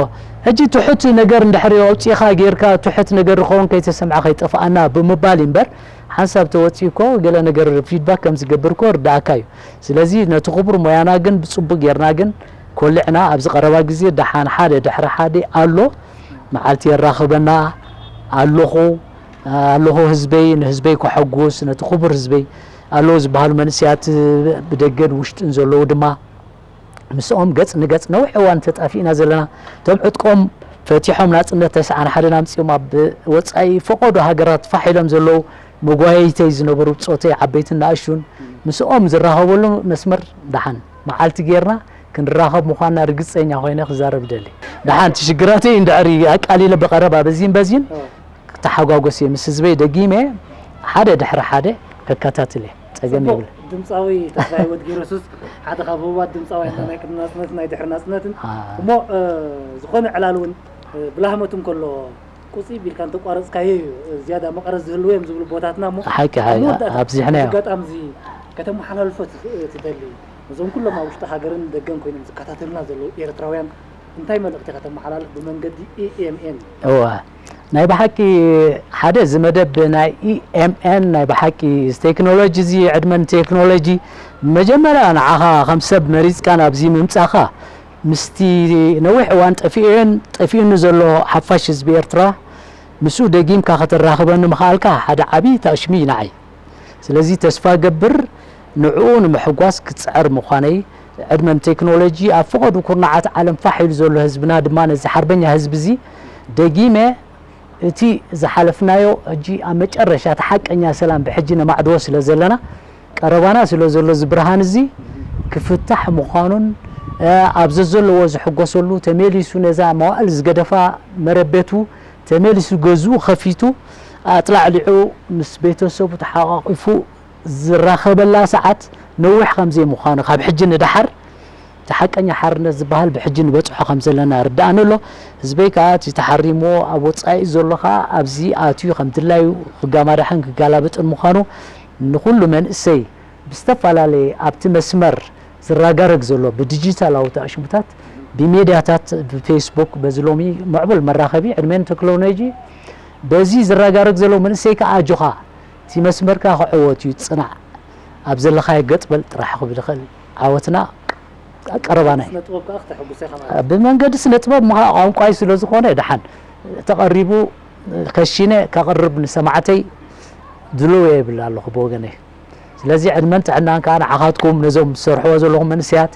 ሕጂ ትሑት ነገር እንድሕር ኣውጺእኻ ጌርካ፣ ትሑት ነገር ዝኸውን ከይተሰምዐ ከይጠፍኣና ብምባል እዩ እምበር፣ ሓንሳብ ተወጺኡ እኮ ገለ ነገር ፊድባክ ከም ዝገብር እኮ ርዳእካ እዩ። ስለዚ ነቲ ክቡር ሞያና ግን ብጽቡቅ ጌርና ግን ኮሊዕና ኣብዚ ቀረባ ግዜ ደሓን ሓደ ድሕሪ ሓደ ኣሎ መዓልቲ የራኽበና ኣለኹ፣ ኣለኹ ህዝበይ፣ ንህዝበይ ከሐጉስ፣ ነቲ ክቡር ህዝበይ ኣለዉ ዝበሃሉ መንእሰያት ብደገን ውሽጥን ዘለዉ ድማ ምስኦም ገጽ ንገጽ ነዊሕ እዋን ተጣፊእና ዘለና፣ እቶም ዕጥቆም ፈቲሖም ናጽነት ተስዓን ሓደን ኣምጺኦም ኣብ ወጻኢ ፈቐዶ ሃገራት ፋሕ ኢሎም ዘለዉ መጓየይተይ ዝነበሩ ብጾተይ ዓበይትን ንኣሽቱን ምስኦም ዝራኸበሉ መስመር ደሓን መዓልቲ ጌርና ክንራኸብ ምዃንና ርግጸኛ ኮይነ ክዛረብ እደሊ። ደሓን እቲ ሽግራተይ እንድሕሪ ኣቃሊለ ብቐረባ በዚን በዚን ክተሓጓጎስ እየ። ምስ ህዝበይ ደጊመ ሓደ ድሕሪ ሓደ ከከታትል እየ። ጸገም ጽቡቕ። የብሉን። ድምጻዊ ተስፋ ህይወት ጌረሱስ ሓደ ካብ ህቡባት ድምጻውያን ናይ ቅድሚ ናጽነትን ናይ ድሕሪ ናጽነትን። አ። እሞ፣ እ፣ ዝኾነ ዕላል እውን፣ እ፣ ብላህመት እንከሎ ቁጺ ቢልካ እንተቋረጽካዮ እዩ፣ እ፣ ዝያዳ መቐረት ዝህልዎ እዮም ዝብሉ ቦታትና እሞ፣ ሓቂ፣ ሓቂ፣ ኣብ መወዳእታ ኣብዚሕናዮ። እዚ ኣጋጣሚ እዚ ከተመሓላልፎ ትኽ-፣ ትደሊ፣ ነዞም ኩሎም ኣብ ውሽጢ ሃገርን ደገን ኮይኖም ዝከታተሉና ዘለዉ ኤርትራውያን እንታይ መልእኽቲ ከተመሓላልፍ ብመንገዲ ኢኤምኤን? እወ፣ ናይ ብሓቂ ሓደ እዚ መደብ ናይ ኢኤምኤን ናይ ብሓቂ እዚ ቴክኖሎጂ እዚ ዕድመን ቴክኖሎጂ መጀመርያ ንዓኻ ከም ሰብ መሪፅካ ናብዚ ምምፃኻ ምስቲ ነዊሕ እዋን ጠፊኡን ጠፊኡኒ ዘሎ ሓፋሽ ህዝቢ ኤርትራ ምስኡ ደጊምካ ከተራኽበኒ ምኽኣልካ ሓደ ዓብዪ ታሽሚ እዩ ንዓይ። ስለዚ ተስፋ ገብር ንዕኡ ንምሕጓስ ክፅዕር ምዃነይ ዕድመን ቴክኖሎጂ ኣብ ፈቐዱ ኩርናዓት ዓለም ፋሕ ኢሉ ዘሎ ህዝብና ድማ ነዚ ሓርበኛ ህዝቢ እዚ ደጊመ እቲ ዝሓለፍናዮ ሕጂ ኣብ መጨረሻ እቲ ሓቀኛ ሰላም ብሕጂ ነማዕድዎ ስለ ዘለና ቀረባና ስለ ዘሎ እዚ ብርሃን እዚ ክፍታሕ ምዃኑን ኣብ ዘዘለዎ ዝሕጎሰሉ ተመሊሱ ነዛ መዋእል ዝገደፋ መረቤቱ ተመሊሱ ገዝኡ ከፊቱ ኣጥላዕሊዑ ምስ ቤተሰቡ ተሓቋቂፉ ዝራኸበላ ሰዓት ነዊሕ ከም ዘይምዃኑ ካብ ሕጂ ንደሓር እቲ ሓቀኛ ሓርነት ዝበሃል ብሕጂ ንበፅሖ ከም ዘለና ርዳእኒ ኣሎ። ህዝበይ ከዓ እቲ ተሓሪምዎ ኣብ ወፃኢ ዘሎ ከዓ ኣብዚ ኣትዩ ከም ድላዩ ክጋማዳሕን ክጋላበጥን ምዃኑ ንኩሉ መንእሰይ ብዝተፈላለየ ኣብቲ መስመር ዝራጋረግ ዘሎ ብዲጂታላዊ ተኣሽሙታት ብሜድያታት ብፌስቡክ በዚ ሎሚ ምዕቡል መራኸቢ ዕድሜን ቴክኖሎጂ በዚ ዝራጋረግ ዘሎ መንእሰይ ከዓ ኣጆኻ እቲ መስመርካ ክዕወት እዩ ፅናዕ ኣብ ዘለኻዮ ገጥ በል ጥራሕ ክብል ይኽእል ዓወትና ቀረባና እዩ። ስነ ጥበብ ከዓ ክተሐጉሰ ከማለት ብመንገዲ ስነ ጥበብ ምኻ ቋንቋይ ስለ ዝኾነ ደሓን ተቐሪቡ ከሺነ ከቕርብ ንሰማዕተይ ድልው የብል ኣለኹ ብወገነይ። ስለዚ ዕድመን ጥዕናን ከዓ ንዓኻትኩም ነዞም ትሰርሕዎ ዘለኹም መንእሰያት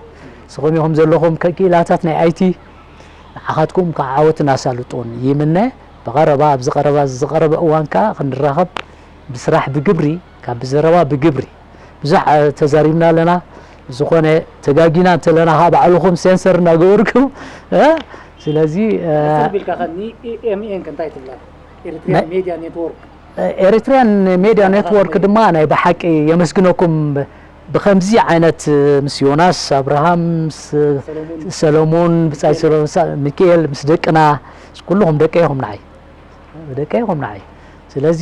ንስኹም ኢኹም ዘለኹም ከኪኢላታት ናይ ኣይቲ ንዓኻትኩም ከዓ ዓወትን ኣሳልጦን ይምነ። ብቐረባ ኣብዚ ቀረባ ዝቐረበ እዋን ከዓ ክንራኸብ ብስራሕ ብግብሪ ካብ ብዘረባ ብግብሪ ብዙሕ ተዛሪብና ኣለና። ዝኾነ ተጋጊና እንተለና ከዓ ባዕልኹም ሴንሰር እናገበርኩም ስለዚ ቢልካ ከኒ ኢኤምኤን ከ እንታይ ትብላ? ኤሪትሪያን ሜድያ ኔትወርክ ኤሪትሪያን ሜድያ ኔትወርክ ድማ ናይ ብሓቂ የመስግነኩም ብከምዚ ዓይነት ምስ ዮናስ ኣብርሃም ምስ ሰሎሞን ብፃይ ሰሎሞን ሚካኤል ምስ ደቅና ኩልኹም ደቀ ኢኹም ንዓይ ደቀ ኢኹም ንዓይ ስለዚ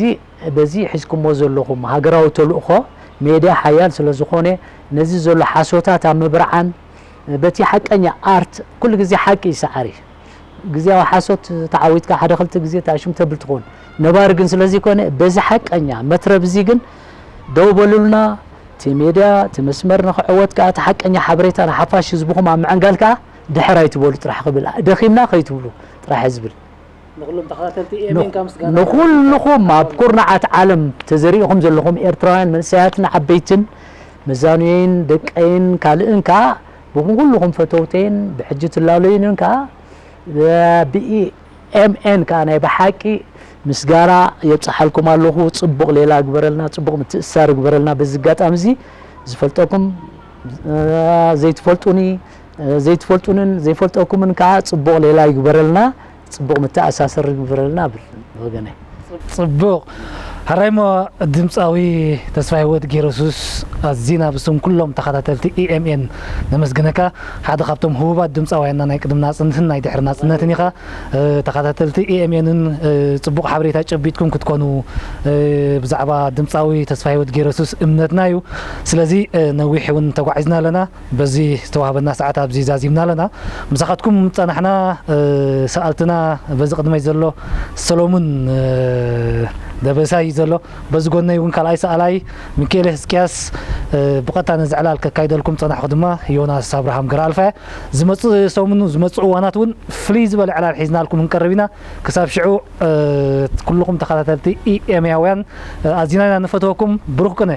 በዚ ሒዝኩሞ ዘለኹም ሃገራዊ ተልእኾ ሜድያ ሓያል ስለ ዝኾነ ነዚ ዘሎ ሓሶታት ኣብ ምብርዓን በቲ ሓቀኛ ኣርት ኩሉ ግዜ ሓቂ ይሰዓር እዩ። ግዜያዊ ሓሶት ተዓዊትካ ሓደ ክልተ ግዜ ተኣሽም ተብል ትኸውን ነባሪ ግን ስለዚ ኮነ በዚ ሓቀኛ መትረብ እዚ ግን ደው በሉልና እቲ ሜድያ እቲ መስመር ንክዕወት ከዓ እቲ ሓቀኛ ሓበሬታ ንሓፋሽ ህዝብኹም ኣብ ምዕንጋል ከዓ ድሕር ኣይትበሉ ጥራሕ ክብል ደኺምና ከይትብሉ ጥራሕ ዝብል ንኩሎም ተኸታተልቲ ኤሜን ካብ ምስጋና ንኹልኹም ኣብ ኩርናዓት ዓለም ተዘሪእኹም ዘለኹም ኤርትራውያን መንእሰያትን ዓበይትን መዛኑየይን ደቀይን ካልእን ከዓ ብኩልኹም ፈተውተይን ብሕጂ ትላለዩንን ከዓ ብኢኤምኤን ከዓ ናይ ብሓቂ ምስጋና የብፅሓልኩም ኣለኹ። ፅቡቕ ሌላ ግበረልና፣ ፅቡቕ ምትእስሳር ግበረልና። በዚ ኣጋጣሚ እዚ ዝፈልጠኩም ዘይትፈልጡኒ ዘይትፈልጡንን ዘይፈልጠኩምን ከዓ ፅቡቕ ሌላ ይግበረልና፣ ፅቡቕ መተኣሳሰሪ ይግበረልና ብል ወገነይ። ፅቡቕ ሕራይሞ ድምፃዊ ተስፋ ህይወት ጌረሱስ ኣዚና ብስም ኩሎም ተኸታተልቲ ኢኤምኤን ነመስግነካ። ሓደ ካብቶም ህቡባት ድምፃውያንና ናይ ቅድም ናፅነትን ናይ ድሕሪ ናፅነትን ኢኻ። ተኸታተልቲ ኢኤምኤንን ፅቡቕ ሓበሬታ ጨቢጥኩም ክትኮኑ ብዛዕባ ድምፃዊ ተስፋ ህይወት ጌረሱስ እምነትና እዩ። ስለዚ ነዊሕ እውን ተጓዒዝና ኣለና። በዚ ዝተዋህበና ሰዓት ኣብዚ ዛዚምና ኣለና። ምሳኻትኩም ጸናሕና። ሰኣልትና በዚ ቅድመይ ዘሎ ሰሎሙን ደበሳይ እዩ ዘሎ። በዚ ጎነይ እውን ካልኣይ ሰኣላይ ሚካኤል ህዝቅያስ። ብቐጥታ ነዚ ዕላል ከካይደልኩም ጸናሕኩ ድማ ዮናስ ኣብርሃም ገረኣልፋ እያ። ዝመጽእ ሰሙን ዝመጽእ እዋናት እውን ፍልይ ዝበለ ዕላል ሒዝናልኩም ክንቀርብ ኢና። ክሳብ ሽዑ ኩልኹም ተኸታተልቲ ኢኤምያውያን ኣዚና ኢና ንፈትወኩም። ብሩኽ ቅነ።